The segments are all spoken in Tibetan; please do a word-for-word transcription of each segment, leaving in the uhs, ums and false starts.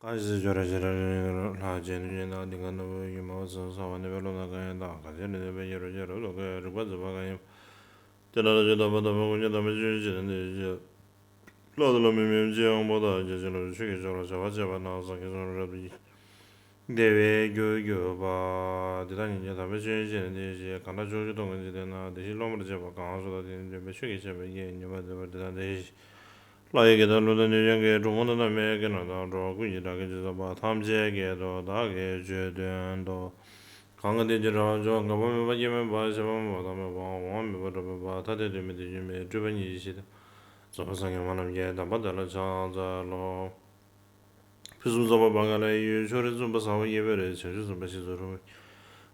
ཨ་ཞེས་སྦྱོར་ར་ཞེས་ར་རེ་རེ་རེ་ལྷག་བཅས་ནུས་ཅན་དང་ལྡན་ཁ་ནོར་བུ་ཡི་མ་འོ་ཚང་ས་བ་ནི་བའི་ལོ་ན་གང་ཡང་དང་ག་ཚད་ནི་ནི་བའི་ཡེ་རོ་ཡེ་རོ་ལོ་ཀའི་རིག་པ་འཛིན་པ་གང་ཡིན། དེ་ལ་ལ་ཇི་ལྟ་བ་ལྟ་བུ་ཀུན་གྱི་དམ་པའི་ཆོས་ཅན་དེ་ཡི་ཕྱིར། བླ་དང་བླ་མའི་མིང་ཅན་དབང་པོ་དང་རྒྱ་ཆེན་ལ་ཆོས་ཀྱི་ཕྱོགས་ལ་བྱ་བ་བྱས་པ་རྣམས་སངས་རྒྱས་བྱུང་རབ་ཏུ་བདེ་བའི་རྒྱུར་གྱུར་པ། འདི་དག་ཉིད་ཀྱང་དམ་པའི་ཆོས་ཅན་དེ་ཡི་ཕྱིར། གང་དག་ཕྱོགས་བཅུ་སྟོང་གི་འཇིག་རྟེན་ན་བདེ་གཤེགས་སློབ་མར་བྱེད་པ་གང་སུ་དག་དེ་ནི་སྟོན་པའི་ཆོས་ཀྱི་ཆེ་བའི་ཡིད་ཉན་པ་བདེ་བར་འདི་དག་དེ་ཡི་ཕྱིར། ལྷ་ཡི་དགེ་དང་ཀླུ་དང་གནོད་སྦྱིན་གྱི་གྲུབ་དབང་དང་བླ་མའི་དགེ་སློང་དང་འགྲོ་བ་ཀུན་གྱི་བདག་གིར་སྤྱོད་ཚོགས་པ་ཐམས་ཅད་ཀྱི་དོན་བདག་གིས་ཆོས་སྟོན་ཏོ། གང་གིས་དེ་ཉིད་རང་བྱུང་འགག་པ་མེད་པ་སྐྱེ་མེད་པ་ཤེས་པ་མེད་པ་བདག་མེད་པ་འོང་བ་མེད་པ་གྲོལ་མེད་པ་ཐ་དད་དོན་མེད་དོན་གཅིག་མེད་སྤྲོས་པ་ཉིད་ཀྱི་གཞི་དང་། རྫོགས་པའི་སངས་རྒྱས་སྨོན་ལམ་གྱི་དམ་པ་དེ་ལ་ཕྱག་འཚལ་ལོ། ཕུན་སུམ་ཚོགས་པ་བྷ་ག་ལའི་ཡུལ་ཕྱོགས་རིས་གསུམ་པ་ཟ་ཧོར་གཡས་པའི་རི་བྱང་ཆུབ་སེམས་དཔའ་ཞི་འཚོ་འཁྲུངས།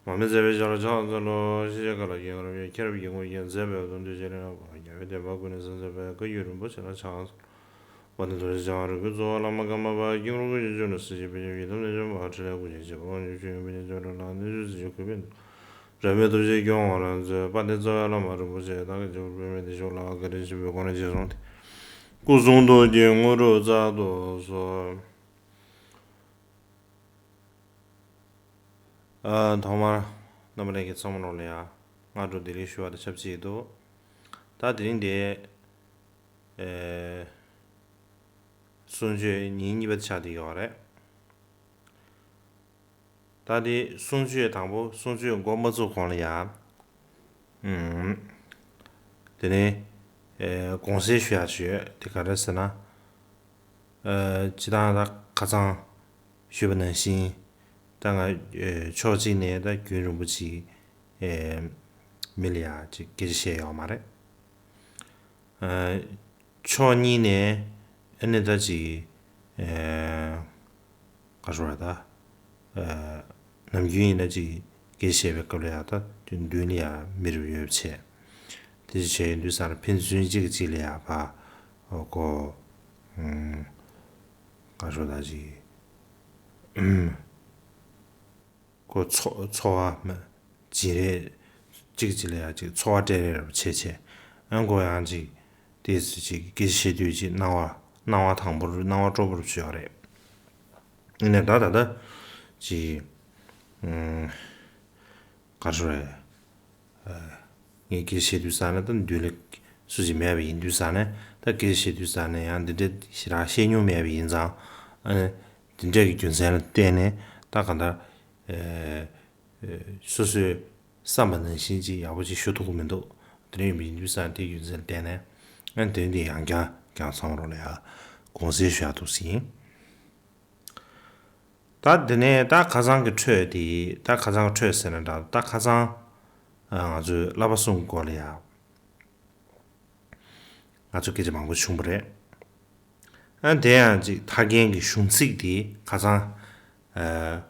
མར་མེ་མཛད་པའི་ཞབས་ལ་ཕྱག་འཚལ་ལོ། ཤེས་བྱ་མཁའ་ལ་ཡོངས་རབ་ཡོད། མཁྱེན་རབ་ཀྱི་ངོས་བརྒྱ་མཛད་པའི་དོན་དུ་ཞལ་ལས་རབ་རྒྱལ་བའི་བསྟན་པ་ཀུན་ནས་གསལ་མཛད་པའི་བཀའ་བརྒྱུད་རིན་པོ་ཆེ་ལ་ཕྱག་འཚལ་ལོ། དཔལ་ལྡན་རྡོ་རྗེ་འཆང་བ་རིགས་ཀུན་གཙོ་བོ་བླ་མ་ཀརྨ་པ་དཀྱིལ་འཁོར་ཀུན་གྱི་རྒྱུ་ནོར་སྲིད་ཞིའི་དཔལ་འབྱོར་ཡི་དམ་ལས་བྱུང་བ་ཕྲིན་ལས་ཀུན་གྱི་བྱེད་པོ་དབང་ཕྱུག་ཆོས་དབྱིངས་དཔལ་ལྡན་ཆོས་སྒྲོན་ལ་གནས་ཚུལ་གཟི་བརྗིད་གུས་པས་འདུད། རབ་གནས་ཐུགས་རྗེས་སྐྱོང་བ་ལ་མཛོད། དཔལ་ལྡན་རྩ་བའི་བླ་མ་རིན་པོ་ཆེ་བདག་གི་རྗེ་བོ་དཔེ་མེད་བདེ་མཆོག་ལ་བཀའ་དྲིན་ཆེན་པོས་སྒོ་ནས་རྗེས་བཟུང་སྟེ། སྐུ་གསུང་ཐུགས་ཀྱི་དངོས་གྲུབ་སྩལ་དུ་གསོལ། ཨ། ཐོག་མར་རྣམ་པ་ལྷན་རྒྱས་ཚང་མ་ལོ་ལ་ཡང་སྔ་དྲོ་བདེ་ལེགས་ཞུ་བ་དང་ཆབས་ཅིག་ཏུ། ད་དེ་རིང་འདི། ཨེ། གསུང་ཆོས་ཉིན་གཉིས་པ་ཆགས་བསྡད་ཡོད་རེད། ད་དེ་གསུང་ཆོས་དང་པོ་གསུང་ཆོས་འགོ་མ་ཚུགས་གོང་ལ་ཡང་། ཨུམ། དེ་ནས་ཨེ་དགོངས་སེལ་ཞུ་ཡག་ཅིག་ཡོད། དེ་ག་རེ་ཟེར་ན། ཨེ་སྤྱིར་བཏང་ད་ཁ་སང་ཞུས་པ་ནང་བཞིན། ད་ང་ཨེ་ཕྱོགས་གཅིག་ནས་ད་རྒྱུན་རིང་པོ་ཅིག་ཨེ་མི་ལ་ཡ་ཅིག་སྐད་ཆ་བཤད་ཡོད་མ་རེད། ཨ། ཕྱོགས་གཉིས་ནས་ཨ་ནི་ད་ཅིག་ཨ། ག་རེ་ཟེར་ད། ཨ། ནམ་རྒྱུན་ཡིན་ན་ཅིག་སྐད་ཆ་བཤད་པའི་སྐབས་ལ་ཡ་ད་དུས་མདུན་ལ་ཡ་མི་རབས་ཡོད་བྱས། དེ་ཅིག་བྱས་ཡོང་དུས་ཙང་ལ་ཕན་ཚུན་གཅིག་གིས་གཅིག་ལ་ཡ་ཕར་ཨོ་ཀོ། ཨུམ། ག་རེ་ཟེར་ད་ཅིག་ཨུམ། ཁོ་འཚོ་འཚོ་བ་མ་བྱིན་རེས་གཅིག་གཅིག་ལ་ཡང་གཅིག་འཚོ་བ་སྤྲད་རེས་རབ་བྱས་བྱས། ཨ་ཁོ་ཡང་གཅིག་དེ་ཚོ་གཅིག་སྐད་ཆ་བཤད་དུས་གཅིག་སྣང་བ་སྣང་བ་དང་པོར་སྣང་བ་སྤྲོ་པོར་བྱས་ཡོད་རེད། ཡིན་ནའི་ད་ད་ལྟ་གཅིག་ཨུམ། ག་རེ་ཟེར་རེད། ངས་སྐད་ཆ་བཤད་དུས་ཙང་ནས་ད་མདུན་ལ་སུ་ཞིག་མེད་པ་ཡིན་དུས་ཙང་ནས་ད་སྐད་ཆ་བཤད་དུས་ཙང་ནས་ཡང་འདི་འདྲ་ཞེ་དྲག་བཤད་མྱོང་མེད་པ་ཡིན་ཙང་། ཨ་ནི་འདི་འདྲ་གི་རྒྱུ་མཚན་ལ་བརྟེན་ནས་ད་གང་ལྟར་ཨེ་ཨེ་སོ་སོའི་བསམ་པ་ནང་བཞིན་ཅིག་ཡག་པོ་ཅིག་ཞུ་ཐུབ་ཀྱི་མི་འདུག་དེ་འདྲ་ཡིན་པ་ཡིན་དུས་ཙང་དེའི་རྒྱུ་མཚན་ལ་བརྟེན་ནས་ཨ་ནི་དེ་རིང་འདི་ཡང་བསྐྱར་ཀྱང་ཚང་མ་རོགས་ལ་ཡ་དགོངས་སེལ་ཞུ་ཡག་འདུག་ཟིན། ད་དེ་ནས་ད་ཁ་སང་གི་འཕྲོས་དེ་ད་ཁ་སང་གི་འཕྲོས་ཟེར་ན་འདྲ། ད་ཁ་སང་ང་ཚོས་བསླབ་པ་གསུམ་སྐོར་ལ་ཡ་ང་ཚོས་སྐད་ཆ་མང་པོ་བྱུང་བ་རེད། ཨ་དེ་ཡང་ཅིག་ཐར་མཁན་གྱི་གཞུང་ཚིག་དེ་ཁ་སང་ཨ།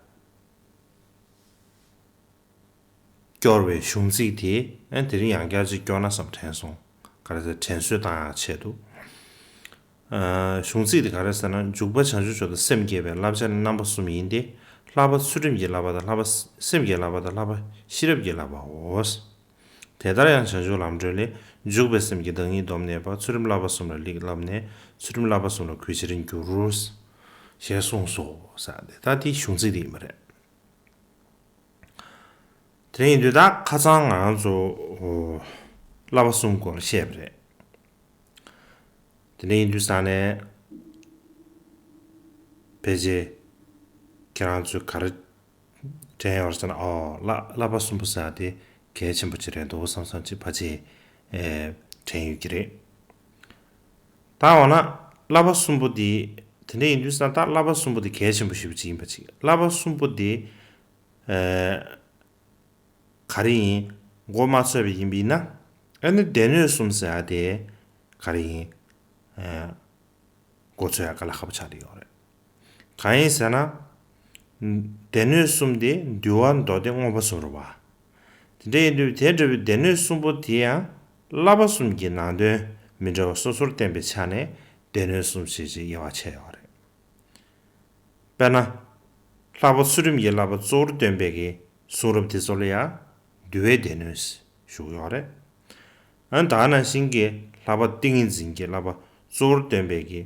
སྐྱོར་བའི་གཞུང་ཚིག་དེ་ཨ་དེ་རིང་ཡང་བསྐྱར་ཅིག་སྐྱོར་ན་བསམ་དྲན་སོང་། ག་རེ་ཟེར་དྲན་གསོ་བཏང་ཡག་ཆེད་དུ། ཨ་གཞུང་ཚིག་དེ་ག་རེ་ཟེར་ན། འཇུག་པ་བྱང་ཆུབ་མཆོག་ཏུ་སེམས་བསྐྱེད་པའི་བསླབ་བྱ་ནི་རྣམ་པ་གསུམ་ཡིན་ཏེ། བསླབ་པ་ཚུལ་ཁྲིམས་ཀྱི་བསླབ་པ་དང་། བསླབ་པ་སེམས་ཀྱི་བསླབ་པ་དང་། བསླབ་པ་ཤེས་རབ་ཀྱི་བསླབ་པའོ། དེ་ལྟར་ཡང་བྱང་ཆུབ་ལམ་སྒྲོན་ལས། འཇུག་པའི་སེམས་ཀྱི་བདག་ཉིད་སྡོམ་གནས་པ། ཚུལ་ཁྲིམས་བསླབ་པ་གསུམ་ལ་ལེགས་བསླབས་ནས། ཚུལ་ཁྲིམས་བསླབ་པ་གསུམ་ལ་གུས་ཕྱིར་འགྱུར། ཞེས་གསུངས་སོ། ཟེར་ཏེ་ད་དེ་གཞུང་ཚིག་དེ་ཡིན་པ་རེད། དེ་ཡིན་དུས་ད་ཁ་སང་ང་རང་ཚོ་བསླབ་པ་གསུམ་སྐོར་བཤད་པ་རེད། དེ་འདྲ་ཡིན་དུས་ཙང་ནས་ཕལ་ཆེར་ཁྱེད་རང་ཚོས་ག་རེ་དྲན་ཡོད་རེད་ཟེར་ན། ཨོ་བསླབ་བསླབ་པ་གསུམ་པོ་ཟེར་ཡག་དེ་གལ་ཆེན་པོ་ཅིག་རེད་འདུག་བསམ་བསམ་ཅིག་ཕལ་ཆེར་ཨེ་དྲན་ཡོད་ཀྱི་རེད། ད་འོ་ན་བསླབ་པ་གསུམ་པོ་དེ་དེ་འདྲ་ཡིན་དུས་ཙང་ད་བསླབ་པ་གསུམ་པོ་དེ་གལ་ཆེན་པོ་ཞེ་པོ་ཅིག་ཡིན་པ་ཅིག་བསླབ་པ་གསུམ་པོ་དེ་ཨེ། ག་རེ་ཡིན། འགོ་མ་ཚུགས་པ་ཡིན་པ་ཡིན་ན། ཨ་ནི་སྡེ་སྣོད་གསུམ་ཟེར་ཡག་དེ་ག་རེ་ཡིན། ཨ། འགོ་ཚུགས་ཡག་དཀའ་ལས་ཁག་པོ་ཆགས་བསྡད་ཡོད་རེད། གང་ཡིན་ཟེར་ན། སྡེ་སྣོད་གསུམ་དེ་འདུལ་བ་མདོ་སྡེ་མངོན་པ་གསུམ་རེད་པ། དེ་འདྲ་ཡིན་དུས་དེ་འདྲ་བའི་སྡེ་སྣོད་གསུམ་པོ་དེ་ཡང་བསླབ་པ་གསུམ་གྱི་ནང་དོན་མི་འདྲ་བ་སོ་སོར་བསྟན་པའི་ཆ་ནས་སྡེ་སྣོད་གསུམ་ཞེས་བྱའི་དབྱེ་བ་ཕྱེ་ཡོད་རེད། དཔེར་ན། བསླབ་པ་ཚུལ་ཁྲིམས་ཀྱི་བསླབ་པ་གཙོ་བོར་སྟོན་པའི་གི་གསུང་རབ་དེ་ཚོ་ལ་ཡང་འདུལ་བའི་སྡེ་སྣོད་ཞུ་གི་ཡོད་རེད། ཨ་ནི་ད་ག་ནང་བཞིན་གྱི་བསླབ་པ་ཏིང་ངེ་འཛིན་གྱི་བསླབ་པ་གཙོ་བོར་སྟོན་པའི་གི་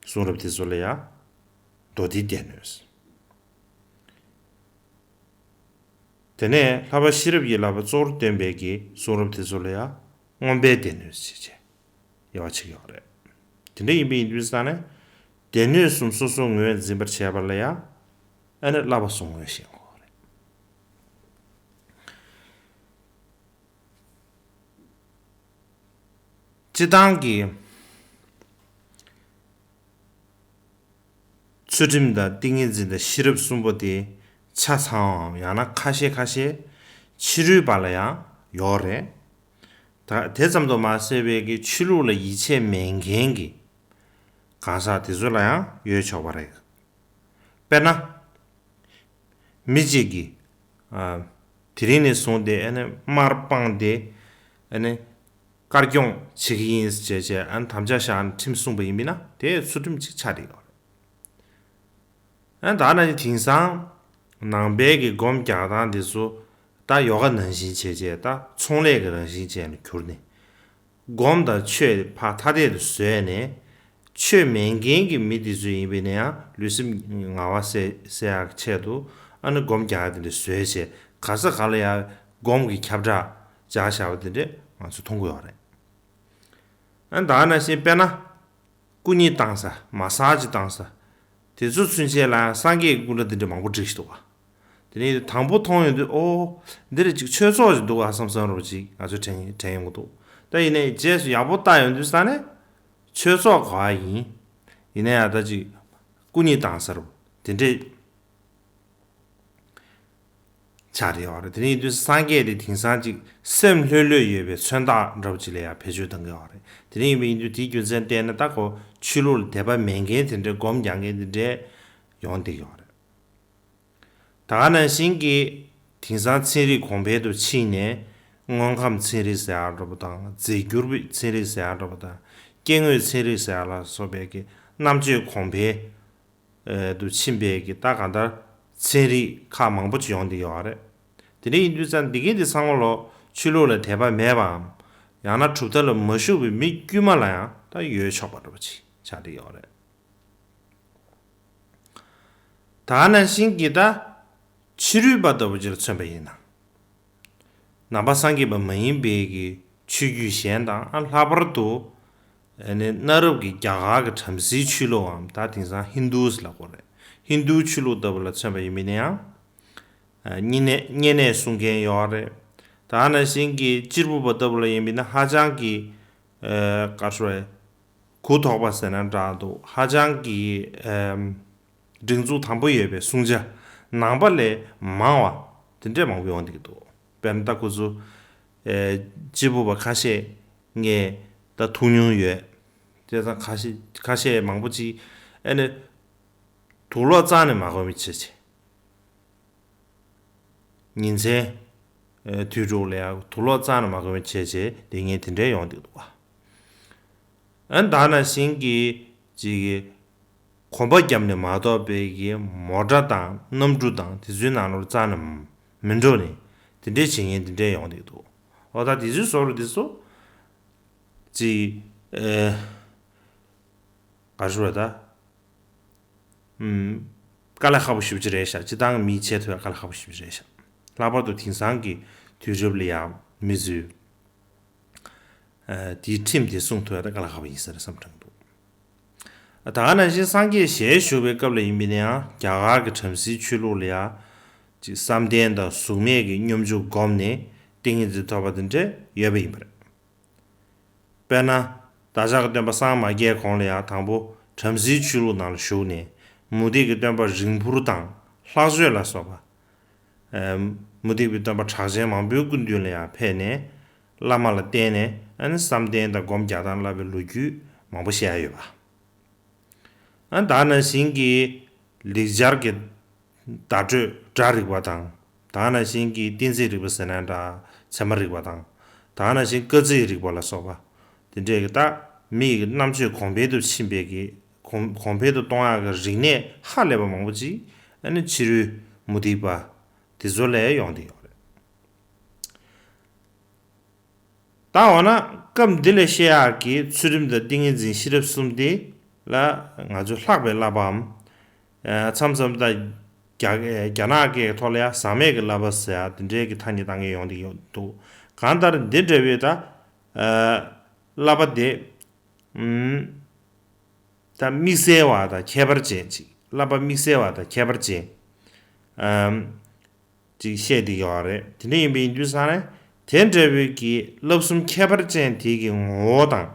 གསུང་རབ་དེ་ཚོ་ལ་ཡང་ མདོ་སྡེའི་སྡེ་སྣོད། དེ་ནས་ལྷག་པ་ཤེས་རབ་ཀྱི་བསླབ་པ་གཙོ་བོར་སྟོན་པའི་གི་གསུང་རབ་དེ་ཚོ་ལ་ཡང་མངོན་པའི་སྡེ་སྣོད་ཅེས་བྱས་དབྱེ་བ་ཕྱེ་ཡོད་རེད། དེ་འདྲ་ཡིན་པའི་ཡིན་དུས་ཙང་ནས་སྡེ་སྣོད་གསུམ་སོ་སོ་ངོས་འཛིན་པར་བྱས་པ་ལ་ཡང་ཨ་ནི་བསླབ་པ་གསུམ་ངོས་བཞེས་དགོས་རེད། སྤྱིར་བཏང་གི་ཚུལ་ཁྲིམས་དང་ཏིང་ངེ་འཛིན་དང་ཤེས་རབ་གསུམ་པོ་དེ་ཆ་ཚང་བའམ་ཡང་ན་ཁ་ཤས་ཁ་ཤས་ཕྱི་རོལ་པ་ལ་ཡང་ཡོད་རེད། ད་དེ་ཙམ་དུ་མ་ཟད་པའི་གི་ཆོས་ལུགས་ལ་ཡིད་ཆེས་མེད་མཁན་གྱི་གང་ཟག་དེ་ཚོ་ལ་ཡང་ཡོད་ཆོག་པ་རེད། དཔེར་ན། མི་གཅིག་གིས། ཨ། དེ་རིང་ནས་བཟུང་སྟེ་ཨ་ནི་དམར་སྤངས་ཏེ། ཨ་ནི། དཀར་སྐྱོང་བྱེད་ཀྱི་ཡིན་ཞེས་བྱས་ཨ་ནི་དམ་བཅའ་བཞག་ནས་ཁྲིམས་བསྲུངས་པ་ཡིན་པས་ན་དེ་ཚུལ་ཁྲིམས་གཅིག་ཆགས་བསྡད་ཡོད་རེད། ཨ་ནི་ད་ནང་བཞིན་དེང་སང་ནང་པའི་གི་སྒོམ་རྒྱག་སྟངས་དེ་ཚོ་ད་ཡོ་ག་ནང་བཞིན་བྱས་བྱས་ད་ཚོང་ལས་ཀྱི་རང་བཞིན་བྱས་ནས་གྱུར་ནས། སྒོམ་དང་ཆོས་ཕར་ཐ་དད་དུ་བཟོས་ནས། ཆོས་མེད་མཁན་གྱི་མི་དེ་ཚོ་ཡིན་པས་ན་ཡང་ལུས་སེམས་ངལ་བ་སེལ་སེལ་ཡག་ཆེད་དུ་ཨ་ནི་སྒོམ་རྒྱག་ཡག་དེ་འདྲ་བཟོས་བྱས་ག་ས་ག་ལ་ཡང་སྒོམ་གྱི་ཁྱབ་བསྒྲགས་རྒྱག་བཞག་པ་དེ་འདྲ་ང་ཚོས་མཐོང་གི་ཡོད་རེད། ཨ་ནི་ད་ག་ནང་བཞིན་དཔེར་ན། སྐུ་མཉེ་བཏང་ས། མ་སཱ་ཇི་བཏང་ས། དེ་ཚོ་ཚུན་ཆད་ལ་སངས་རྒྱས་ཀྱི་སྐུ་འདྲ་འདི་འདྲ་མང་པོ་བསྒྲིགས་ཤིག་འདུག་ག་དེ་ནས་དང་པོ་མཐོང་ཡོང་དུས་ཨོ། འདི་རེད་ཅིག་ཆོས་ཚོགས་ཅིག་འདུག་ག་བསམ་བསམ་རོ་ཅིག་ང་ཚོས་དྲན་དྲན་ཡོང་གི་འདུག་ད་ཡིན་ནའི་རྗེས་སུ་ཡག་པོ་བལྟ་ཡོང་དུས་ས་ནས་ཆོས་ཚོགས་ག་བ་ཡིན། ཡིན་ན་ཡང་ད་ཅིག་སྐུ་མཉེ་བཏང་ས་རོ་དེ་འདྲས། ཆགས་བསྡད་ཡོད་རེད། དེ་ནས་ཡིན་དུས་སངས་རྒྱས་དེ་དེང་སང་ཅིག་སེམས་ལྷོད་ལྷོད་ཡོད་པའི་མཚོན་རྟགས་འདྲ་པོ་ཅིག་ལ་ཡང་བེད་སྤྱོད་གཏང་གི་ཡོད་རེད། དེ་ནས་ཡིན་པ་ཡིན་དུས་དེའི་རྒྱུ་མཚན་བལྟས་ན་ད་ཁོ་ཆོས་ལུགས་ལ་དད་པ་མེད་མཁན་དེ་འདྲའི་སྒོམ་རྒྱག་མཁན་དེ་འདྲའི་ཡོང་བསྡད་ཡོད་རེད། ད་ག་ནང་བཞིན་གྱི་དེང་སང་ཚན་རིག་གོང་འཕེལ་དུ་ཕྱིན་ནས་དངོས་ཁམས་ཚན་རིག་ཟེར་ཡག་འདྲ་པོ་དང་རྫས་འགྱུར་བའི་ཚན་རིག་ཟེར་ཡག་འདྲ་པོ་དང་སྐྱེ་དངོས་ཚན་རིག་ཟེར་ཡག་ལ་སོགས་པའི་གི་རྣམ་དཔྱོད་གོང་འཕེལ། ཨེ། དུ་ཕྱིན་པའི་གི་ད་གང་ལྟར་ཚན་རིག་ཁག་མང་པོ་ཅིག་ཡོང་བསྡད་ཡོད་རེད། དེ་འདྲ་ཡིན་དུས་ཙང་འདི་གའི་འདི་ཚང་མ་ལོ་ཆོས་ལུགས་ལ་དད་པ་མེད་པའམ། ཡང་ན་གྲུབ་མཐའ་ལ་མ་ཞུགས་པའི་མི་དཀྱུས་མ་ལ་ཡང་ད་ཡོད་ཆོག་པ་འདྲ་པོ་ཅིག་ཆགས་བསྡད་ཡོད་རེད། ད་ག་ནང་བཞིན་གྱི་ད་ཕྱི་རོལ་པ་ལྟ་བུ་ཅིག་ལ་མཚོན་པ་ཡིན་ན། ནང་པ་སངས་རྒྱས་པ་མ་ཡིན་པའི་གི་ཆོས་བརྒྱུད་གཞན་དང་ཨ་ལྷག་པར་དུ་ཨ་ནི་གནའ་རབས་ཀྱི་རྒྱ་གར་གྱི་བྲམ་ཟེའི་ཆོས་ལུགས་འམ་ད་དེང་སང་ཧིན་དུ་ཟེར་ལབ་དགོས་རེད། ཧིན་དུའི་ཆོས་ལུགས་ལྟ་བུ་ལ་མཚོན་པ་ཡིན་མིན་ན་ཡང་། ཨ། བསྙེན་གནས་བསྙེན་གནས་སྲུང་མཁན་ཡོད་རེད། ད་ག་ནང་བཞིན་གྱི་གཅེར་བུ་པ་ལྟ་བུ་ལ་ཡིན་མིན་ན་ཧ་ཅང་གི་ཨ། ག་རེ་ཟེར། གུ་དོག་པ་ཟེར་ན་འདྲ་འདུག་ཧ་ཅང་གི་ཨ། སྒྲིག་འཛུགས་དམ་པོ་ཡོད་པའི་བསྲུང་བྱ་ནང་པ་ལས་མང་བ་དེ་འདྲས་མང་པོ་ཡོང་བསྡད་ཀྱི་འདུག་དཔེར་ན་ད་ཁོ་ཚོ་ཨེ། གཅེར་བུ་པ་ཁ་ཤས་ངས་ད་ཐུག་མྱོང་ཡོད། བྱས་ཙང་ཁ་ཤས་ཁ་ཤས་མང་པོ་ཅིག་ཨ་ནི་དུག་ལོག་རྩ་ནས་མ་གོན་པ་བྱས་བྱས། ཉིན་མཚན་དུས་དྲུག་ལ་ཡང་དུག་ལོག་རྩ་ནས་མ་གོན་པ་བྱས་བྱས་དེ་ངས་དེ་འདྲས་ཡོང་བསྡད་འདུག་བ། ཨ་ནི་ད་ནང་བཞིན་གྱི་ཅིག་གོམ་པ་བརྒྱབ་ནས་མ་གཏོགས་པའི་གི་མོ་ཊ་དང་གནམ་གྲུ་དང་དེ་ཚོའི་ནང་ལོགས་རྩ་ནས་མི་འགྲོ་ནས་དེ་འདྲས་བྱེད་མཁན་དེ་འདྲས་ཡོང་བསྡད་འདུག་འོ་ད་དེ་ཚོའི་བཟོ་འདྲ་དེ་ཚོ་ཅིག་ཨེ། ག་རེ་ཞུ་དགོས་རེད་ད། ཨུམ། དཀའ་ལས་ཁག་པོ་ཞེ་པོ་ཅིག་རེད་ཤག་སྤྱིར་བཏང་མིས་བྱེད་ཐུབ་ཡ་དཀའ་ལས་ཁག་པོ་ཞེ་པོ་ཅིག་རེད་ཤག་ལྷག་པར་དུ་དེང་སང་གི་དུས་རབས་ལ་ཡང་མི་ཚོས། ཨ། དེའི་ཁྲིམས་དེ་སྲུང་ཐུབ་ཡ་ད་དཀའ་ལས་ཁག་པོ་ཡིན་ས་རེད་བསམ་དྲན་འདུག་ད་ག་ནང་བཞིན་སངས་རྒྱས་ཞལ་བཞུགས་པའི་སྐབས་ལ་ཡིན་པས་ན་ཡང་རྒྱ་གར་གྱི་བྲམ་ཟེའི་ཆོས་ལུགས་ལ་ཡང་། ཅིག་བསམ་གཏན་དང་གཟུགས་མེད་ཀྱི་སྙོམས་འཇུག་བསྒོམས་ནས་ཏིང་ངེ་འཛིན་ཐོབ་པ་དེ་འདྲ་ཡོད་པ་ཡིན་པ་རེད། དཔེར་ན། བདག་ཅག་གི་སྟོན་པ་སངས་མ་རྒྱས་གོང་ལ་ཡང་དང་པོ་བྲམ་ཟེའི་ཆོས་ལུགས་ནང་ལ་ཞུགས་ནས་མུ་སྟེགས་ཀྱི་སྟོན་པ་རིང་འཕུར་དང་ལྷག་སྤྱོད་ལ་སོགས་པ། ཨ། མུ་སྟེགས་པའི་སྟོན་པ་གྲགས་ཅན་མང་པོའི་སྐུ་མདུན་ལ་ཡང་ཕེབས་ནས་བླ་མ་ལ་བསྟེན་ནས་ཨ་ནི་བསམ་གཏན་དང་སྒོམ་རྒྱག་སྟངས་བསླབ་པའི་ལོ་རྒྱུས་མང་པོ་བཤད་ཡ་ཡོད་པ། ཨ། ད་ནང་བཞིན་གྱི་ལེགས་སྦྱར་གྱི་བརྡ་སྤྲོད་སྒྲ་རིག་པ་དང་། ད་ནང་བཞིན་གྱི་གཏན་ཚིགས་རིག་པ་ཟེར་ན་འདྲ་ཚད་མ་རིག་པ་དང་། ད་ནང་བཞིན་སྐར་རྩིས་རིག་པ་ལ་སོགས་པ། དེ་འདྲའི་གི་ད་མི་ཡི་རྣམ་དཔྱོད་གོང་འཕེལ་དུ་ཕྱིན་པའི་གི་གོང་གོང་འཕེལ་དུ་གཏོང་ཡག་གི་རིག་གནས་ཧ་ལས་པ་མང་པོ་ཅིག་ཨ་ནི་ཕྱི་རོལ་མུ་སྟེགས་པ་དེ་ཚོ་ལས་ཡོང་བསྡད་ཡོད་རེད། ད་འོ་ན་སྐབས་འདི་ལ་བཤད་ཡག་གི་ཚུལ་ཁྲིམས་དང་ཏིང་ངེ་འཛིན་ཤེས་རབ་གསུམ་དེ་ལ་ང་ཚོས་ལྷག་པའི་བསླབ་པའམ། མཚམས་མཚམས་ད་རྒྱ་རྒྱ་ནག་སྐད་ཐོག་ལ་ཡ་ཟག་མེད་ཀྱི་བསླབ་པ་ཟེར་ཡ་དེ་འདྲའི་གི་ཐ་སྙད་བཏང་མཁན་ཡོང་གི་ཡོད་འདུག་གང་ལྟར་འདི་འདྲ་བའི་ད་བསླབ་པ་དེ་ད་དམིགས་བསལ་བ་དང་ཁྱད་པར་ཅན་ཅིག་བསླབ་པ་དམིགས་བསལ་བ་དང་ཁྱད་པར་ཅན་ཅིག་བཤད་བསྡད་ཡོད་རེད། དེ་འདྲ་ཡིན་པ་ཡིན་དུས་ཙང་ནས་དེ་འདྲ་བའི་གི་བསླབ་གསུམ་ཁྱད་པར་ཅན་དེ་གི་ངོ་བོ་དང་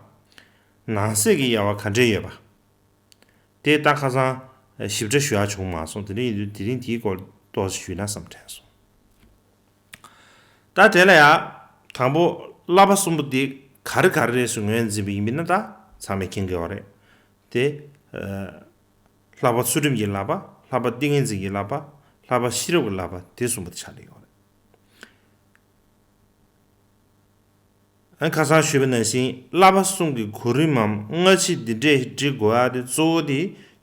ནང་གསེས་ཀྱི་དབྱེ་བ་ག་འདྲ་ཡོད་པ། དེ་ད་ཁ་སང་ཞིབ་ཕྲ་ཞུ་ཡ་བྱུང་མ་སོང་། དེ་འདྲ་ཡིན་དུས་དེ་རིང་དེའི་སྐོར་ཏོག་ཙམ་ཞུས་ན་བསམ་དྲན་སོང་། ད་དེ་ལ་ཡ་དང་པོ་བསླབ་པ་གསུམ་པོ་དེ་ག་རེ་ག་རེ་རེད་ཟེར་ངོས་འཛིན་པ་ཡིན་པས་ན་ད་ཚང་མས་མཁྱེན་གྱི་ཡོད་རེད། དེ་བསླབ་པ་ཚུལ་ཁྲིམས་ཀྱི་བསླབ་པ། བསླབ་པ་ཏིང་ངེ་འཛིན་གྱི་བསླབ་པ། བསླབ་པ་ཤེས་རབ་ཀྱི་བསླབ་པ། དེ་གསུམ་པོ་དེ་ཆགས་ཀྱི་ཡོད་རེད། ཨ་ཁ་སང་ཞུས་པ་ནང་བཞིན་བསླབ་པ་གསུམ་གྱི་གོ་རིམ་མམ་སྔ་ཕྱི་འདི་འདྲས་འབྲི་དགོས་ཡ་དེ་གཙོ་བོ་དེ་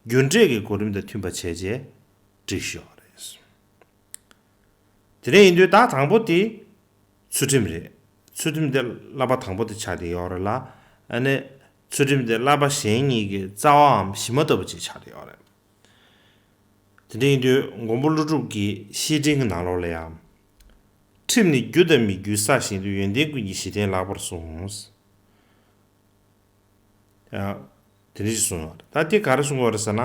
རྒྱུ་འབྲས་ཀྱི་གོ་རིམ་དང་མཐུན་པ་བྱས་རྗེས་འབྲི་ཤོག་རེད། དེ་འདྲ་ཡིན་དུས་ད་དང་པོ་དེ་ཚུལ་ཁྲིམས་རེད། ཚུལ་ཁྲིམས་དེ་བསླབ་པ་དང་པོ་དེ་ཆགས་བསྡད་ཡོད་རེད་ལ། ཨ་ནི་ཚུལ་ཁྲིམས་དེ་བསླབ་པ་གཞན་གཉིས་ཀྱི་རྩ་བའམ་གཞི་མ་ལྟ་བུ་ཅིག་ཆགས་བསྡད་ཡོད་རེད། དེ་འདྲ་ཡིན་དུས་མགོན་པོ་ཀླུ་སྒྲུབ་ཀྱི་བཤེས་སྤྲིང་གི་ནང་ལོགས་ལ་ཡང་། ཁྲིམས་ནི་རྒྱུ་དང་མི་རྒྱུའི་ས་བཞིན་དུ། ཡོན་ཏན་ཀུན་གྱི་གཞི་རྟེན་ལགས་པར་གསུངས། ཡང་དེ་འདྲ་ཞིག་གསུངས་ཡོད་རེད། ད་དེ་ག་རེ་གསུང་གི་ཡོད་རེད་ཟེར་ན།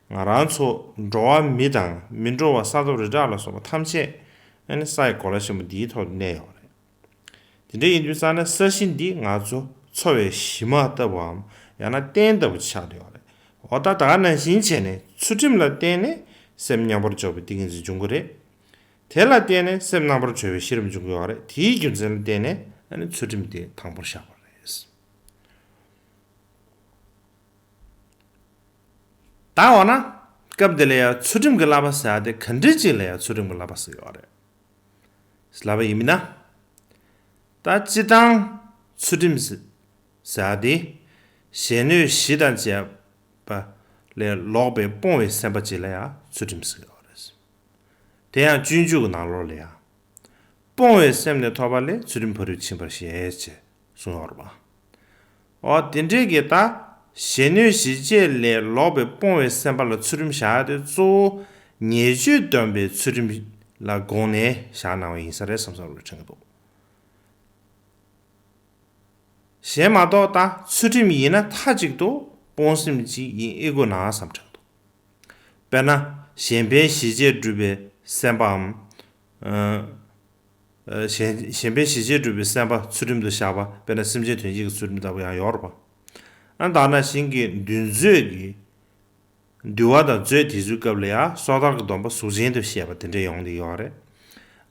ང་རང་ཚོ་འགྲོ་བ་མི་དང་མི་འགྲོ་བ་ས་སྟོང་རི་བྲག་ལ་སོགས་པ་ཐམས་ཅད་ཨ་ནི་ས་ཡི་གོ་ལ་ཆེན་པོ་འདིའི་ཐོག་ཏུ་གནས་ཡོད་རེད། དེ་འདྲ་ཡིན་དུས་ཙང་ནས་ས་གཞི་འདི་ང་ཚོ་འཚོ་བའི་གཞི་མ་ལྟ་བུའམ་ཡང་ན་རྟེན་ལྟ་བུ་ཆགས་བསྡད་ཡོད་རེད། འོ་ད་ད་ག་ནང་བཞིན་བྱས་ནས་ཚུལ་ཁྲིམས་ལ་བརྟེན་ནས་སེམས་མཉམ་པར་འཇོག་པའི་ཏིང་ངེ་འཛིན་འབྱུང་གི་རེད། དེ་ལ་བརྟེན་ནས་སེམས་རྣམ་པར་གྲོལ་བའི་ཤེས་རབ་འབྱུང་གི་ཡོད་རེད། དེའི་རྒྱུ་མཚན་ལ་བརྟེན་ནས་ཨ་ནི་ཚུལ་ཁྲིམས་དེ་དང་པོར་བཞག་པ་རེད། ད་འོ་ན་སྐབས་འདི་ལ་ཡང་ཚུལ་ཁྲིམས་ཀྱི་བསླབ་པ་ཟེར་ཡ་དེ་ག་འདྲ་ཅིག་ལ་ཡང་ཚུལ་ཁྲིམས་ཀྱི་བསླབ་པ་ཟེར་ཡོད་རེད། ལབ་པ་ཡིན་ན། ད་སྤྱིར་བཏང་ཚུལ་ཁྲིམས་ཟེར་ཟེར་ཡ་དེ་གཞན་གནོད་གཞི་དང་བཅས་པ་ལས་ལོག་པའི་སྤོང་བའི་སེམས་པ་ཅིག་ལ་ཡང་ཚུལ་ཁྲིམས་ཟེར་ཡོད་རེད། དེ་ཡང་སྤྱོད་འཇུག་གི་ནང་ལོགས་ལ་ཡང་། སྤོང་བའི་སེམས་ནི་ཐོབ་པ་ལས། ཚུལ་ཁྲིམས་ཕ་རོལ་ཕྱིན་པར་བཤད་ཅེས་གསུངས་ཡོད་རེད་པ། འོ་དེ་འདྲའི་གི་ད་གཞན་གནོད་གཞི་བཅས་ལས་ལོག་པའི་སྤོང་བའི་སེམས་པ་ལ་ཚུལ་ཁྲིམས་བཞག་ཡ་དེ་གཙོ་བོ་ཉེས་སྤྱོད་སྡོམ་པའི་ཚུལ་ཁྲིམས་ལ་དགོངས་ནས་བཞག་གནང་བ་ཡིན་ས་རེད་བསམ་བསམ་བློ་དྲན་གྱི་འདུག་གཞན་མ་གཏོགས་ད་ཚུལ་ཁྲིམས་ཡིན་ན་མཐའ་གཅིག་ཏུ་སྤོང་སེམས་ཅིག་ཡིན་ཨེ་དགོས་ན་བསམ་དྲན་འདུག་དཔེར་ན་གཞན་ཕན་ཞི་བྱེད་སྒྲུབ་པའི་སེམས་པའམ། ཨ། གཞན་གཞན་ཕན་ཞི་བྱེད་སྒྲུབ་པའི་སེམས་པ་ཚུལ་ཁྲིམས་དུ་བཞག་པ། དཔེར་ན་སེམས་ཅན་དོན་བྱེད་ཀྱི་ཚུལ་ཁྲིམས་ལྟ་བུ་ཡང་ཡོད་རེད་པ། ཨ་ད་ནང་བཞིན་གྱི་འདུལ་མཛོད་ཀྱི། འདུལ་བ་དང་མཛོད་དེ་ཚོའི་སྐབས་ལ་ཡང་སོ་ཐར་གྱི་སྡོམ་པ་གཟུགས་ཅན་དུ་བཤད་པ་དེ་འདྲ་ཡོང་གི་ཡོད་རེད།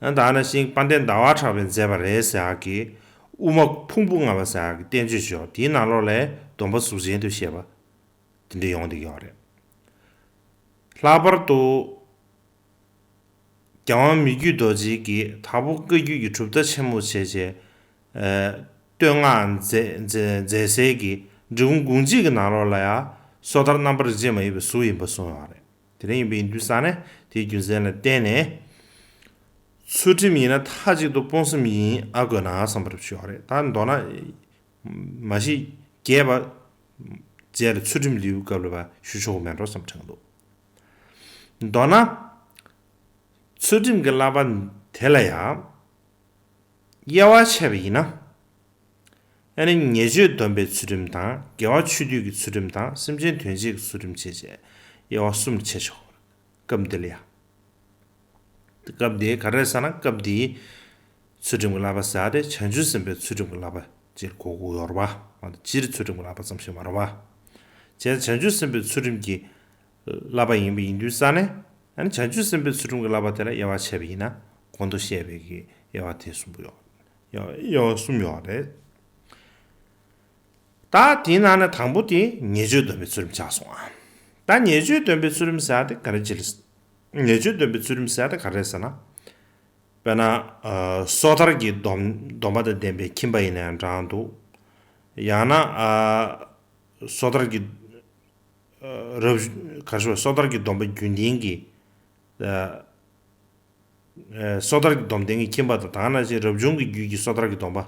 ཨ་ད་ནང་བཞིན་དཔལ་ལྡན་ཟླ་བ་གྲགས་པས་མཛད་པ་རེད་ཟེར་ཡག་གི་དབུ་མ་ཕུང་པོ་ལྔ་པ་ཟེར་ཡག་གི་བསྟན་བཅོས་ཤིག་ཡོད། དེའི་ནང་ལོགས་ལ་སྡོམ་པ་གཟུགས་ཅན་དུ་བཤད་པ་དེ་འདྲ་ཡོང་གི་ཡོད་རེད། ལྷག་པར་དུ། རྒྱལ་དབང་མི་བསྐྱོད་རྡོ་རྗེ་གིས་དྭགས་པོ་བཀའ་བརྒྱུད་ཀྱི་གྲུབ་མཐའ་ཆེན་མོ་བྱས་རྗེས། ཨ། བསྟོད་བསྔགས་མཛད་མཛད་མཛད་སའི་གི་འབྲི་གུང་དགོངས་གཅིག་གི་ནང་ལོགས་ལ་ཡང་སོ་ཐར་རྣམ་པར་རིག་བྱེད་མ་ཡིན་པའི་གཟུགས་ཡིན་པ་གསུངས་ཡོད་རེད། དེ་འདྲ་ཡིན་པ་ཡིན་དུས་ཙང་ནས་དེའི་རྒྱུ་མཚན་ལ་བརྟེན་ནས། ཚུལ་ཁྲིམས་ཡིན་ན་མཐའ་གཅིག་ཏུ་སྤོང་སེམས་ཡིན་ཨ་དགོས་ན་བསམ་པར་ཞུ་ཡོད་རེད། ད་མདོར་ན། མ་གཞི་རྒྱས་པ་བཅས་ལ་ཚུལ་ཁྲིམས་ལེའུའི་སྐབས་ལ་བ་ཞུ་ཆོག་གི་མེད་འགྲོ་བསམ་དྲན་འདུག་མདོར་ན། ཚུལ་ཁྲིམས་ཀྱི་བསླབ་པ་དེ་ལ་ཡང་དབྱེ་བ་ཕྱེ་བ་ཡིན་ན། ཨ་ནི་ཉེས་སྤྱོད་སྡོམ་པའི་ཚུལ་ཁྲིམས་དང་། དགེ་བ་ཆོས་སྡུད་ཀྱི་ཚུལ་ཁྲིམས་དང་། སེམས་ཅན་དོན་བྱེད་ཀྱི་ཚུལ་ཁྲིམས་བཅས་བཅས་དབྱེ་བ་གསུམ་དུ་ཕྱེ་ཆོག་སྐབས་འདི་ལ་ཡང་། སྐབས་འདི་ག་རེ་ཟེར་ན། སྐབས་འདིའི་ཚུལ་ཁྲིམས་ཀྱི་བསླབ་པ་ཟེར་ཏེ་བྱང་ཆུབ་སེམས་དཔའི་ཚུལ་ཁྲིམས་ཀྱི་བསླབ་པ་ཅིག་གོ་དགོས་ཡོད་རེད་པ། འོ་ད་སྤྱིར་ཚུལ་ཁྲིམས་ཀྱི་བསླབ་པ་ཙམ་ཞིག་མ་རེད་པ། བྱས་ཙང་བྱང་ཆུབ་སེམས་དཔའི་ཚུལ་ཁྲིམས་ཀྱི་བསླབ་པ་ཡིན་པ་ཡིན་དུས་ཙང་ནས། ཨ་ནི་བྱང་ཆུབ་སེམས་དཔའི་ཚུལ་ཁྲིམས་ཀྱི་བསླབ་པ་དེ་ལ་དབྱེ་བ་ཕྱེ་བ་ཡིན་ན། གོང་དུ་བཤད་པའི་གི་དབྱེ་བ་དེ་གསུམ་པོ་ཡོད། དབྱེ་བ་གསུམ་ཡོད་རེད། ད་དེའི་ནང་ནས་དང་པོ་དེ་ཉེས་སྤྱོད་སྡོམ་པའི་ཚུལ་ཁྲིམས་ཆགས་སོང་ཨ། ད་ཉེས་སྤྱོད་སྡོམ་པའི་ཚུལ་ཁྲིམས་ཟེར་ཡ་དེ་ག་རེ་བྱེད། ཉེས་སྤྱོད་སྡོམ་པའི་ཚུལ་ཁྲིམས་ཟེར་ཡ་དེ་ག་རེ་ཟེར་ན། དཔེར་ན། ཨ། སོ་ཐར་གྱི་སྡོམ་སྡོམ་པ་དང་ལྡན་པའི་ཁྱིམ་པ་ཡིན་ན་ཡང་འདྲ་འདུག་ཡང་ན། ཨ། སོ་ཐར་གྱི། ཨ། རབ་ག་རེ་ཞུ་བ། སོ་ཐར་གྱི་སྡོམ་པ་རྒྱུན་ལྡན་གྱི། ཨ། ཨ། སོ་ཐར་གྱི་སྡོམ་ལྡན་གྱི་ཁྱིམ་པ་དང་། ད་ག་ནང་བཞིན་རབ་བྱུང་གི་རྒྱུད་ཀྱི་སོ་ཐར་གྱི་སྡོམ་པ།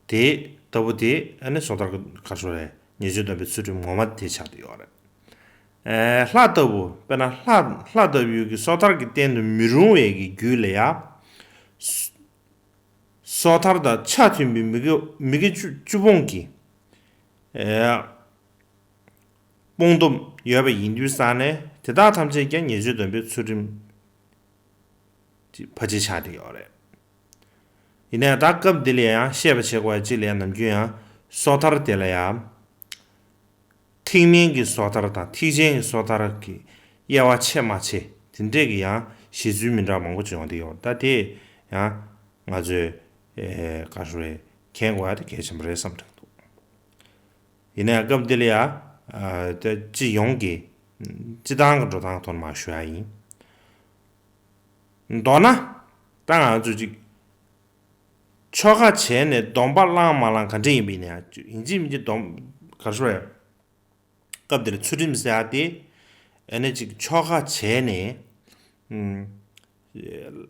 དེ་ལྟ་བུ་དེ་ཨ་ནི་སོ་ཐར་གྱི་ག་རེ་ཞུ་རེད། ཉེས་སྤྱོད་སྡོམ་པའི་ཚུལ་ཁྲིམས་ངོ་མ་དེ་ཆགས་བསྡད་ཡོད་རེད། ལྷ་ལྟ་བུ་དཔེར་ན་ལྷ་ལྷ་ལྟ་བུའི་གི་སོ་ཐར་གྱི་རྟེན་དུ་མི་རུང་བའི་གི་རྒྱུད་ལ་ཡང་། སོ་ཐར་དང་ཆ་མཐུན་པའི་མི་དགེ་མི་དགེ་བཅུ་བཅུ་སྤོང་གི་སྤོང་སྡོམ་ཡོད་པ་ཡིན་དུས་ཙང་ནས་དེ་དག་ཐམས་ཅད་ཀྱང་ཉེས་སྤྱོད་སྡོམ་པའི་ཚུལ་ཁྲིམས་ཀྱི་ཕལ་ཆེར་ཆགས་བསྡད་ཡོད་རེད། ཡིན་ནའང་ད་སྐབས་འདི་ལ་ཡང་བཤད་པ་བྱེད་དགོས་པ་གཅིག་ལ་ཡང་ནམ་རྒྱུན་ཡང་སོ་ཐར་དེ་ལ་ཡང་། ཐེག་དམན་གྱི་སོ་ཐར་དང་ཐེག་ཆེན་གྱི་སོ་ཐར་གྱི་དབྱེ་བ་ཕྱེ་མ་ཕྱེ་དེ་འདྲས་ཀྱི་ཡང་བཞེད་ཚུལ་མི་འདྲ་མང་པོ་བྱུང་བསྡད་ཡོད། ད་དེ་ཡང་ང་ཚོས་ཨེ་ག་རེ་ཟེར་རེད། མཁྱེན་དགོས་ཡ་དེ་གལ་ཆེན་པོ་རེད་བསམ་དྲན་འདུག་ཡིན་ནའང་སྐབས་འདི་ལ་ཡང་ཨ་ད་སྤྱི་ཡོངས་ཀྱི་སྤྱི་བཏང་གི་འགྲོ་སྟངས་ཐོག་ནས་མར་ཞུ་ཡ་ཡིན། མདོར་ན་ད་ང་ཚོས་ཅིག་ཆོ་ག་བྱས་ནས་སྡོམ་པ་བླངས་མ་བླངས་ག་འདྲ་ཡིན་པ་ཡིན་ན་ཡང་ཡིན་གཅིག་མིན་གཅིག་སྡོམ་ག་རེ་ཟེར་རེད། སྐབས་འདིར་ཚུལ་ཁྲིམས་ཟེར་ཡ་དེ་ཨ་ནི་ཅིག་ཆོ་ག་བྱས་ནས་ཨུམ།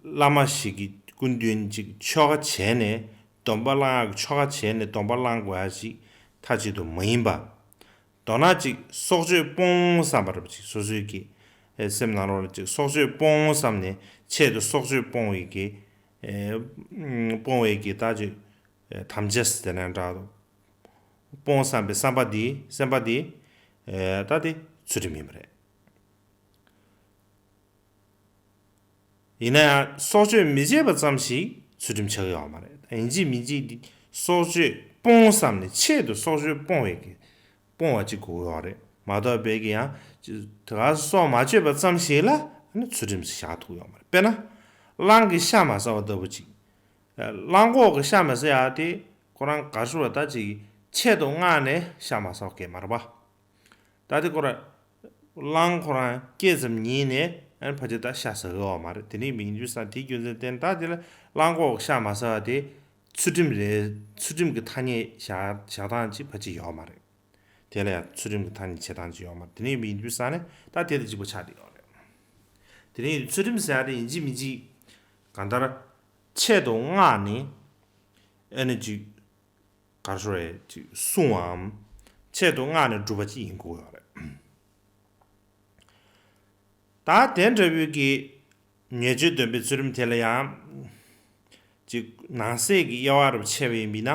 བླ་མ་ཞིག་གི་སྐུ་མདུན་ཅིག་ཆོ་ག་བྱས་ནས་སྡོམ་པ་བླང་ཡག་ཆོ་ག་བྱས་ནས་སྡོམ་པ་བླང་དགོས་ཡ་ཞིག་མཐའ་གཅིག་ཏུ་མ་ཡིན་པ། མདོར་ན་ཅིག་སྲོག་གཅོད་སྤོང་བསམ་པ་རེད་པ། ཅིག་སོ་སོའི་གི་ཨེ་སེམས་ནང་ལོགས་ལ་ཅིག་སྲོག་གཅོད་སྤོང་བསམ་ནས་ཆེད་དུ་སྲོག་གཅོད་སྤོང་བའི་གི་ཨེ་སྤོང་བའི་གི་ད་ཅིག་ཨེ་དམ་བཅའ་ཟེར་ན་འདྲ་འདུག་སྤོང་བསམ་པའི་བསམ་པ་འདི་སེམས་པ་འདི་ཨེ་ད་དེ་ཚུལ་ཁྲིམས་ཡིན་པ་རེད། ཡིན་ན་ཡང་སྲོག་གཅོད་མི་བྱེད་པ་ཙམ་ཞིག་ཚུལ་ཁྲིམས་ཆགས་ཀྱི་ཡོད་མ་རེད། ཡིན་གཅིག་མིན་གཅིག་འདི་སྲོག་གཅོད་སྤོང་བསམ་ནས་ཆེད་དུ་སྲོག་གཅོད་སྤོང་བའི་གི་སྤོང་བ་གཅིག་དགོས་ཀྱི་ཡོད་རེད། མ་གཏོགས་པའི་གི་ཡང་དེ་ག་སྲོག་མ་གཅོད་པ་ཙམ་ཞིག་ལ་ནི་ཚུལ་ཁྲིམས་ཤིག་བཞག་ཐུབ་ཀྱི་ཡོད་མ་རེད། དཔེར་ན་གླང་གི་ཤ་མ་ཟ་བ་ལྟ་བུ་ཅིག་གླང་གོག་གི་ཤ་མ་ཟ་ཡ་དེ་ཁོ་རང་ག་ཞུ་བ་ད་ཅིག་ཆེད་དུ་མངགས་ནས་ཤ་མ་ཟ་བ་གས་མ་རེད་པ། ད་དེ་ཁོ་ར་གླང་ཁོ་རང་སྐྱེས་ཙམ་ཉིད་ནས་ཨ་ནི་ཕལ་ཆེར་ད་ཤ་ཟ་གི་ཡོད་མ་རེད། དེ་འདྲ་ཡིན་དུས་ཙང་དེའི་རྒྱུ་མཚན་བརྟེན་ད་དེ་ལ་གླང་གོག་ཤ་མ་ཟ་བ་དེ་ཚུལ་ཁྲིམས་རེད། ཚུལ་ཁྲིམས་ཀྱི་ཐ་སྙད་བཞག་བཞག་སྟངས་ཅིག་ཕལ་ཆེར་ཡོད་མ་རེད། དེ་ལ་ཡང་ཚུལ་ཁྲིམས་ཀྱི་ཐ་སྙད་བྱེད་སྟངས་ཅིག་ཡོད་མ་རེད། དེ་འདྲ་ཡིན་དུས་ཙང་ནས་ད་དེ་དང་གཅིག་པ་ཆགས་བསྡད་ཡོད་རེད། དེ་འདྲ་ཡིན་དུས་ཚུལ་ཁྲིམས་ཟེར་ཡ་དེ་ཡིན་གཅིག་མིན་གཅིག་གང་ལྟར་ཆེད་དུ་མངགས་ནས་ཨ་ནི་ཅིག་ག་རེ་ཟེར་རེད། ཅིག་གསུང་བའམ་ཆེད་དུ་མངགས་ནས་སྒྲུབ་པ་ཅིག་ཡིན་དགོས་ཡོད་རེད། ད་དེ་འདྲ་བོའི་གི་ཉེས་སྤྱོད་སྡོམ་པའི་ཚུལ་ཁྲིམས་དེ་ལ་ཡང་ཅིག་ནང་གསེས་ཀྱི་དབྱེ་བ་རུ་ཕྱེ་བ་ཡིན་པས་ན།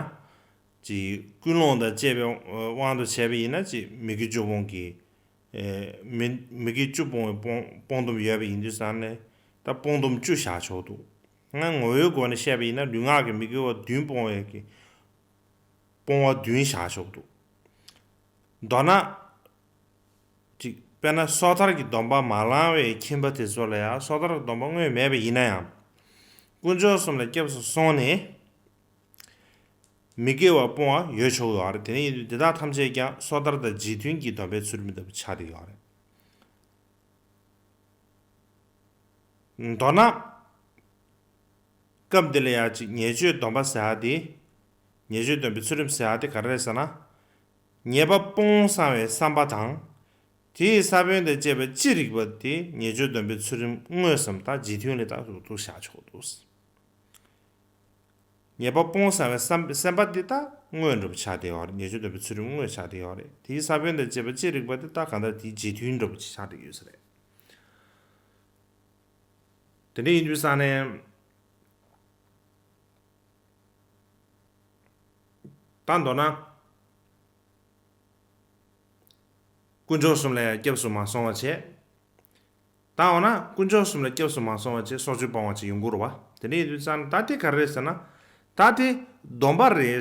ཅིག་ཀུན་སློང་དང་བཅས་པའི་དབང་དུ་བྱས་པ་ཡིན་ན་ཅིག་མི་དགེ་བཅུ་སྤོང་གི་ཨེ་མི་མི་དགེ་བཅུ་སྤོང་བའི་སྤོང་སྤོང་སྡོམ་ཡོད་པ་ཡིན་དུས་ཙང་ནས་ད་སྤོང་སྡོམ་བཅུ་བཞག་ཆོག་འདུག་ང་ངོ་བོའི་སྒོ་ནས་བཤད་པ་ཡིན་ན་ལུས་ངག་གི་མི་དགེ་བ་བདུན་སྤོང་བའི་གི་སྤོང་བ་བདུན་བཞག་ཆོག་འདུག་མདོར་ན། ཅིག་དཔེར་ན་སོ་ཐར་གྱི་སྡོམ་པ་མ་བླངས་པའི་ཁྱིམ་པ་དེ་ཚོ་ལ་ཡང་སོ་ཐར་གྱི་སྡོམ་པ་དངོས་མེད་པ་ཡིན་ན་ཡང་། དཀོན་མཆོག་གསུམ་ལ་སྐྱབས་སུ་སོང་ནས་མི་དགེ་བ་སྤོང་བ་ཡོད་ཆོག་ཡོད་རེད། དེ་ནས་ཡིན་དུས་དེ་དག་ཐམས་ཅད་ཀྱང་སོ་ཐར་དང་རྗེས་མཐུན་གྱི་སྡོམ་པའི་ཚུལ་ཁྲིམས་ལྟ་བུ་ཆགས་བསྡད་ཡོད་རེད། མདོར་ན། སྐབས་འདི་ལ་ཡང་ཅིག་ཉེས་སྤྱོད་སྡོམ་པ་ཟེར་ཡ་དེ། ཉེས་སྤྱོད་སྡོམ་པའི་ཚུལ་ཁྲིམས་ཟེར་ཡ་དེ་ག་རེ་རེད་ཟེར་ན། ཉེས་པ་སྤོང་བསམ་པའི་བསམ་པ་དང་། དེའི་ས་བོན་དང་བཅས་པ་ཅི་རིགས་པ་དེ་ཉེས་སྤྱོད་སྡོམ་པའི་ཚུལ་ཁྲིམས་དངོས་སམ་ད་རྗེས་མཐུན་ལ་ད་དུ་དུ་བཞག་ཆོག་འདུག་ཉེས་པ་སྤོང་བསམ་པའི་བསམ་སེམས་པ་འདི་ད་དངོས་འགྲུབ་ཆགས་བསྡད་ཡོད་རེད། ཉེས་སྤྱོད་སྡོམ་པའི་ཚུལ་ཁྲིམས་དངོས་ཆགས་བསྡད་ཡོད་རེད། དེའི་ས་བོན་དང་བཅས་པ་ཅི་རིགས་པ་དེ་ད་གང་ལྟར་དེའི་རྗེས་མཐུན་འགྲུབ་ཆགས་བསྡད་ཡོད་ས་རེད། དེ་འདྲ་ཡིན་དུས་ཙང་ནས། ད་མདོར་ན། དཀོན་མཆོག་གསུམ་ལ་སྐྱབས་སུ་མ་སོང་བ་བྱས། ད་འོ་ན་དཀོན་མཆོག་གསུམ་ལ་སྐྱབས་སུ་མ་སོང་བ་བྱས་སྲོག་གཅོད་སྤོང་བ་བྱས་ཡོང་གི་རེད་བ། དེ་འདྲ་ཡིན་དུས་ཙང་ད་དེ་ག་རེ་རེད་ཟེར་ན། ད་དེ་སྡོམ་པ་རེད།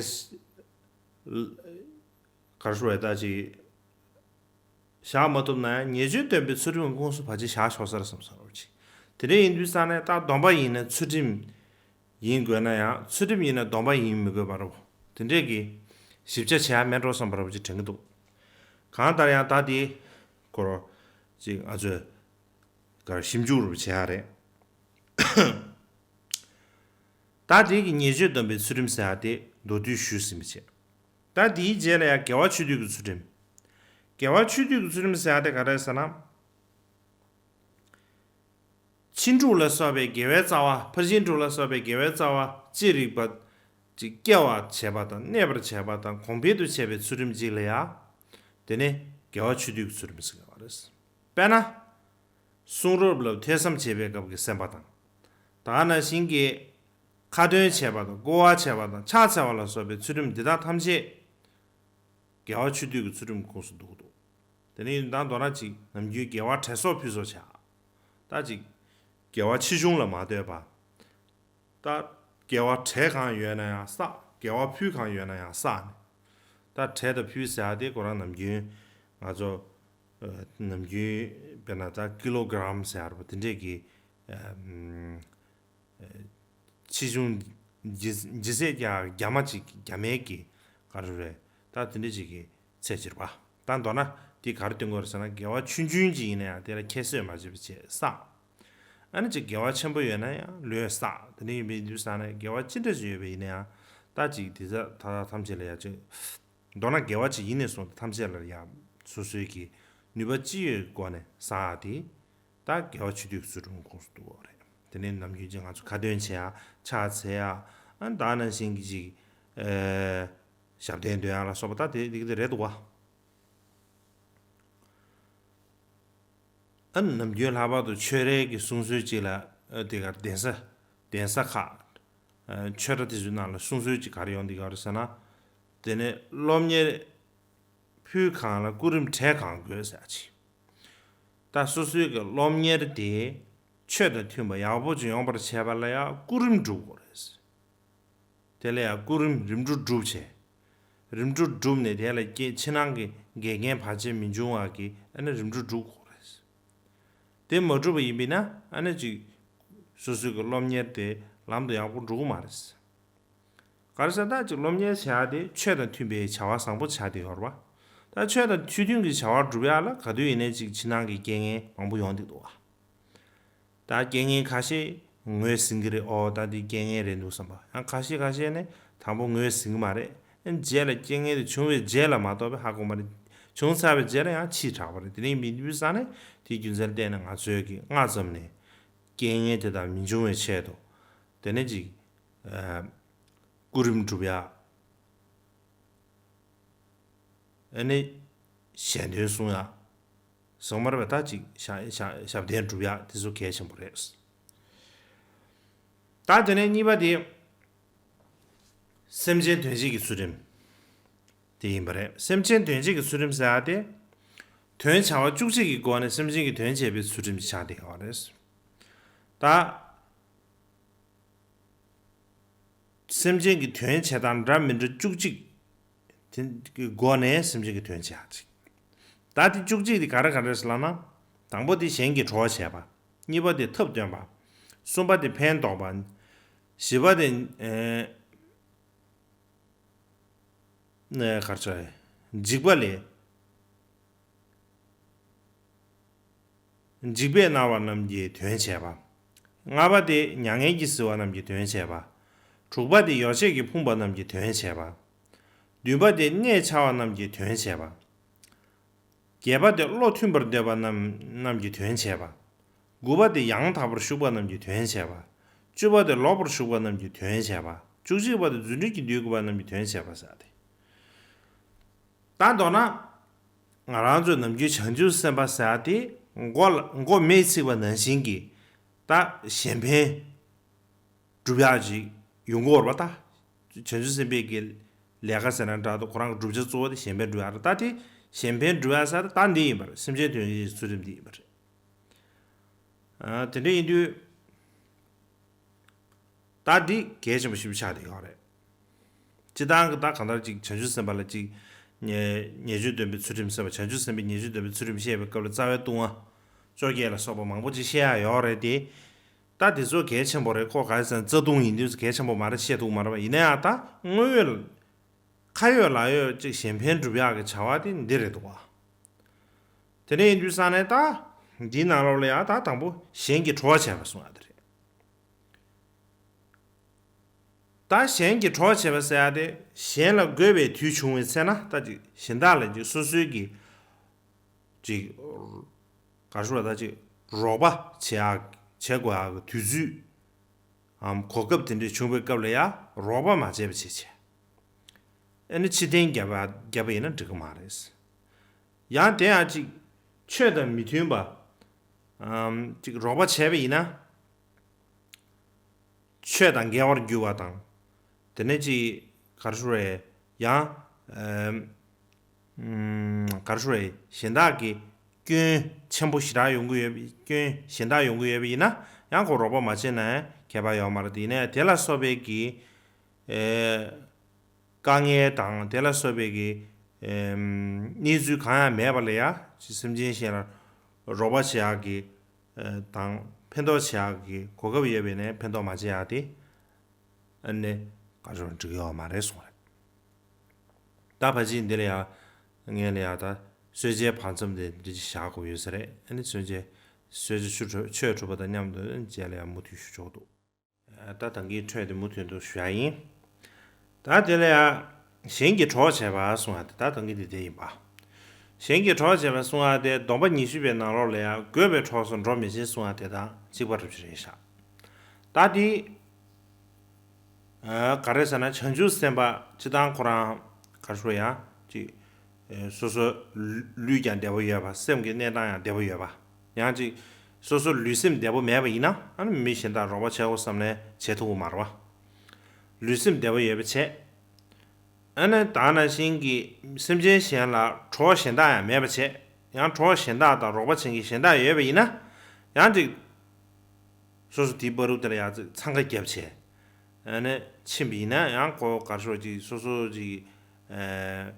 ག་རེ་ཞུ་བ་ད་ཅིག་བཞག་མ་ཐུབ་ན་ཡང་ཉེས་སྤྱོད་སྟོན་པའི་ཚུལ་ཁྲིམས་དངོས་སུ་ཕལ་ཆེར་བཞག་ཆོག་ས་རེད་བསམ་སོང་རོགས་གྱིས། དེ་འདྲ་ཡིན་དུས་ཙང་ནས་ད་སྡོམ་པ་ཡིན་ན་ཚུལ་ཁྲིམས་ཡིན་དགོས་ན་ཡང་ཚུལ་ཁྲིམས་ཡིན་ན་སྡོམ་པ་ཡིན་མི་དགོས་པ་རེད། དེ་འདྲས་ཀྱི་ཞིབ་ཆ་བྱེད་ཡ་མེད་འགྲོ་བསམ་པ་རོགས་གྱིས་དྲན་གྱི་འདུག་གང་ལྟར་ཡང་ད་དེ་ཁོ་རོ་ཅིག་ང་ཚོས་གར་ཞིབ་འཇུག་རུ་བྱེད་ཡ་རེད། ད་དེ་གི་ཉེས་སྤྱོད་སྡོམ་པའི་ཚུལ་ཁྲིམས་ཟེར་ཡ་དེ་མདོར་བསྡུས་ཞུས་ཟིན་པ་བྱས། ད་དེའི་རྗེས་ལ་ཡང་དགེ་བ་ཆོས་སྡུད་ཀྱི་ཚུལ་ཁྲིམས། དགེ་བ་ཆོས་སྡུད་ཀྱི་ཚུལ་ཁྲིམས་ཟེར་ཡ་དེ་ག་རེ་ཟེར་ན། ཕྱིན་དྲུག་ལ་སོགས་པའི་དགེ་བའི་རྩ་བ། ཕར་ཕྱིན་དྲུག་ལ་སོགས་པའི་དགེ་བའི་རྩ་བ་ཅི་རིགས་པ་ཅིག་སྐྱེ་བར་བྱེད་པ་དང་གནས་པར་བྱེད་པ་དང་གོང་འཕེལ་དུ་བྱེད་པའི་ཚུལ་ཁྲིམས་ཅིག་ལ་ཡང་། དེ་ནི་དགེ་བ་ཆོས་སྡུད་ཀྱི་ཚུལ་ཁྲིམས་ཟེར་བ་རེད། དཔེར་ན། གསུང་རབ་ལ་ཐོས་བསམ་བྱེད་པའི་སྐབས་ཀྱི་སེམས་པ་དང་། ད་ག་ནང་བཞིན་གྱི་ཁ་ཏོན་བྱེད་པ་དང་བསྐོར་བ་བྱེད་པ་དང་ཕྱག་འཚལ་བ་ལ་སོགས་པའི་ཚུལ་ཁྲིམས་འདི་དག་ཐམས་ཅད་དགེ་བ་ཆོས་སྡུད་ཀྱི་ཚུལ་ཁྲིམས་ཁོངས་སུ་འདུ་འདུག། དེ་ནས་ད་མདོར་ན་ཅིག་ནམ་རྒྱུན་དགེ་བ་དྲན་གསོ་ཕུལ་སོགས་བྱ། ད་ཅིག་དགེ་བ་ཆེ་ཆུང་ལ་མ་ལྟོས་པ། ད་དགེ་བ་བྲེག་གང་ཡོད་ན་ཡང་བསགས། དགེ་བ་ཕུལ་གང་ཡོད་ན་ཡང་བསགས་ནས། ད་བྲེག་དང་ཕུལ་ཟེར་ཡ་དེ་ཁོ་རང་ནམ་རྒྱུན་ང་ཚོ་ནམ་རྒྱུན་དཔེར་ན་ད་ཀི་ལོ་གྲམ་ཟེར་ཡ་རེད་པ། དེ་འདྲས་ཀྱི་ཆེ་ཆུང་ལྗིད་ལྗིད་ཚད་ཀྱང་རྒྱ་མ་ཅིག་རྒྱ་མའི་གི་ག་རེ་རེད། ད་དེ་འདྲས་ཅིག་གི་ཚད་ཅིག་རེད་པ། ད་མདོར་ན་དེ་ག་རེ་སྟོན་གྱི་ཡོད་རེད་ཟེར་ན། དགེ་བ་ཆུང་ཆུང་ཅིག་ཡིན་ན་ཡང་དེ་ལ་ཁྱད་གསོད་མ་བྱས་པ་བྱས་བསགས། ཨ་ནི་ཅིག་དགེ་བ་ཆེན་པོ་ཡོད་ན་ཡང་ལོས་བསགས། དེ་འདྲ་ཡིན་པའི་དུས་ཙ་ན་དགེ་བ་ཅི་འདྲ་ཞིག་ཡོད་པ་ཡིན་ན་ཡང་ད་ཅིག་དེ་ཚོ་ད་ཐམས་ཅད་ལ་ཡང་ཅིག་མདོར་ན་དགེ་བ་ཅིག་ཡིན་ནས་བཟུང་སྟེ་ཐམས་ཅད་ལ་ཡང་སོ་སོའི་གི་ནུས་པ་ཅི་ཡོད་སྒོ་ནས་བསགས་ཏེ། ད་དགེ་བ་ཆོས་སྡུད་ཀྱི་ཚུལ་ཁྲིམས་ཁོངས་སུ་འདུ་བ་རེད། དེ་ནས་ནམ་རྒྱུན་ཅིག་ང་ཚོ་ཁ་ཏོན་བྱེད་ཡ། ཕྱག་འཚལ་ཡ། ཨ་ནི་ད་ག་ནང་བཞིན་གྱི་ཅིག་ཨེ་ཞབས་བརྟན་འདོན་ཡ་ལ་སོགས་པ་ད་དེ་དེ་གི་དེ་རེད་འདུག་བ། ཨ་ནི་ནམ་རྒྱུན་ལྷག་པར་དུ་ཆོས་རའི་གི་གསུང་སྲོལ་ཅིག་ལ་ཨ་དེ་གར་གདན་ས་གདན་ས་ཁག་ཨ་ཆོས་གྲྭ་དེ་ཚོའི་ནང་ལ་གསུང་སྲོལ་ཅིག་ག་རེ་ཡོང་འདུག་ག་རེ་ཟེར་ན། དེ་ནས་སློབ་གཉེར་ཕུལ་གང་ལ་སྐུ་རིམ་བྲེག་གང་དགོས་ཟེར་ཅིག། ད་སོ་སོའི་གི་སློབ་གཉེར་དེ་ཆོས་དང་མཐུན་པ་ཡག་པོ་ཅིག་ཡོང་བར་བྱེད་པ་ལ་ཡང་སྐུ་རིམ་སྒྲུབ་དགོས་རེད། དེ་ལ་ཡང་སྐུ་རིམ་རིམ་གྲོ་སྒྲུབ་བྱས། རིམ་གྲོ་བསྒྲུབས་ནས་དེ་ལ་སྐྱེ་ཕྱི་ནང་གི་འགལ་རྐྱེན་བར་ཆད་མི་འབྱུང་བ་གི་ཨ་ནི་རིམ་གྲོ་སྒྲུབ་དགོས་རེད། དེ་མ་གྲུབ་པ་ཡིན་པས་ན་ཨ་ནི་ཅིག་སོ་སོའི་གི་སློབ་གཉེར་དེ་ལམ་དུ་ཡག་པོ་འགྲོ་གི་མ་རེད། ག་རེ་ཟེར་ན་ད་ཅིག་སློབ་གཉེར་བྱེད་ཡ་དེ་ཆོས་དང་མཐུན་པའི་བྱ་བ་བཟང་པོ་ཆགས་བསྡད་ཡོད་རེད་པ། ད་ཆོས་དང་ཆོས་མཐུན་གྱི་བྱ་བ་སྒྲུབ་ཡ་ལ་ག་དུས་ཡིན་ནའི་ཅིག་ཕྱི་ནང་གི་རྐྱེན་ངན་མང་པོ་ཡོང་བསྡད་འདུག་བ། ད་རྐྱེན་ངན་ཁ་ཤས་ངོས་ཟིན་གྱི་རེད། ཨོ་ད་འདི་རྐྱེན་ངན་རེད་འདུག་བསམ་པ། ཡང་ཁ་ཤས་ཁ་ཤས་ནི་དང་པོ་ངོས་ཟིན་གྱི་མ་རེད། རྗེས་ལ་རྐྱེན་ངན་དེ་བྱུང་བའི་རྗེས་ལ་མ་གཏོགས་པའི་ཧ་གོ་མ་རེད། བྱུང་ཚར་བའི་རྗེས་ལ་ཡང་ཕྱིས་དྲགས་པ་རེད། དེ་རིང་མི་འདུས་ས་ནས་དེའི་རྒྱུ་མཚན་བལྟས་ནས་ང་ཚོས་ཀྱི་སྔ་ཙམ་ནས་རྐྱེན་ངན་དེ་དག་མི་འབྱུང་བའི་ཆེད་དུ། དེ་ནས་ཅིག་ཨ་སྐུ་རིམ་སྒྲུབ་ཡ། ཨ་ནི་ཞལ་འདོན་གསུང་ཡ། ཟང་མར་བ་ད་ཅིག་ཞབས་ཞབས་བརྟན་སྒྲུབ་ཡ་དེ་ཚོ་གལ་ཆེན་པོ་རེད། ད་དེ་ནས་གཉིས་པ་དེ། སེམས་ཅན་དོན་བྱེད་ཀྱི་ཚུལ་ཁྲིམས་དེ་ཡིན་པ་རེད། སེམས་ཅན་དོན་བྱེད་ཀྱི་ཚུལ་ཁྲིམས་ཟེར་ཡ་དེ། དོན་བྱ་བ་བཅུ་གཅིག་གི་སྒོ་ནས་སེམས་ཅན་གྱི་དོན་བྱེད་པའི་ཚུལ་ཁྲིམས་ཆགས་བསྡད་ཡོད་རེད། ད། སེམས་ཅན་གྱི་དོན་བྱེད་སྟངས་འདྲ་མི་འདྲ་བཅུ་གཅིག་དེ་གི་སྒོ་ནས་སེམས་ཅན་གྱི་དོན་བྱེད་ཡ་ཅིག། ད་དེ་བཅུ་གཅིག་དེ་ག་རེ་ག་རེ་རེད་ཟེར་ལབ་ན། དང་པོ་དེ་གཞན་གྱི་གྲོགས་བྱས་པ། གཉིས་པ་དེ་ཐབས་སྟོན་པ། གསུམ་པ་དེ་ཕན་འདོགས་པ། བཞི་པ་དེ་ཨེ་ནས་གར་ཆགས་འཇིགས་པ་ལས། འཇིགས་པས་མནར་བ་རྣམས་ཀྱི་དོན་བྱེད་པ། ལྔ་པ་དེ་མྱ་ངན་གྱིས་གཟིར་བ་རྣམས་ཀྱི་དོན་བྱེད་པ། དྲུག་པ་དེ་ཡོ་བྱད་ཀྱིས་ཕོངས་པ་རྣམས་ཀྱི་དོན་བྱེད་པ། བདུན་པ་དེ་གནས་འཆའ་བ་རྣམས་ཀྱི་དོན་བྱེད་པ། བརྒྱད་པ་དེ་བློ་མཐུན་པར་འདོད་པ་རྣམས་རྣམས་ཀྱི་དོན་བྱེད་པ། དགུ་པ་དེ་ཡང་དག་པར་ཞུགས་པ་རྣམས་ཀྱི་དོན་བྱེད་པ། བཅུ་པ་དེ་ལོག་པར་ཞུགས་པ་རྣམས་ཀྱི་དོན་བྱེད་པ། བཅུ་གཅིག་པ་དེ་རྫུ་འཕྲུལ་གྱིས་འདུལ་དགོས་པ་རྣམས་ཀྱི་དོན་བྱེད་པ་ཟེར་ཏེ། ད་མདོར་ན། ང་རང་ཚོས་ནམ་རྒྱུན་བྱང་ཆུབ་སེམས་དཔའ་ཟེར་ཡ་དེ་མགོ་ལ་མགོ་མེས་ཚིག་པ་ནང་བཞིན་གྱི་ད་གཞན་ཕན་སྒྲུབ་ཡག་ཅིག་ཡོང་གི་ཡོད་རེད་པ། ད་བྱང་ཆུབ་སེམས་དཔའི་གི་ལས་ཀ་ཟེར་ན་འདྲ་འདུག། ཁོ་རང་གི་བསྒྲུབ་བྱ་གཙོ་བོ་དེ་གཞན་ཕན་སྒྲུབ་ཡག་རེད། ད་དེ་གཞན་ཕན་སྒྲུབ་ཡག་ཟེར་ད་འདི་ཡིན་པ་རེད། སེམས་ཅན་དོན་བྱེད་ཀྱི་ཚུལ་ཁྲིམས་འདི་ཡིན་པ་རེད། ཨ་དེ་འདྲ་ཡིན་དུས། ད་འདི་གལ་ཆེན་པོ་ཞིག་ཆགས་བསྡད་ཡོད་རེད། སྤྱིར་བཏང་གི་ད་གང་ལྟར་ཅིག་བྱང་ཆུབ་སེམས་དཔའ་ལ་ཅིག་ཉེ་ཉེས་སྤྱོད་སྡོམ་པའི་ཚུལ་ཁྲིམས་ཟེར་བ། བྱང་ཆུབ་སེམས་དཔའི་ཉེས་སྤྱོད་སྡོམ་པའི་ཚུལ་ཁྲིམས་བཤད་པའི་སྐབས་ལ་རྩ་བའི་ལྟུང་བ་བཅོ་བརྒྱད་ལ་སོགས་པ་མང་པོ་ཅིག་བཤད་ཡ་ཡོད་རེད་དེ། ད་དེ་ཚོ་གལ་ཆེན་པོ་རེད། ཁོ་ག་རེ་ཟེར་ན་རྩ་ལྟུང་ཡིན་དུས་གལ་ཆེན་པོ་མ་རེད། བཤད་ཐུབ་མ་རེད་པ། ཡིན་ན་ཡང་ད་དངོས་ཡོད་ཁ་ཡོད་ལག་ཡོད་ཅིག་གཞན་ཕན་སྒྲུབ་ཡག་གི་བྱ་བ་དེ་འདི་རེད་འདུག་བ། དེ་འདྲ་ཡིན་དུས་ཙང་ནས་ད་འདིའི་ནང་ལོགས་ལ་ཡང་ད་དང་པོ་གཞན་གྱི་གྲོགས་བྱས་པ་གསུང་ཡ་དེ་རེད། ད་གཞན་གྱི་གྲོགས་བྱེད་པ་ཟེར་ཡ་དེ་གཞན་ལ་དགོས་པའི་དུས་བྱུང་བའི་ཚེ་ན་ད་ཅིག་གཞན་དག་ལ་ཅིག་སོ་སོའི་གི་ཅིག་ག་རེ་ཞུ་བ། ད་ཅིག་རོགས་པ་བྱེད་ཡ་བྱེད་དགོས་ཡ་གི་དུས་ཚོད་ཨམ་གོ་སྐབས་དེ་འདྲ་བྱུང་བའི་སྐབས་ལ་ཡ་རོགས་པ་མ་བྱས་པ་བྱེད་བྱས། ཨ་ནི་ཕྱིར་འཐེན་བརྒྱབ་པ་བརྒྱབ་པ་ཡིན་ན་འགྲིག་གི་མ་རེད། ཡང་དེ་ཡང་ཅིག་ ཆོས་དང་མི་མཐུན་པ། ཨམ། ཅིག་རོགས་པ་བྱས་པ་ཡིན་ན། ཆོས་དང་འགལ་བར་འགྱུར་བ་དང་། དེ་ནས་ཅིག་ག་རེ་ཞུ་རེད། ཡང་། ཨམ། ཨམ། ག་རེ་ཞུ་རེད། གཞན་དག་གི་སྐྱོན་ཆེན་པོ་ཞེ་དྲག་ཡོང་གི་ཡོད། སྐྱོན་གཞན་དག་ཡོང་གི་ཡོད་པ་ཡིན་ན། ཡང་ཁོ་རོགས་པ་མ་བྱས་ན་ཁྱད་པར་ཡོད་མ་རེད། དེ་ནས་དེ་ལ་སོགས་པའི་གི། ཨེ། དཀའ་ངལ་དང་དེ་ལ་སོགས་པའི་གི། ཨེམ། གནས་ཚུལ་གང་ཡང་མེད་པ་ལ་ཡང་ཅིག་སེམས་ཅན་གཞན་ལ་རོགས་པ་བྱེད་ཡག་གི། ཨེ། དང་ཕན་ཐོགས་བྱེད་ཡག་གི་གོ་སྐབས་ཡོད་པས་ནས་ཕན་ཐོགས་མ་བྱེད་ཡག་དེ། ཨ་ནི་ག་རེ་ཞུ་རེད། འགྲིག་ཡོད་མ་རེད་གསུངས་རེད། ད་ཕལ་ཆེར་འདི་ལ་ཡང་ངས་ལ་ཡང་ད་གསོལ་ཇའི་བར་མཚམས་དེ་འདི་བཞག་དགོས་ཡོད་ས་རེད། ཨ་ནི་གསོལ་ཇ། གསོལ་ཇ་ཆུ་འཁྲུ་ཆོས་འཁྲུ་བ་དང་མཉམ་དུ་རྗེས་ལ་ཡང་མུ་མཐུད་ཞུ་ཆོག་འདུག་ད་ད་གིན་འཕྲོས་དེ་མུ་མཐུད་དུ་ཞུ་ཡ་ཡིན། ད་དེ་ལ་ཡང་གཞན་གྱི་གྲོགས་བྱས་པ་གསུང་ཡ་དེ་ད་ད་གིན་དེ་དེ་ཡིན་པ། གཞན་གྱི་གྲོགས་བྱས་པ་གསུང་ཡ་དེ་སྡོམ་པ་ཉི་ཤུ་པའི་ནང་ལོགས་ལ་ཡང་དགོས་པའི་གྲོགས་སུ་འགྲོ་མི་བྱེད་གསུང་ཡ་དེ་དང་གཅིག་པ་རུ་ཅི་རེད་ཤག་ད་དེ། ཨ། ག་རེ་ཟེར་ན་བྱང་ཆུབ་སེམས་དཔའ་སྤྱིར་བཏང་ཁོ་རང་ག་རེ་ཞུ་ཡ་ཅིག་ཨེ། སོ་སོ་ལུས་ཀྱང་བདེ་པོ་ཡོད་པ། སེམས་ཀྱི་གནས་སྟངས་ཡང་བདེ་པོ་ཡོད་པ། ཡང་ཅིག་སོ་སོ་ལུས་སེམས་བདེ་པོ་མེད་པ་ཡིན་ན། ཨ་ནི་མི་གཞན་དག་རོགས་པ་བྱེད་དགོས་བསམ་ནས་བྱེད་ཐུབ་ཀྱི་མ་རེད་པ། ལུས་སེམས་བདེ་པོ་ཡོད་པ་བྱས། ཨ་ནི་ད་ག་ནང་བཞིན་གྱི་སེམས་ཅན་གཞན་ལ་གྲོགས་གཞན་དག་ཡང་མེད་པ་བྱས། ཡང་གྲོགས་གཞན་དག་དང་རོགས་པ་བྱེད་མཁན་གཞན་དག་ཡོད་པ་ཡིན་ན། ཡང་ཅིག་སོ་སོ་དེའི་བར་དུ་དེ་ལ་ཡང་ཅིག་འཚང་ཁ་བརྒྱབ་བྱས། ཨ་ནི་ཕྱིན་པ་ཡིན་ན་ཡང་ཁོ་ག་རེ་ཞུ་ཅིག་སོ་སོ་ཅིག་ཨ།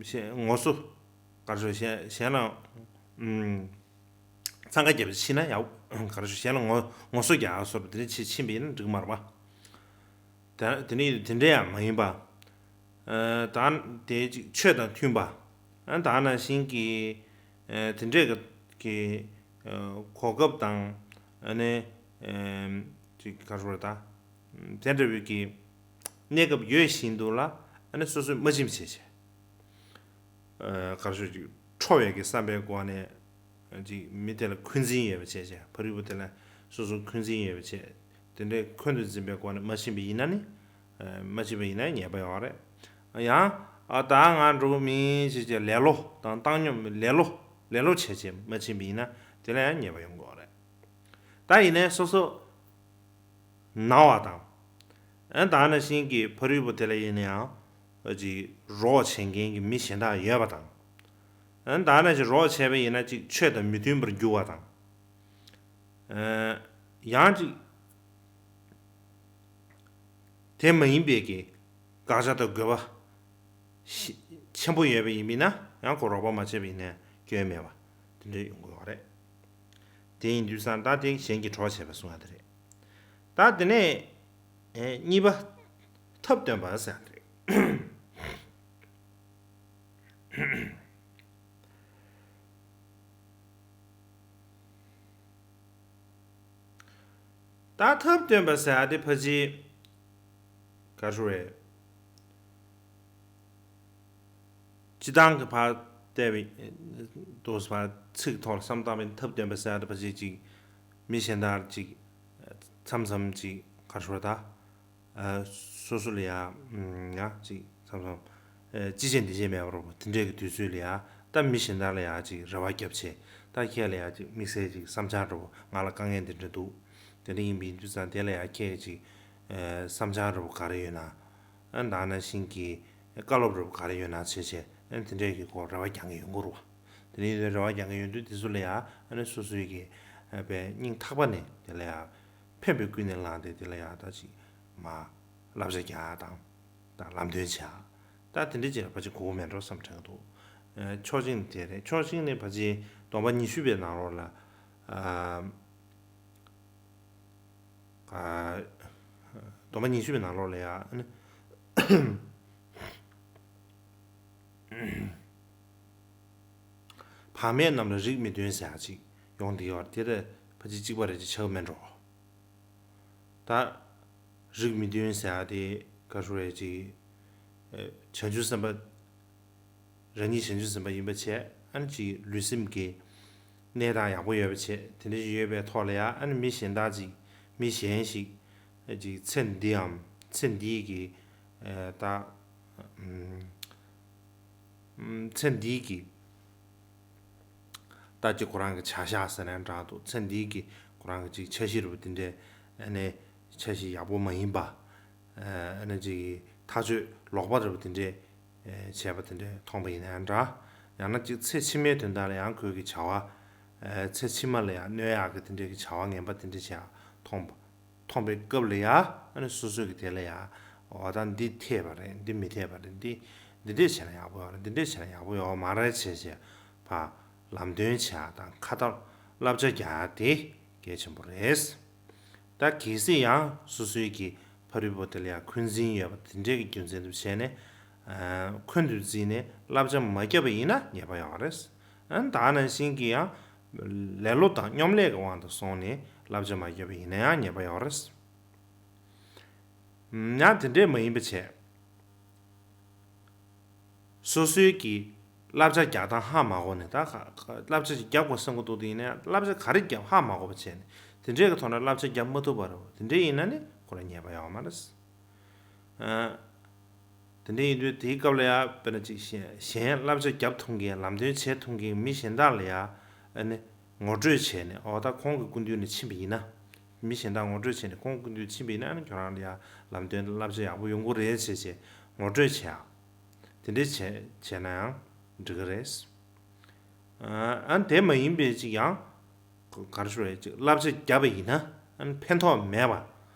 གཞན་ངོ་སོ་ག་རེ་ཞུ་གཞན་གཞན་ལ། ཨུམ། འཚང་ཁ་བརྒྱབ་ཕྱིན་ན་ཡག་ག་རེ་ཞུ་གཞན་ལ་ངོ་ངོ་སོ་རྒྱག་སོགས་པ་དེ་འདྲ་ཕྱིན་ཕྱིན་པ་ཡིན་ན་འགྲིག་མ་རེད་པ། དེ་དེ་ནི་དེ་འདྲ་ཡང་མ་ཡིན་པ། ཨ། ད་དེ་ཅིག་ཆོས་དང་མཐུན་པ། ཨ། ད་ནང་བཞིན་གྱི་ཨ། དེ་འདྲས་ཀྱི་ཨ། གོ་སྐབས་དང་། ཨ་ནི་ཨ། ཅིག་ག་རེ་ཞུ་རེད་ད། དེ་འདྲ་བའི་གི་གནས་སྐབས་ཡོད་བཞིན་དུ་ལ། ཨ་ནི་སོ་སོས་མ་བྱིན་པ་བྱས་བྱས། ཨ། ག་རེ་ཞུ་ཅིག་ཁྲོ་བའི་གི་བསམ་པའི་སྒོ་ནས། ཅིག་མི་དེ་ལ་འཁོན་འཛིན་ཡོད་པ་བྱས་བྱས། ཕ་རོལ་པོ་དེ་ལ་སོ་སོ་འཁོན་འཛིན་ཡོད་པ་བྱས། དེ་འདྲའི་འཁོན་དུ་འཛིན་པའི་སྒོ་ནས་མ་ཕྱིན་པ་ཡིན་ན་ནི། ཨ། མ་ཕྱིན་པ་ཡིན་ན་ཉེས་པ་ཡོད་རེད། ཡང་། ཨ། ད་ང་འགྲོ་གི་མིན་ཞེས་བྱས་ལེ་ལོ་དང་བཏང་སྙོམས་ལེ་ལོ་ལེ་ལོ་བྱས་བྱས་མ་ཕྱིན་པ་ཡིན་ན་དེ་ལ་ཡང་ཉེས་པ་ཡོང་གི་ཡོད་རེད། ད་ཡིན་ནའི་སོ་སོ་ན་བ་དང་། ཨ། ད་ནང་བཞིན་གྱི་ཕ་རོལ་པོ་དེ་ལ་ཡིན་ན་ཡང་ཅིག་རོགས་བྱེད་མཁན་གྱི་མི་གཞན་དག་ཡོད་པ་དང་། ཨ། ད་ནང་བཞིན་རོགས་བྱས་པ་ཡིན་ན་ཅིག་ཆོས་དང་མི་མཐུན་པར་འགྱུར་བ་དང་། ཨ། ཡང་ཅིག་དེ་མ་ཡིན་པའི་གི་དགག་བྱ་དང་དགོས་པ་ཞི་ཆེན་པོ་ཡོད་པ་ཡིན་ན་ཡང་ཁོ་རོགས་པ་མ་བྱས་པ་ཡིན་ན་སྐྱོན་མེད་པ་དེ་འདྲ་ཡོང་གི་ཡོད་རེད། དེ་ཡིན་དུས་ཙང་ད་དེ་གཞན་གྱི་གྲོགས་བྱས་པ་གསུང་ཡ་དེ་རེད། ད་དེ་ནས་ཨེ་གཉིས་པ་ཐབས་སྟོན་པ་ཟེར་ཡ་དེ་རེད། ད་ཐབས་སྟོན་པ་ཟེར་ཡ་དེ་ཕལ་ཆེར་ག་རེ་ཞུ་རེད། སྤྱིར་བཏང་གི་ཕར་བལྟས་པའི་དུས་ཕར་ཚིག་ཐོག་ལ་བསམ་བཏང་བའི་ཐབས་སྟོན་པ་ཟེར་ཡ་དེ་ཕལ་ཆེར་ཅིག་མི་གཞན་དག་ཅིག་མཚམས་མཚམས་ཅིག་ག་རེ་ཞུ་རེད་ད། ཨ། སོ་སོ་ལ་ཡ། ཨམ། ཡ་ཅིག་མཚམས་མཚམས། ཨ། ཅི་བྱེད་འདི་བྱེད་མེད་པ་རོ། དེ་འདྲའི་གི་དུས་ཚོད་ལ་ཡ། ད་མི་གཞན་དག་ལ་ཡ་ཅིག་རེ་བ་བརྒྱབ་བྱས། ད་ཁྱེད་ལ་ཡ་ཅིག་དམིགས་བསལ་ཅིག་བསམ་འཆར་རོ། ང་ལ་དཀའ་ངལ་འདི་འདྲ་འདུག་དེ་འདྲ་ཡིན་པའི་དུས་ཙང་དེ་ལ་ཡ་ཁྱེད་ཅིག་ཨ། བསམ་འཆར་རོ་ག་རེ་ཡོད་ན། ཨ། ད་ནང་བཞིན་གྱི་བཀའ་སློབ་རོ་ག་རེ་ཡོད་ན་བྱས་བྱས། ཨ། དེ་འདྲའི་གི་སྐོར་རེ་བ་རྒྱག་མཁན་ཡོང་གི་རོ། དེ་འདྲའི་རེ་བ་རྒྱག་མཁན་ཡོང་དུས་དེ་ཚོ་ལ་ཡ། ཨ་ནི་སོ་སོའི་གི་ཨ། པའི་སྙིང་ཐག་པ་ནས་དེ་ལ་ཡ། ཕན་པའི་ཀུན་ནས་བསླངས་ཏེ་དེ་ལ་ཡང་ད་ཅིག་མ་བསླབ་བྱ་རྒྱག་དང་། ད་ལམ་སྟོན་བྱ། ད་དེ་འདྲ་ཅིག་ལ་ཕལ་ཆེར་གོ་གི་མེད་འགྲོ་བསམ་དྲན་གྱི་འདུག་ཨ། ཕྱོགས་གཅིག་ནས་དེ་རེད། ཕྱོགས་གཅིག་ནས་ཕལ་ཆེར་སྡོམ་པ་ཉི་ཤུ་པའི་ནང་ལོགས་ལ། ཨ། ཨ། སྡོམ་པ་ཉི་ཤུ་པའི་ནང་ལོགས་ལ་ཡང་། བག་མེད་རྣམས་ལ་རིགས་མི་མཐུན་ཟེར་ཡག་ཅིག་ཡོང་བསྡད་ཡོད་རེད། དེ་ལ་ཕལ་ཆེར་གཅིག་པ་རེད་ཅེས་ཆགས་མེད་འགྲོ། ད་རིགས་མི་མཐུན་ཟེར་ཡག་དེ་ག་རེ་རེད་ཅིག་ཨེ། བྱང་ཆུབ་སེམས་དཔའ། རང་ཉིད་བྱང་ཆུབ་སེམས་དཔའ་ཡིན་པ་བྱས། ཨ་ནི་ཅིག་ལུས་སེམས་ཀྱི་གནས་སྟངས་ཡག་པོ་ཡོད་པ་བྱས། དེ་འདྲ་ཞིག་ཡོད་པའི་ཐོག་ལ་ཡང་། ཨ་ནི་མི་གཞན་དག་ཅིག་མི་གཞན་ཞིག་ཨ། ཅིག་ཚེ་འདིའམ་ཚེ་འདིའི་གི་ཨེ། ད་ཨམ། ཚེ་འདིའི་གི་ད་ཅིག་ཁོ་རང་གི་བྱ་བཞག་ཟེར་ན་འདྲ་འདུག་ཚེ་འདིའི་གི་ཁོ་རང་གི་ཅིག་འཆར་གཞི་རུ་དེ་འདྲས་ཨ་ནི་འཆར་གཞི་ཡག་པོ་མ་ཡིན་པ། ཨ་ནི་ཅིག་ཐག་གཅོད་ལོག་པ་རུ་དེ་འདྲས་བྱས་པ་དེ་འདྲས་མཐོང་པ་ཡིན་ན་འདྲ། ཡང་ན་ཅིག་ཚེ་ཕྱི་མའི་དོན་དག་ལ་ཡང་ཁོའི་གི་བྱ་བ། ཚེ་ཕྱི་མ་ལ་ཡང་གནོད་ཡག་གི་དེ་འདྲས་ཀྱི་བྱ་བ་ངན་པ་དེ་འདྲས་བྱས་མཐོང་པ། མཐོང་པའི་སྐབས་ལ་ཡ། ཨ་ནི་སོ་སོའི་གི་དེ་ལ་ཡ། འོ་ད་འདི་འཐད་པ་རེད། འདི་མི་འཐད་པ་རེད། འདི་འདི་འདྲས་བྱས་ན་ཡག་པོ་ཡོད་རེད། འདི་འདྲས་བྱས་ན་ཡག་པོ་ཡོད་མ་རེད་བྱས་བྱས་ཕ་ལམ་སྟོན་བྱ་དང་ཁ་ཏ་བསླབ་བྱ་རྒྱག་དེ་གལ་ཆེན་པོ་རེད། ད་གལ་སྲིད་ཡང་སོ་སོའི་གི་ཕ་རོལ་པོ་དེ་ལ་ཡ་འཁོན་འཛིན་ཡོད་པ་དེ་འདྲས་ཀྱི་རྒྱུ་མཚན་དུ་བྱས་ནས། འཁོན་དུ་འཛིན་ནས་བསླབ་བྱ་མ་བརྒྱབ་པ་ཡིན་ན་ཉེས་པ་ཡོད་རེད། ཨ་ནི་ད་ནང་བཞིན་གྱི་ཡང་ལེ་ལོ་དང་སྙོམ་ལས་ཀྱི་དབང་དུ་སོང་ནས་བསླབ་བྱ་མ་བརྒྱབ་པ་ཡིན་ན་ཡང་ཉེས་པ་ཡོད་རེད། ཡང་དེ་འདྲས་མ་ཡིན་པ་བྱས། སོ་སོའི་གི་བསླབ་བྱ་རྒྱག་སྟངས་ཧ་མ་གོ་ནས་ད་ག་ག་བསླབ་བྱ་ཅིག་རྒྱབ་དགོས་བསམ་གི་འདུག་དེ་ཡིན་ན་ཡང་བསླབ་བྱ་ག་རེ་རྒྱབ་ཧ་མ་གོ་བ་བྱས་ནས་དེ་འདྲས་ཀྱི་ཐོག་ནས་བསླབ་བྱ་རྒྱབ་མ་ཐུབ་པ་རེད། དེ་འདྲས་ཡིན་ན་ནི་ཁོ་རང་ཉེས་པ་ཡོད་མ་རེད། ཨ། དེ་འདྲ་ཡིན་དུས་དེའི་སྐབས་ལ་ཡང་དཔེར་ན་ཅིག་གཞན་གཞན་བསླབ་བྱ་རྒྱབ་ཐུབ་མཁན་ལམ་སྟོན་བྱེད་ཐུབ་མཁན་མི་གཞན་དག་ལ་ཡང་ཨ་ནི་ངོ་སྤྲོད་བྱས་ནས་འོ་ད་ཁོང་གི་སྐུ་མདུན་ནས་ཕྱིན་པ་ཡིན་ན། མི་གཞན་དག་ངོ་སྤྲོད་བྱས་ནས་ཁོང་གི་སྐུ་མདུན་ཕྱིན་པ་ཡིན་ན་ཨ་ནི་ཁྱོད་རང་ལ་ཡང་ལམ་སྟོན་བསླབ་བྱ་ཡག་པོ་ཡོང་གི་རེད་ཅེས་བྱས་ངོ་སྤྲོད་བྱས། དེ་འདྲ་བྱས་བྱས་ན་ཡང་འགྲིག་གི་རེད། ཨ་ཨ་དེ་མ་ཡིན་པའི་ཅིག་ཡང་ག་རེ་ཞུ་རེད། ཅིག་བསླབ་བྱ་བརྒྱབ་པ་ཡིན་ན་ཨ་ཕན་ཐོགས་མེད་པ།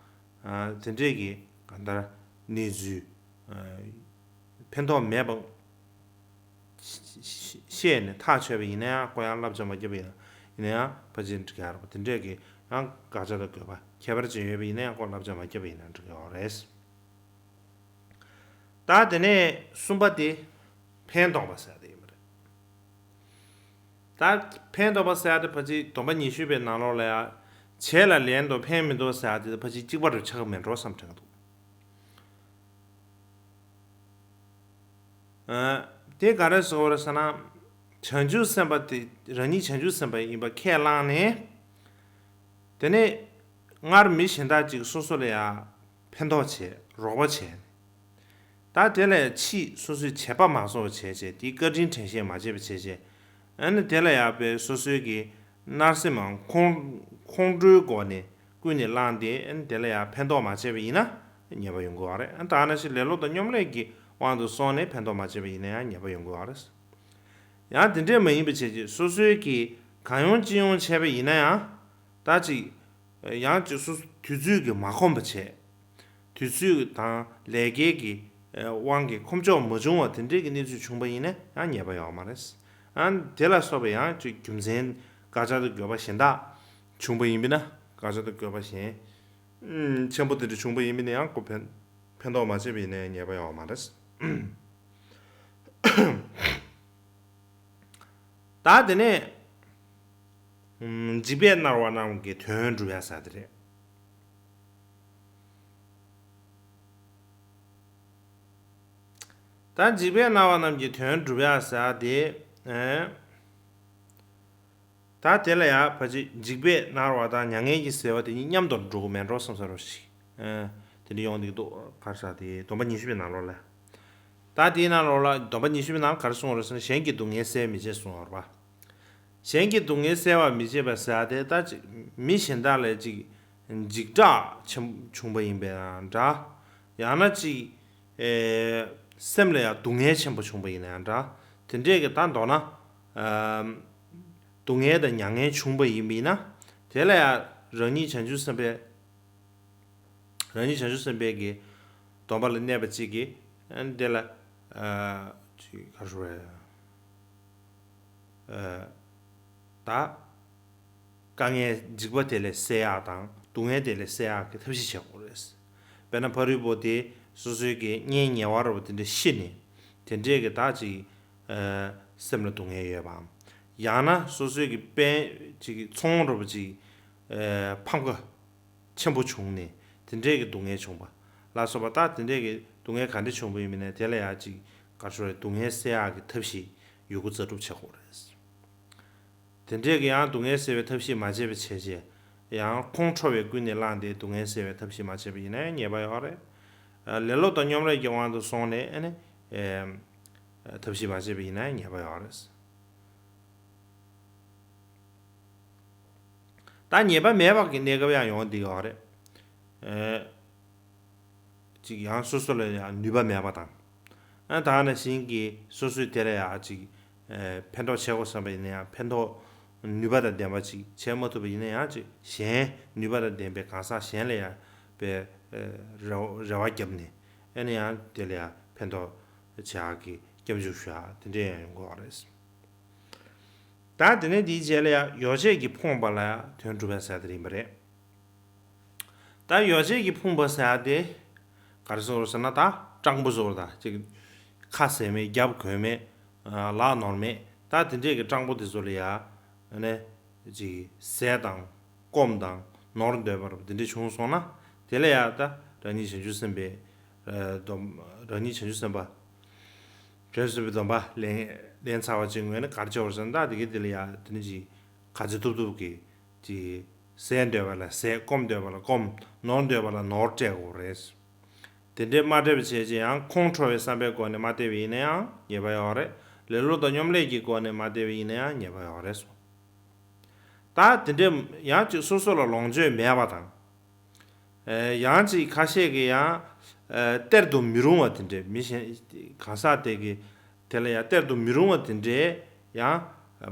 ཨ་དེ་འདྲས་ཀྱི་གང་ལྟར་གནས་ཚུལ་ཨ་ཕན་ཐོགས་མེད་པ་ཤ་ཤ་ཤེས་ནས་ཐག་ཆོད་པ་ཡིན་ན་ཡང་ཁོ་ཡང་བསླབ་བྱ་མ་བརྒྱབ་པ་ཡིན་ན་ཡང་ཕལ་ཆེར་འགྲིག་ཡ་རེད་པ། དེ་འདྲས་ཀྱི་ཡང་དགག་བྱ་དང་དགོས་པ་ཁྱད་པར་ཅན་ཡོད་པ་ཡིན་ན་ཡང་ཁོ་བསླབ་བྱ་མ་བརྒྱབ་པ་ཡིན་ན་འགྲིག་ཡོད་རེད། ད་དེ་ནས་གསུམ་པ་དེ་ཕན་འདོགས་པ་ཟེར་ཡ་དེ་ཡིན་པ་རེད། ད་ཕན་འདོགས་པ་ཟེར་ཡ་དེ་ཕལ་ཆེར་སྡོམ་པ་ཉི་ཤུ་པའི་ནང་ལོགས་ལ་ཡ། བྱས་ལ་ལན་དུ་ཕན་མི་འདོགས་ཟེར་ཡ་དེ་ཕལ་ཆེར་གཅིག་པ་རུ་ཆགས་ཀྱི་མེད་འགྲོ་བསམ་དྲན་གྱི་འདུག་ཨ། དེ་ག་རེ་ཟེར་བ་རེད་ཟེར་ན། བྱང་ཆུབ་སེམས་དཔའ་དེ་རང་ཉིད་བྱང་ཆུབ་སེམས་དཔའ་ཡིན་པ་ཁས་བླངས་ནས། དེ་ནས་སྔར་མི་གཞན་དག་ཅིག་སོ་སོ་ལ་ཡང་ཕན་ཐོགས་བྱས་རོགས་པ་བྱས། ད་དེ་ལས་ཕྱིས་སོ་སོའི་བྱས་པ་མ་བཟོ་བ་བྱས་བྱས་དེའི་བཀའ་དྲིན་དྲན་ཤེས་མ་བྱས་པ་བྱས་བྱས། ཨ་ནི་དེ་ལ་ཡང་པའི་སོ་སོའི་གི་མནར་སེམས་ཁོང་ཁོང་ཁྲོའི་སྒོ་ནས་ཀུན་ནས་བསླངས་ཏེ་ཨ་ནི་དེ་ལ་ཡང་ཕན་ཐོགས་མ་བྱས་པ་ཡིན་ན་ཉེས་པ་ཡོང་གི་ཡོད་རེད། ཨ་ནི་ད་ནང་བཞིན་ལེ་ལོ་དང་སྙོམ་ལས་ཀྱི་དབང་དུ་སོང་ནས་ཕན་ཐོགས་མ་བྱས་པ་ཡིན་ན་ཡང་ཉེས་པ་ཡོང་གི་ཡོད་རེད། ཡང་དེ་འདྲས་མ་ཡིན་པ་བྱས་ཀྱི་སོ་སོའི་གི་གང་ཡོང་ཅི་ཡོང་བྱས་པ་ཡིན་ན་ཡང་། ད་ཅིག་ཡང་ཅིག་སོ་སོ་དུས་ཚོད་ཀྱིས་མ་ཁོམ་པ་བྱས། དུས་ཚོད་དང་ལས་འགན་གྱི་དབང་གིས་ཁོམ་ཕྱོགས་མ་བྱུང་བ་དེ་འདྲས་ཀྱི་གནས་ཚུལ་བྱུང་པ་ཡིན་ན་ཡང་ཉེས་པ་ཡོད་མ་རེད། ཨ་དེ་ལ་སོགས་པའི་ཡང་ཅིག་རྒྱུ་མཚན་དགག་བྱ་དང་དགོས་པ་གཞན་དག་བྱུང་པ་ཡིན་པས་ན་དགག་བྱ་དང་དགོས་པ་གཞན་ཆེན་པོ་དེ་འདྲ་བྱུང་པ་ཡིན་པས་ན་ཡང་ཁོ་ཕན་ཕན་ཐོགས་མ་བྱས་པ་ཡིན་ན་ཡང་ཉེས་པ་ཡོད་མ་རེད། ད་དེ་ནས་འཇིགས་པས་མནར་བ་རྣམས་ཀྱི་དོན་སྒྲུབ་ཡ་ཟེར་དེ་རེད། ད་འཇིགས་པས་མནར་བ་རྣམས་ཀྱི་དོན་སྒྲུབ་ཡ་ཟེར་དེ། ད་དེ་ལ་ཡང་ཕལ་ཆེར་འཇིགས་པས་མནར་བ་དང་མྱ་ངན་གྱིས་གཟིར་བ་དེ་གཉིས་མཉམ་དུ་འགྲོ་གི་མེད་འགྲོ་བསམ་ས་རོ་ཞིག་དེ་འདྲ་ཡོང་གི་འདུག་ག་རེ་ཟེར་དེ་སྡོམ་པ་ཉི་ཤུ་པའི་ནང་ལོགས་ལ། ད་དེའི་ནང་ལོགས་ལ་སྡོམ་པ་ཉི་ཤུ་པའི་ནང་ག་རེ་གསུངས་པ་རེད་ཟེར་ན་གཞན་གྱི་སྡུག་བསྔལ་བསལ་མི་བྱེད་གསུངས་པ་རེད་པ། གཞན་གྱི་སྡུག་བསྔལ་བསལ་བར་མི་བྱེད་པ་ཟེར་ཡ་དེ་ད་ཅིག་མི་གཞན་དག་ལ་ཅིག་འཇིགས་སྐྲག་ཆེན་པོ་བྱུང་པ་ཡིན་པ་ཡང་འདྲ། ཡང་ན་ཅིག་ཨེ་སེམས་ལ་ཡང་སྡུག་བསྔལ་ཆེན་པོ་བྱུང་པ་ཡིན་ན་ཡང་འདྲ། དེ་འདྲས་ཀྱི་ད་མདོར་ན་ཨམ་སྡུག་བསྔལ་དང་མྱ་ངན་བྱུང་པ་ཡིན་པ་ཡིན་ན་དེ་ལ་ཡང་རང་ཉིད་བྱང་ཆུབ་སེམས་དཔའི་རང་ཉིད་བྱང་ཆུབ་སེམས་དཔའི་གི་སྡོམ་པ་ལ་གནས་པ་གཅིག་གིས་ཨ་ནི་དེ་ལ་ཨ་ཅིག་ག་རེ་ཞུ་དགོས་རེད། ཨ་ད་དཀའ་ངལ་འཇིགས་པ་དེ་ལས་སེལ་ཡག་དང་སྡུག་བསྔལ་དེ་ལས་སེལ་ཡག་གི་ཐབས་ཤེས་བྱེད་དགོས་རེད། དཔེར་ན་ཕ་རོལ་པོ་དེ་སོ་སོའི་གི་གཉེན་ཉེ་བ་རུ་དེ་འདྲ་ཤི་ནས་དེ་འདྲས་གི་ད་ཅིག་ཨ་སེམས་ལ་སྡུག་བསྔལ་ཡོད་པའམ། ཡང་ན་སོ་སོའི་གི་དཔོན་ཅིག་ཚོང་རུ་ཅིག་ཨ་ཕམ་ཁ་ཆེན་པོ་བྱུང་ནས་དེ་འདྲས་ཀྱི་སྡུག་བསྔལ་བྱུང་པ་ལ་སོགས་པ་ད་དེ་འདྲས་ཀྱི་སྡུག་བསྔལ་ག་འདྲ་བྱུང་པ་ཡིན་མིན་ནས་དེ་ལ་ཡང་ཅིག་ག་རེ་ཞུ་རེད། སྡུག་བསྔལ་སེལ་ཡག་གི་ཐབས་ཤེས་ཡོད་རྒུ་རྩལ་སྤྲུགས་བྱེད་དགོས་རེད། དེ་འདྲས་ཀྱི་ཡང་སྡུག་བསྔལ་སེལ་བའི་ཐབས་ཤེས་མ་བྱས་པའི་ཆེད་ཅེས་ཡང་ཁོང་ཁྲོ་བའི་ཀུན་ནས་བསླངས་ཏེ་སྡུག་བསྔལ་སེལ་བའི་ཐབས་ཤེས་མ་བྱས་པ་ཡིན་ན་ཡང་ཉེས་པ་ཡོད་རེད། ལེ་ལོ་དང་སྙོམ་ལས་ཀྱི་དབང་དུ་སོང་ནས་ཨ་ནི། ཐབས་ཤེས་མ་བྱས་པ་ཡིན་ན་ཉེས་པ་ཡོད་རེད། ད་ཉེས་པ་མེད་པ་གི་གནས་སྐབས་ཡང་ཡོང་བསྡད་ཡོད་རེད། ཨེ། ཅིག་ཡང་སོ་སོ་ལ་ཡང་ནུས་པ་མེད་པ་དང་། ཨ་ད་ག་ནང་བཞིན་གྱི་སོ་སོའི་དེ་ལ་ཡང་ཅིག་ཨེ་ཕན་ཐོགས་ཆེ་གོ་བསམ་པ་ཡིན་ན་ཡང་ཕན་ཐོགས་ནུས་པ་དང་ལྡན་པ་ཅིག་བྱེད་མ་ཐུབ་པ་ཡིན་ན་ཡང་ཅིག་གཞན་ནུས་པ་དང་ལྡན་པའི་གང་ཟག་གཞན་ལ་ཡང་པའི་ཨེ་རེ་བ་རེ་བ་བརྒྱབ་ནས་ཨ་ནི་ཡང་དེ་ལ་ཡང་ཕན་ཐོགས་བྱེད་ཡག་གི་སྐྱབས་འཇུག་ཞུ་ཡག་དེ་འདྲས་ཡང་ཡོང་གི་ཡོད་རེད། ད་དེ་ནས་དེའི་རྗེས་ལ་ཡང་ཡོ་བྱད་ཀྱིས་ཕོངས་པ་ལ་ཡང་དོན་སྒྲུབ་པ་ཟེར་དེ་ཡིན་པ་རེད། ད་ཡོ་བྱད་ཀྱིས་ཕོངས་པ་ཟེར་ཡག་དེ་ག་རེ་ཟེར་དགོས་ཟེར་ན། ད་སྤྲང་པོ་ཟེར་བ་དང་ཅིག་ཁ་ཟས་མེད། རྒྱབ་གོན་མེད། ལག་ནོར་མེད། ད་དེ་འདྲས་ཀྱི་སྤྲང་པོ་དེ་ཚོ་ལ་ཡང་ཨ་ནི་ཅིག་ཟས་དང་སྐོམ་དང་ནོར་འདོད་པ་རུ་དེ་འདྲས་བྱུང་སོང་ན། དེ་ལ་ཡང་ད་རང་ཉིད་བྱང་ཆུབ་སེམས་དཔའི་སྡོམ། རང་ཉིད་བྱང་ཆུབ་སེམས་དཔའ། བྱང་ཆུབ་སེམས་དཔའི་སྡོམ་པ་ལེན་ལེན་ཚར་བ་ཅིག་ངོས་ནས་ག་རེ་བྱེད་དགོས་ཟེར་ན། ད་དེ་གའི་དེ་ལ་ཡང་དེ་ནི་ཅིག་ག་ཚོད་ཐུབ་ཐུབ་ཀྱིས་ཅིག་ཟས་འདོད་པ་ལ་ཟས། སྐོམ་འདོད་པ་ལ་སྐོམ། ནོར་འདོད་པ་ལ་ནོར་སྤྲད་དགོས་རེད། དེ་འདྲས་མ་སྤྲད་པ་བྱས་ཅིག་ཡང་ཁོང་ཁྲོ་བའི་བསམ་པའི་སྒོ་ནས་མ་བསྡད་པ་ཡིན་ན་ཡང་ཉེས་པ་ཡོད་རེད། ལེ་ལོ་དང་སྙོམ་ལས་ཀྱི་སྒོ་ནས་མ་བསྡད་པ་ཡིན་ན་ཡང་ཉེས་པ་ཡོད་རེད་གསུངས། ད་དེ་འདྲས་ཡང་ཅིག་སོ་སོ་ལ་ལོངས་སྤྱོད་མེད་པ་དང་། ཨེ་ཡང་ཅིག་ཁ་ཤས་ཀྱིས་ཡང་ཨེ་སྟེར་དུ་མི་རུང་བ་དེ་འདྲས། མི་གཞན་གང་ཟག་དེ་གི་དེ་ལ་ཡང་སྟེར་དུ་མི་རུང་བ་དེ་འདྲས་ཡང་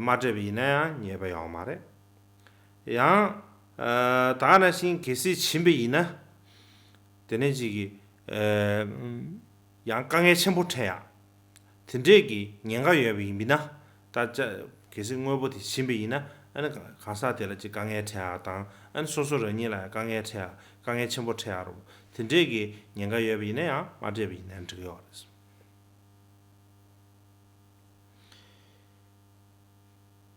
མ་སྤྲད་པ་ཡིན་ན་ཡང་ཉེས་པ་ཡོད་མ་རེད། ཡང་ཨེ་ད་ག་ནང་བཞིན་གལ་སྲིད་བྱིན་པ་ཡིན་ན། དེ་ནས་ཅིག་གིས་ཨེ་ཡང་དཀའ་ངལ་ཆེན་པོ་འཕྲད་ཡག་དེ་འདྲས་ཀྱི་ཉེན་ཁ་ཡོད་པ་ཡིན་པས་ན། ད་ཅ་གལ་སྲིད་དངོས་པོ་དེ་བྱིན་པ་ཡིན་ན། ཨ་ནི་གང་ཟག་དེ་ལ་ཅིག་དཀའ་ངལ་འཕྲད་ཡག་དང་། ཨ་ནི་སོ་སོ་རང་ཉིད་ལ་ཡང་དཀའ་ངལ་འཕྲད་ཡག་དཀའ་ངལ་ཆེན་པོ་འཕྲད་ཡག་རུ་དེ་འདྲས་ཀྱི་ཉེན་ཁ་ཡོད་པ་ཡིན་ན་ཡང་མ་སྤྲད་པ་ཡིན་ན་འགྲིག་གི་ཡོད་རེད།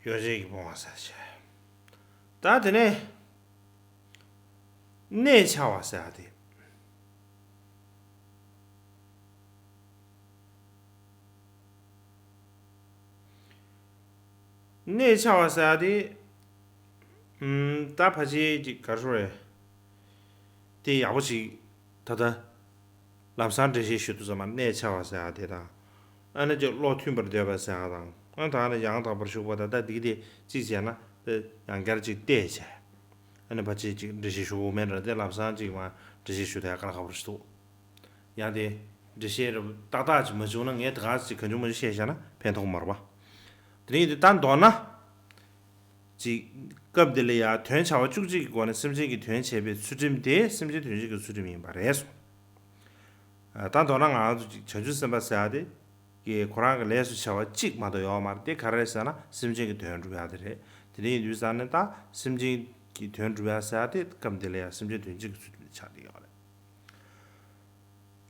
ཡོ་བྱད་ཀྱིས་ཕོངས་པ་ཟེར་བྱས། ད་དེ་ནས་གནས་འཆའ་བ་ཟེར་ཡག་དེ། གནས་འཆའ་བ་ཟེར་ཡག་དེ། ཨམ། ད་ཕལ་ཆེར་ཅིག་ག་རེ་ཟེར་དགོས་རེད། དེ་ཡག་པོ་ཅིག་ད་ལྟ་ལམ་སང་འགྲེལ་བཤད་ཞུ་དུས་ཙམ་པ་གནས་འཆའ་བ་ཟེར་ཡག་དེ་དང་། ཨ་ནི་ཅིག་བློ་མཐུན་པར་འདོད་པ་ཟེར་ཡག་དང་། ཨ་ད་ནི་ཡང་དག་པར་ཞུགས་པ་དང་། ད་འདི་དེ་གཅིག་བྱས་ན་དེ་ཡང་བསྐྱར་ཅིག་བལྟས་བྱས། ཨ་ནི་ཕལ་ཆེར་ཅིག་འགྲེལ་བཤད་ཞུ་དགོས་མེད་འདྲ། དེ་ལམ་སང་ཅིག་མར་འགྲེལ་བཤད་ཞུ་དེ་ཡག་ག་ལ་ཁག་པོ་ཞིག་འདུག། ཡང་དེ་འགྲེལ་བཤད་རུ་ཏག་ཏག་ཅིག་མ་བྱུང་ན། ངས་དེ་ག་ཅིག་གང་བྱུང་མང་བྱུང་བཤད་བཞག་ན་ཕན་ཐོགས་མ་རེད་པ། དེ་རིང་དེ་ད་མདོར་ན། ཅིག་སྐབས་འདི་ལ་ཡང་དོན་བྱ་བ་བཅུ་གཅིག་གི་སྒོ་ནས་སེམས་ཅན་གྱི་དོན་བྱེད་པའི་ཚུལ་ཁྲིམས་དེ་སེམས་ཅན་དོན་བྱེད་ཀྱི་ཚུལ་ཁྲིམས་ཡིན་པ་རེད་གསུངས། ཨ་ད་མདོར་ན་ང་ཚོ་ཅིག་བྱང་ཆུབ་སེམས་དཔའ་ཟེར་ཡག་དེ་གི་ཁོ་རང་གི་ལས་སུ་བྱ་བ་གཅིག་མ་གཏོགས་ཡོད་མ་རེད། དེ་ག་རེ་རེད་ཟེར་ན་སེམས་ཅན་གྱི་དོན་སྒྲུབ་ཡག་དེ་རེད། དེ་འདྲ་ཡིན་དུས་ཙང་ནས་ད་སེམས་ཅན་གྱི་དོན་སྒྲུབ་ཡག་ཟེར་ཡག་དེ་སྐབས་འདི་ལ་ཡང་སེམས་ཅན་དོན་བྱེད་ཀྱི་ཚུལ་ཁྲིམས་དེ་ཆགས་བསྡད་ཡོད་རེད།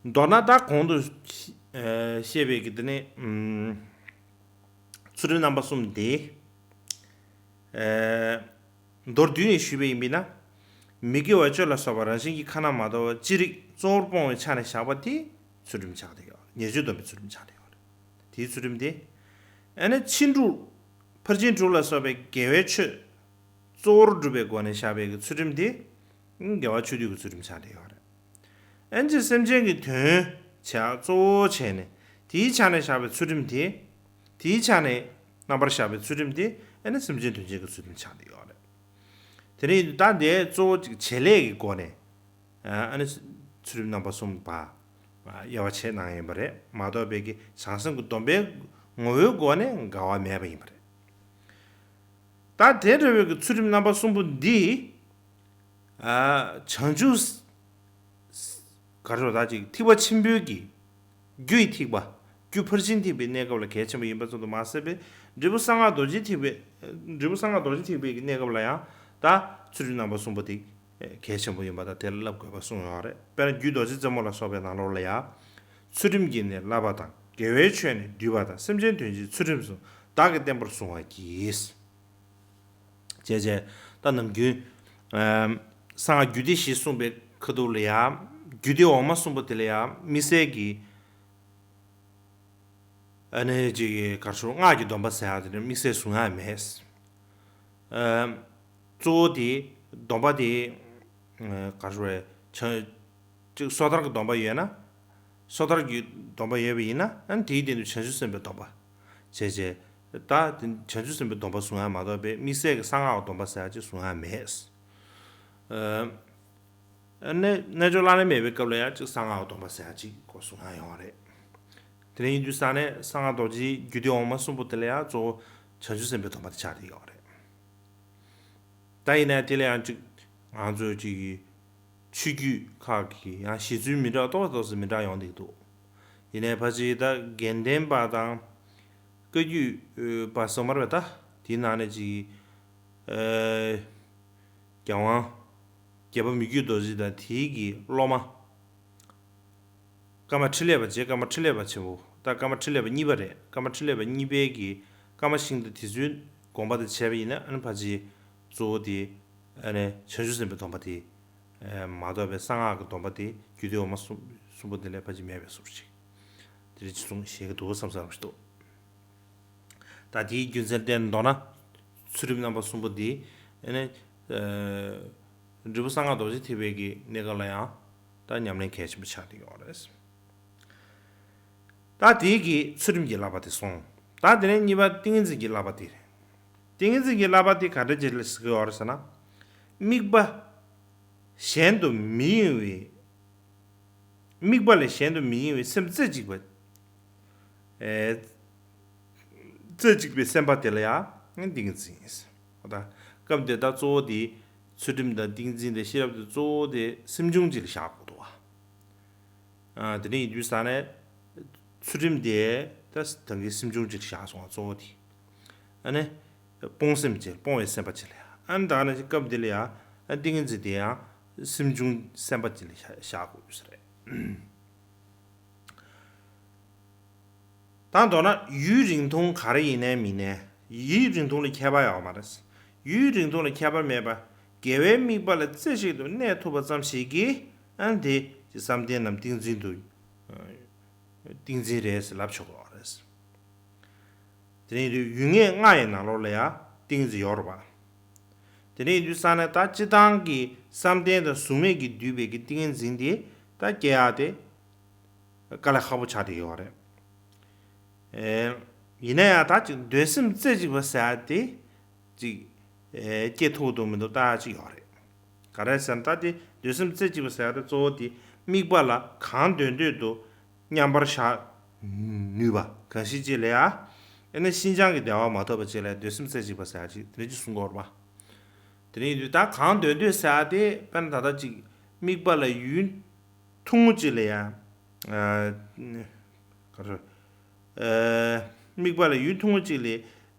མདོར་ན་ད་གོང་དུ་ཨེ་བཤད་པའི་གི་དེ་ནི་ཨམ་ཚུལ་ཁྲིམས་རྣམ་པ་གསུམ་དེ། ཨེ་མདོར་བསྡུས་ནས་ཞུས་པ་ཡིན་པས་ན། མི་དགེ་བ་བཅུ་ལ་སོགས་པ་རང་བཞིན་གྱིས་ཁ་ན་མ་ཐོ་བ་ཅི་རིགས་གཙོ་བོར་སྤོང་བའི་ཆ་ནས་བཞག་པ་དེ་ཚུལ་ཁྲིམས་ཆགས་བསྡད་ཡོད། ཉེས་སྤྱོད་སྡོམ་པའི་ཚུལ་ཁྲིམས་ཆགས་བསྡད་ཡོད་རེད། དེའི་ཚུལ་ཁྲིམས་དེ། ཨ་ནི་ཕྱིན་དྲུག་ཕར་ཕྱིན་དྲུག་ལ་སོགས་པའི་དགེ་བའི་ཆོས་གཙོ་བོར་སྒྲུབ་པའི་སྒོ་ནས་བཞག་པའི་གི་ཚུལ་ཁྲིམས་དེ། དགེ་བ་ཆོས་སྡུད་ཀྱི་ཚུལ་ཁྲིམས་ཆགས་བསྡད་ཡོད་རེད། ཨན་ཅི་སེམས་ཅན་གྱི་དོན་བྱ་གཙོ་བོ་བྱས་ནས་དེའི་ཆ་ནས་བཞག་པའི་ཚུལ་ཁྲིམས་དེ། དེའི་ཆ་ནས་རྣམ་པར་བཞག་པའི་ཚུལ་ཁྲིམས་དེ་ཨ་ནི་སེམས་ཅན་དོན་བྱེད་ཀྱི་ཚུལ་ཁྲིམས་ཆགས་བསྡད་ཡོད་རེད། དེ་ནས་ད་འདི་གཙོ་བོ་ཅིག་བྱེད་ལས་ཀྱི་སྒོ་ནས་ཨ་ནི་ཚུལ་ཁྲིམས་རྣམ་པ་གསུམ་པ་དབྱེ་བ་ཕྱེ་གནང་ཡིན་པ་རེད་མ་གཏོགས་པའི་གི་བྱང་སེམས་ཀྱི་སྡོམ་པའི་ངོ་བོའི་སྒོ་ནས་འགལ་བ་མེད་པ་ཡིན་པ་རེད། ད་དེ་འདྲ་བའི་གི་ཚུལ་ཁྲིམས་རྣམ་པ་གསུམ་པོ་འདི། ཨ་བྱང་ཆུབ་ག་རེ་ཟེར་ད་ཅིག་ཐེག་པ་ཆེན་པོའི་གི་རྒྱུ་ཡི་ཐེག་པ། རྒྱུ་ཕར་ཕྱིན་ཐེག་པའི་གནས་སྐབས་ལ་གལ་ཆེན་པོ་ཡིན་པ་ཙམ་དུ་མ་ཟད་པའི་འབྲས་བུ་གསང་སྔགས་རྡོ་རྗེ་ཐེག་པའི་འབྲས་བུ་གསང་སྔགས་རྡོ་རྗེ་ཐེག་པའི་གི་གནས་སྐབས་ལ་ཡང་ད་ཚུལ་ཁྲིམས་རྣམ་པ་གསུམ་པོ་དེ་གལ་ཆེན་པོ་ཡིན་པ་དང་དེ་ལ་བསླབ་དགོས་པ་གསུངས་ཡོད་རེད། དཔེར་ན་རྒྱུད་རྡོ་རྗེ་རྩེ་མོ་ལ་སོགས་པའི་ནང་ལོགས་ལ་ཡང་། ཚུལ་ཁྲིམས་ཀྱིས་ནི་བསླབ་པ་དང་། དགེ་བའི་ཆོས་ནི་བསྡུས་པ་དང་། སེམས་ཅན་དོན་བྱེད་ཚུལ་ཁྲིམས་སུ། བདག་གིས་བསྟན་པར་བཟུང་བར་གྱིས། བྱས་བྱས་ད་ནམ་རྒྱུན་ཨམ་གསང་སྔགས་རྒྱུད་སྡེ་བཞི་གསུངས་པའི་ཁ་ཐུག་ལ་ཡང་རྒྱུད་སྡེ་འོག་མ་གསུམ་པོ་དེ་ལ་ཡང་དམིགས་བསལ་གྱི་ཨ་ནི་ཅིག་ག་རེ་ཟེར་སྔགས་ཀྱི་སྡོམ་པ་ཟེར་ཡག་དེ་ནི་དམིགས་བསལ་བཟུང་ཡག་མེད། ཨམ་གཙོ་བོ་དེ་སྡོམ་པ་དེ་ག་རེ་ཟེར་བྱང་ཅིག་སོ་ཐར་གྱི་སྡོམ་པ་ཡོད་ན། སོ་ཐར་གྱི་སྡོམ་པ་ཡོད་པ་ཡིན་ན། ཨ་ནི་དེའི་སྟེང་དུ་བྱང་ཆུབ་སེམས་དཔའི་སྡོམ་པ་བྱས་བྱས། ད་དེ་བྱང་ཆུབ་སེམས་དཔའི་སྡོམ་པ་བཟུང་ཡ་མ་གཏོགས་པའི་དམིགས་བསལ་གྱི་གསང་སྔགས་ཀྱི་སྡོམ་པ་ཟེར་ཡ་ཅིག་བཟུང་ཡ་མེད། ཨ་ནི་རྣལ་འབྱོར་བླ་ན་མེད་པའི་སྐབས་ལ་ཡང་ཅིག་གསང་སྔགས་སྡོམ་པ་ཟེར་ཡ་ཅིག་གོ་བཟུང་ཡ་ཡོང་བ་རེད། དེ་འདྲ་ཡིན་དུས་ཙང་ནས་གསང་སྔགས་རྡོ་རྗེའི་རྒྱུད་སྡེ་འོག་མ་གསུམ་པོ་དེ་ལ་ཡང་གཙོ་བོ་བྱང་ཆུབ་སེམས་དཔའི་སྡོམ་པ་དེ་ཆགས་བསྡད་ཡོད་རེད། ད་ཡིན་ནའི་དེ་ལ་ཡང་ཅིག་ང་ཚོའི་ཅིག་གི་ཆོས་བརྒྱུད་ཁག་གི་ཡང་བཞེད་ཚུལ་མི་འདྲ་བ་ཏོག་ཙམ་ཏོག་ཙམ་མི་འདྲ་ཡོང་བསྡད་འདུག་ཡིན་ནའི་ཕལ་ཆེར་ད་དགེ་ལྡན་པ་དང་བཀའ་བརྒྱུད་པ་ཟེར་མ་རེད་པ། ད་དེའི་ནང་ནས་ཅིག་ཨ་རྒྱལ་དབང་རྒྱལ་པོ་མི་བསྐྱོད་རྡོ་རྗེ་དང་དེའི་གི་སློབ་མ། ཀརྨ་ཕྲིན་ལས་པ་བྱས། ཀརྨ་ཕྲིན་ལས་པ་ཆེན་པོ། ད་ཀརྨ་ཕྲིན་ལས་པ་གཉིས་པ་རེད། ཀརྨ་ཕྲིན་ལས་པ་གཉིས་པའི་གི་ཀརྨ་ཤིང་རྟ་དེ་ཚོའི་དགོངས་པ་དེ་བྱས་པ་ཡིན་ན། ཨ་ནི་ཕལ་ཆེར་གཙོ་བོ་དེ་ཨ་ནི་བྱང་ཆུབ་སེམས་དཔའི་སྡོམ་པ་དེ་མ་གཏོགས་པའི་གསང་སྔགས་ཀྱི་སྡོམ་པ་དེ་རྒྱུད་སྡེ་འོག་མ་གསུམ་གསུམ་པོ་དེ་ལས་ཕལ་ཆེར་མེད་པའི་བཟོ་འདྲ་ཅིག་དེ་རིགས་ཅིག་གསུང་བཤད་ཀྱི་འདུག་བསམ་བསམ་ཞིག་འདུག་ད་དེའི་རྒྱུ་མཚན་བསྟན་མདོར་ན། ཚུལ་ཁྲིམས་རྣམ་པ་གསུམ་པོ་འདི་ཨ་ནི་ཨ་འབྲས་བུ་གསང་སྔགས་རྡོ་རྗེ་ཐེག་པའི་གི་གནས་སྐབས་ལ་ཡང་ད་ཉམས་ལེན་གལ་ཆེན་པོ་ཆགས་བསྡད་ཡོད་རེད། ད་དེའི་གི་ཚུལ་ཁྲིམས་ཀྱི་བསླབ་པ་དེ་སོང་། ད་དེ་ནས་གཉིས་པ་ཏིང་ངེ་འཛིན་གྱི་བསླབ་པ་དེ་རེད། ཏིང་ངེ་འཛིན་གྱི་བསླབ་པ་དེ་ག་འདྲ་ཅིག་ལ་ཟེར་གྱི་ཡོད་རེད་ཟེར་ན། དམིགས་པ་གཞན་དུ་མི་གཡེང་བའི། དམིགས་པ་ལས་གཞན་དུ་མི་གཡེང་བའི་སེམས་རྩེ་གཅིག་པ། ཨེ། རྩེ་གཅིག་པའི་སེམས་པ་དེ་ལ་ཡང་ཏིང་ངེ་འཛིན་ཡིན། འོ་ད། སྐབས་འདི་ད་གཙོ་བོ་དེ་ཚུལ་ཁྲིམས་དང་ཏིང་འཛིན་དང་ཤེས་རབ་དེ་གཙོ་བོ་དེ་སེམས་བྱུང་གཅིག་ལ་བཞག་དགོས་འདུག་བ། ཨ། དེ་འདྲ་ཡིན་དུས་ཙང་ནས། ཚུལ་ཁྲིམས་དེ་ད་ད་གིན་སེམས་བྱུང་གཅིག་ལ་བཞག་སོང་བ། གཙོ་བོ་དེ། ཨ་ནི། སྤོང་སེམས་ཅན། སྤོང་བའི་སེམས་པ་ཅིག་ལ་ཡང་། ཨ་ནི་ད་ནི་སྐབས་འདི་ལ་ཡང་། ཨ། ཏིང་ངེ་འཛིན་དེ་ཡང་སེམས་བྱུང་སེམས་པ་ཅིག་ལ་བཞག་དགོས་ཡོད་ས་རེད། ད་མདོར་ན་ཡུན་རིང་ཐུང་ག་རེ་ཡིན་ནའི་མིན་ནའི། ཡུན་རིང་ཐུང་ལ་ཁྱད་པར་ཡོད་མ་རེད། ཡུན་རིང་ཐུང་ལ་ཁྱད་པར་མེད་པར། དགེ་བའི་དམིགས་པ་ལ་རྩེ་གཅིག་ཏུ་གནས་ཐུབ་པ་ཙམ་ཞིག་གིས། ཨ་ནི་དེ་བསམ་གཏན་ནམ་ཏིང་འཛིན་དུ། ཏིང་འཛིན་རེད་ཟེར་ལབ་ཆོག་གི་རེད། དེ་ནས་ཡུལ་ངེས་ལྔ་ཡི་ནང་ལོགས་ལ་ཡང་ཏིང་འཛིན་ཡོད་རེད་པ། དེ་ནས་ཡིན་དུས་ཙང་ནས་ད་སྤྱིར་བཏང་གི་བསམ་གཏན་དང་གཟུགས་མེད་ཀྱིས་བསྡུས་པའི་གི་ཏིང་ངེ་འཛིན་དེ་ད་སྐྱེ་ཡག་དེ་དཀའ་ལས་ཁག་པོ་ཆགས་བསྡད་ཡོད་རེད། ཨེ། ཡིན་ན་ཡང་ད་ཅིག་འདོད་སེམས་རྩེ་གཅིག་པ་ཟེར་ཡག་དེ་ཅིག་ཨེ། སྐྱེ་ཐུབ་འདུག་མི་འདུག་ལྟ་ཡག་ཅིག་ཡོད་རེད། ག་རེ་ཟེར་ན། ད་དེ་འདོད་སེམས་རྩེ་གཅིག་པ་ཟེར་ཡག་དེ་གཙོ་བོ་དེ་དམིགས་པ་ལ་གང་འདོད་འདོད་དུ་མཉམ་པར་བཞག་ནུས་པ་གང་ཞིག་ཅིག་ལ་ཡང་། ཨ་ནི་ཕྱིན་ཅང་གི་བདེ་བ་མ་ཐོབ་པ་ཅིག་ལ་འདོད་སེམས་རྩེ་གཅིག་པ་ཟེར་ཡག་ཅིག་དེ་འདྲ་ཅིག་གསུང་གི་ཡོད་རེད་པ། དེ་འདྲ་ཡིན་དུས་ད་གང་འདོད་འདོད་ཟེར་ཡག་དེ་དཔེར་ན་ད་ལྟ་ཅིག་དམིགས་པ་ལ་ཡུན་ཐུང་ངུ་ཅིག་ལ་ཡང་། ཨ། ག་རེ། ཨ། དམིགས་པ་ལ་ཡུན་ཐུང་ངུ་ཅིག་ལ།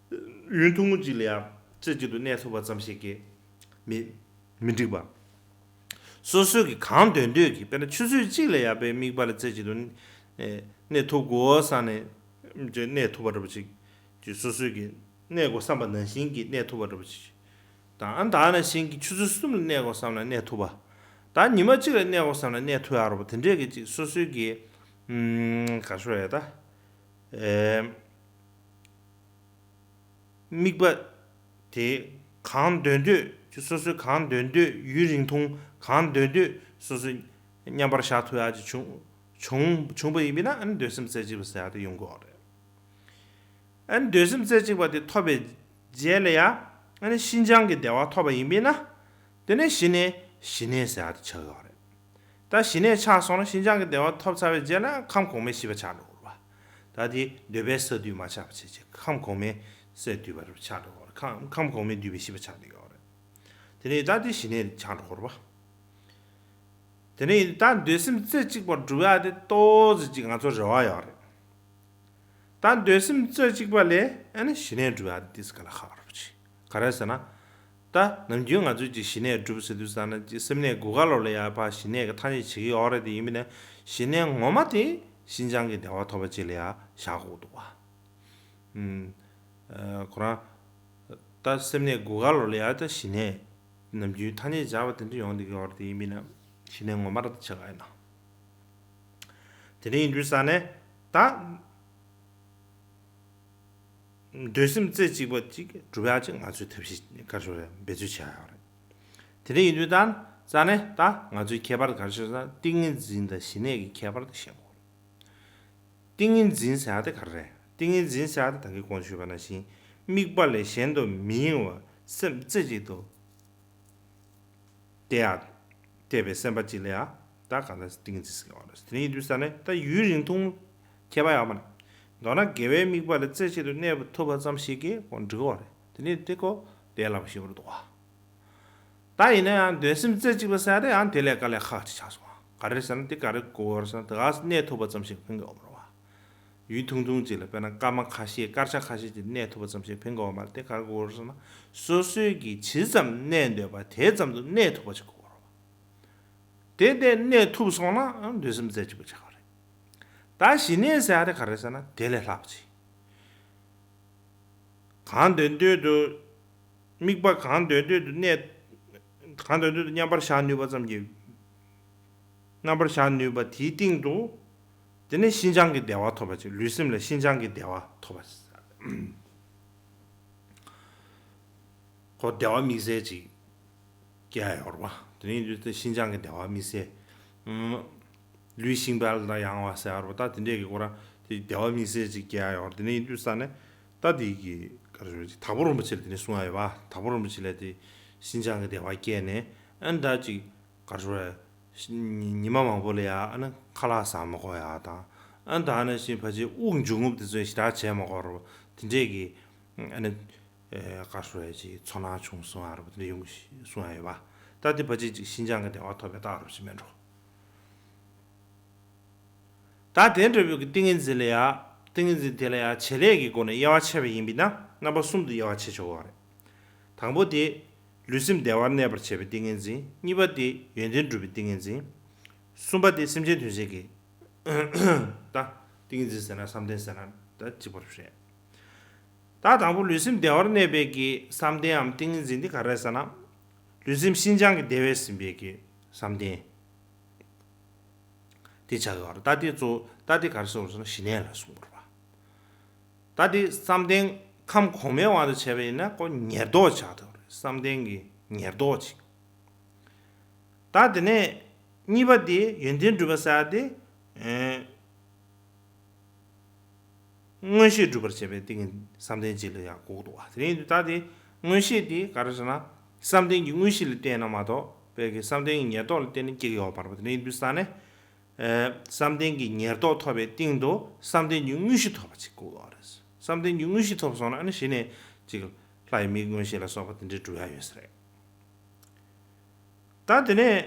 ཡུན་ཐུང་ངུ་ཅིག་ལ་ཡང་རྩེ་གཅིག་ཏུ་གནས་ཐུབ་པ་ཙམ་ཞིག་གིས་མི་མི་འགྲིག་པ། སོ་སོའི་གི་གང་འདོད་འདོད་ཀྱིས། དཔེར་ན་ཆུ་ཚོད་གཅིག་ལ་ཡང་དཔེ་དམིགས་པ་ལ་རྩེ་གཅིག་ཏུ་གནས་ཐུབ་དགོས་བསམ་ནས་གནས་ཐུབ་པ་འདྲ་པོ་ཅིག་ཅིག་སོ་སོའི་གི་གནས་དགོས་བསམ་པ་ནང་བཞིན་གྱི་གནས་ཐུབ་པ་འདྲ་པོ་ཅིག་དང་། ཨ། ད་ནང་བཞིན་གྱི་ཆུ་ཚོད་གསུམ་ལ་གནས་དགོས་བསམ་ན་གནས་ཐུབ་པ། ད་ཉི་མ་གཅིག་ལ་གནས་དགོས་བསམ་ན་གནས་ཐུབ་ཡག་རེད་པ། དེ་འདྲས་ཀྱི་ཅིག་སོ་སོའི་གི། ཨམ། ག་རེ་ཟེར་ཡ་ད། ཨེ། དམིགས་པ་དེ་གང་འདོད་འདོད་ཅིག་སོ་སོའི་གང་འདོད་འདོད་ཡུན་རིང་ཐུང་གང་འདོད་འདོད་སོ་སོས་མཉམ་པར་བཞག་ཐུབ་ཡག་ཅིག་བྱུང་བྱུང་བྱུང་པ་ཡིན་པས་ན། ཨ་ནི་འདོད་སེམས་རྩེ་གཅིག་པ་ཟེར་ཡག་དེ་ཡོང་གི་ཡོད་རེད། ཨ་ནི་འདོད་སེམས་རྩེ་གཅིག་པ་དེ་ཐོབ་པའི་རྗེས་ལ་ཡང་། ཨ་ནི་ཕྱིན་ཅང་གི་བདེ་བ་ཐོབ་པ་ཡིན་པས་ན། དེ་ནས་གཞི་གནས་ཞི་གནས་ཟེར་ཡག་དེ་ཆགས་ཡོད་རེད། ད་ཞི་གནས་ཆགས་སོང་ན། ཕྱིན་ཅང་གི་བདེ་བ་ཐོབ་ཚར་བའི་རྗེས་ལ་ཁམས་གོང་མའི་ཤེས་པ་ཆགས་འགྲོ་གི་རེད་པ། ད་དེ་འདོད་པའི་ས་འདུས་མ་ཆགས་པ་བྱས་བྱས་ཁམས་གོང་མའི་སས་བསྡུས་པ་ཆགས་འགྲོ་གི་རེད། ཁམས་ཁམས་གོང་མས་བསྡུས་པའི་ཤེས་པ་ཆགས་འགྲོ་གི་རེད། དེ་ནས་ད་དེ་ཞི་གནས་ཆགས་འགྲོ་གི་རེད་པ། དེ་ནས་ད་འདོད་སེམས་རྩེ་གཅིག་པར་སྒྲུབ་ཡག་དེ་ཏོག་ཙམ་ཅིག་ང་ཚོར་རེ་བ་ཡོད་རེད། ད་འདོད་སེམས་རྩེ་གཅིག་པ་ལས་ཨ་ནི་ཞི་གནས་སྒྲུབ་ཡག་དེ་དཀའ་ལས་ཁག་པོ་ཅིག་ག་རེ་ཟེར་ན། ད་ནམ་རྒྱུན་ང་ཚོས་ཅིག་ཞི་གནས་སྒྲུབ་ཟེར་དུས་ཙང་ན། ཅིག་སེམས་གནས་དགུ་པ་ལོགས་ལ་ཡང་ཕར་ཞི་གནས་ཀྱི་ཐ་སྙད་བྱེད་ཀྱི་ཡོད་རེད་དེ། ཡིན་པས་ན་ཞི་གནས་ངོ་མ་དེ་ཕྱིན་ཅང་གི་བདེ་བ་ཐོབ་པ་ཅིག་ལ་ཡང་བཞག་དགོས་འདུག་པ། ཨུམ། ཨ། ཁོ་རང་ད་སེམས་གནས་དགུ་པ་ལོགས་ལ་ཡང་ད་ཞི་གནས་ནམ་རྒྱུན་ཐ་སྙད་སྦྱར་བ་དེ་འདྲ་ཡོང་བསྡད་ཀྱི་ཡོད་རེད་དེ། ཡིན་པས་ན་ཞི་གནས་ངོ་མ་ར་ད་ཆགས་ཀྱི་ཡིན་ན། དེ་འདྲ་ཡིན་དུས་ཙང་ནས་ད། འདོད་སེམས་རྩེ་གཅིག་པ་ཅིག་སྒྲུབ་ཡག་ཅིག་ང་ཚོས་ཐབས་ཤེས་ག་རེ་ཟེར་རེད། འབད་རྩོལ་བྱེད་ཡག་ཡོད་རེད། དེ་འདྲ་ཡིན་དུས་ད་རྩ་ནས་ད་ང་ཚོའི་ཁྱད་པར་ག་རེ་ཟེར་ན། ཏིང་ངེ་འཛིན་དང་ཞི་གནས་ཀྱི་ཁྱད་པར་དེ་ཤེས་དགོས་ ཏིང་ངེ་འཛིན་ཟེར་ཡ་དེ་ག་རེ་རེད། ཏིང་ངེ་འཛིན་ཟེར་ཡ་དེ་ད་གིན་གོང་ཞུས་པ་ནང་བཞིན། དམིགས་པ་ལས་གཞན་དུ་མི་གཡེང་བར་སེམས་རྩེ་གཅིག་ཏུ་གཏད་ཡ། གཏད་པའི་སེམས་པ་གཅིག་ལ་ཡ། ད་གང་ལྟར་ཏིང་ངེ་འཛིན་ཟེར་གྱི་ཡོད་རེད། དེ་ནས་ཡིན་དུས་ས་ནས་ད་ཡུན་རིང་ཐུང་ཁྱད་པར་ཡོད་མ་རེད། མདོར་ན་དགེ་བའི་དམིགས་པ་ལ་རྩེ་གཅིག་ཏུ་གནས་པ་ཐུབ་པ་ཙམ་ཞིག་གིས་ཁོ་འགྲིག་གི་ཡོད་རེད། དེ་ནས་དེ་ཁོ་དེ་ལ་བ་ཞིག་བར་འདུག་བ། ད་ཡིན་ན་ཡང་འདོད་སེམས་རྩེ་གཅིག་པ་ཟེར་ཡ་དེ་ཡང་དེ་ལས་དཀའ་ལས་ཁག་ཅིག་ཆགས་སོང་བ། ག་རེ་ཟེར་ན་དེ་ག་རེ་དགོས་རེད་ཟེར་ན་དེ་ག་གནས་ཐུབ་པ་ཙམ་ཞིག་ཕན་གྱི་ཡོད་མ་རེད་བ། ཡུན་ཐུང་ཐུང་ཅིག་ལ་དཔེར་ན་སྐར་མ་ཁ་ཤས་སྐར་ཆ་ཁ་ཤས་ཅིག་གནས་ཐུབ་པ་ཙམ་ཞིག་ཕན་གྱི་ཡོད་མ་རེད། དེ་ག་རེ་དགོས་རེད་ཟེར་ན་སོ་སོའི་གི་ཇི་ཙམ་གནས་འདོད་པ་དེ་ཙམ་དུ་གནས་ཐུབ་པ་ཅིག་དགོས་རེད་བ། དེ་དེ་གནས་ཐུབ་སོང་ན་འདོད་སེམས་རྩེ་གཅིག་པ་ཆགས་པ་རེད། ད་ཞི་གནས་ཟེར་ཡ་དེ་ག་རེ་ཟེར་ན་དེ་ལས་ལྷག་པ་ཅིག་གང་འདོད་འདོད་དུ། དམིགས་པ་གང་འདོད་འདོད་དུ་གནས། གང་འདོད་འདོད་དུ་མཉམ་པར་བཞག་ནུས་པ་ཙམ་གྱིས། མཉམ་པར་བཞག་ནུས་པ་དེའི་སྟེང་དུ། དེ་ནས་ཤིན་སྦྱངས་ཀྱི་བདེ་བ་ཐོབ་པ་ཅིག་ལུས་སེམས་ལ་ཤིན་སྦྱངས་ཀྱི་བདེ་བ་ཐོབ་པ། ཁོ་བདེ་བ་དམིགས་བསལ་ཅིག་སྐྱེ་ཡ་ཡོད་རེད་བ། དེ་ནས་ཡིན་དུས་དེ་ཤིན་སྦྱངས་ཀྱི་བདེ་བ་དམིགས་བསལ། ཨུམ། ལུས་ཤིང་དཔལ་དང་ཡང་བ་ཟེར་བ་ད་དེ་འདྲས་ཀྱི་སྐོར་དེ་བདེ་བ་དམིགས་བསལ་ཅིག་སྐྱེ་ཡ་ཡོད་རེད། དེ་ནས་ཡིན་དུས་ས་ནས་ད་དེ་གི་ག་རེ་ཞུ་དྭགས་པོ་རིན་པོ་ཆེ་ལ་དེ་ནས་གསུང་ཡ་ཡོད་པ། དྭགས་པོ་རིན་པོ་ཆེ་ལ་དེ་ཤིན་སྦྱངས་ཀྱི་བདེ་བ་སྐྱེས་ནས་ཨ་ནི་ད་ཅིག་ག་རེ་ཞུ་ཉི་མ་མང་པོ་ལ་ཡ་ཨ་ནི་ཁ་ལག་ཟ་མ་དགོས་ཡ་དང་། ཨ་ནི་ད་ནང་བཞིན་ཕལ་ཆེར་དབུགས་འབྱུང་རྔུབ་དེ་ཚོ་ཞེ་དྲག་བྱས་མ་དགོས་རེད། དེ་འདྲས་ཀྱི་ཨ་ནི། ཨེ་བཀའ་ཤོག་ཡ་ཅིག་ཚོར་སྣང་བྱུང་སོང་ཨ་རོ་དེ་འདྲ་ཡོང་གི་གསུང་ཡ་ཡོད་པ། ད་དེ་ཕལ་ཆེར་ཅིག་ཤིན་སྦྱངས་ཀྱི་བདེ་བ་ཐོབ་པའི་རྟགས་རོ་ཞིག་མེད་འགྲོ། ད་དེ་འདྲ་བོ་གི་ཏིང་ངེ་འཛིན་ལ་ཡ། ཏིང་ངེ་འཛིན་དེ་ལ་ཡ་བྱེད་ལས་ཀྱི་སྒོ་ནས་དབྱེ་བ་ཕྱེ་བ་ཡིན་པས་ན་རྣམ་པ་གསུམ་དུ་དབྱེ་བ་ཕྱེ་ཆོག་གི་རེད། དང་པོ་དེ། ལུས་སེམས་བདེ་བར་གནས་པར་བྱེད་པའི་ཏིང་ངེ་འཛིན། གཉིས་པ་དེ་ཡོན་ཏན་སྒྲུབ་པའི་ཏིང་ངེ་འཛིན། གསུམ་པ་དེ་སེམས་ཅན་དོན་བྱེད་ཀྱི། ད། ཏིང་ངེ་འཛིན་ཟེར་ན་བསམ་གཏན་ཟེར་ན་ད་གཅིག་པ་རེད། ད་དང་པོ་ལུས་སེམས་བདེ་བར་གནས་པའི་གི་བསམ་གཏན་འམ་ཏིང་ངེ་འཛིན་འདི་ག་རེ་ཟེར་ན། ལུས་སེམས་ཤིན་སྦྱངས་ཀྱི་བདེ་བས་ཟིན་པའི་གི་བསམ་གཏན་དེ་ཆགས་ཡོད་རེད། ད་དེ་གཙོ་ད་དེ་ག་རེ་ཟེར་བ་ཟེར་ན་ཞི་གནས་ལ་གསུངས་པ་རེད་པ། ད་དེ་བསམ་གཏན་ཁམས་གོང་མའི་དབང་དུ་བྱས་པ་ཡིན་ན་ཁོ་ཉེར་བསྡོགས་ཆགས་ཐུབ་རེད། བསམ་གཏན་གྱི་ཉེར་བསྡོགས་ཅིག་ད་དེ་ནས་གཉིས་པ་དེ་ཡོན་ཏན་སྒྲུབ་པ་ཟེར་ཡ་དེ། ཨེ། མངོན་ཤེས་སྒྲུབ་པར་བྱེད་པའི་ཏིང་ངེ་བསམ་གཏན་གཅིག་ལ་ཡང་གོ་དགོས་འདུག་བ། དེ་ཡིན་དུས་ད་དེ་མངོན་ཤེས་དེ་ག་རེ་ཟེར་ན། བསམ་གཏན་གྱི་མངོན་ཤེས་ལ་བརྟེན་ན་མ་གཏོགས་དཔེ་གི་བསམ་གཏན་གྱི་ཉེར་བསྡོགས་ལ་བརྟེན་ནས་སྐྱེ་གི་ཡོད་པ་རེད་པ། དེ་ཡིན་དུས་ས་ནས། ཨེ། བསམ་གཏན་གྱི་ཉེར་བསྡོགས་ཐོབ་པའི་སྟེང་དུ་བསམ་གཏན་གྱི་མངོན་ཤེས་ཐོབ་པ་ཅིག་དགོས་པ་རེད། བསམ་གཏན་གྱི་མངོན་ཤེས་ཐོབ་སོང་ན་ཨ་ནི་གཞི་ནས་ཅིག་ལྷ་ཡི་མིག་མངོན་ཤེས་ལ་སོགས་པ་དེ་འདྲའི་སྒྲུབ་ཡ་ཡོད་ས་རེད། ད་དེ་ནས་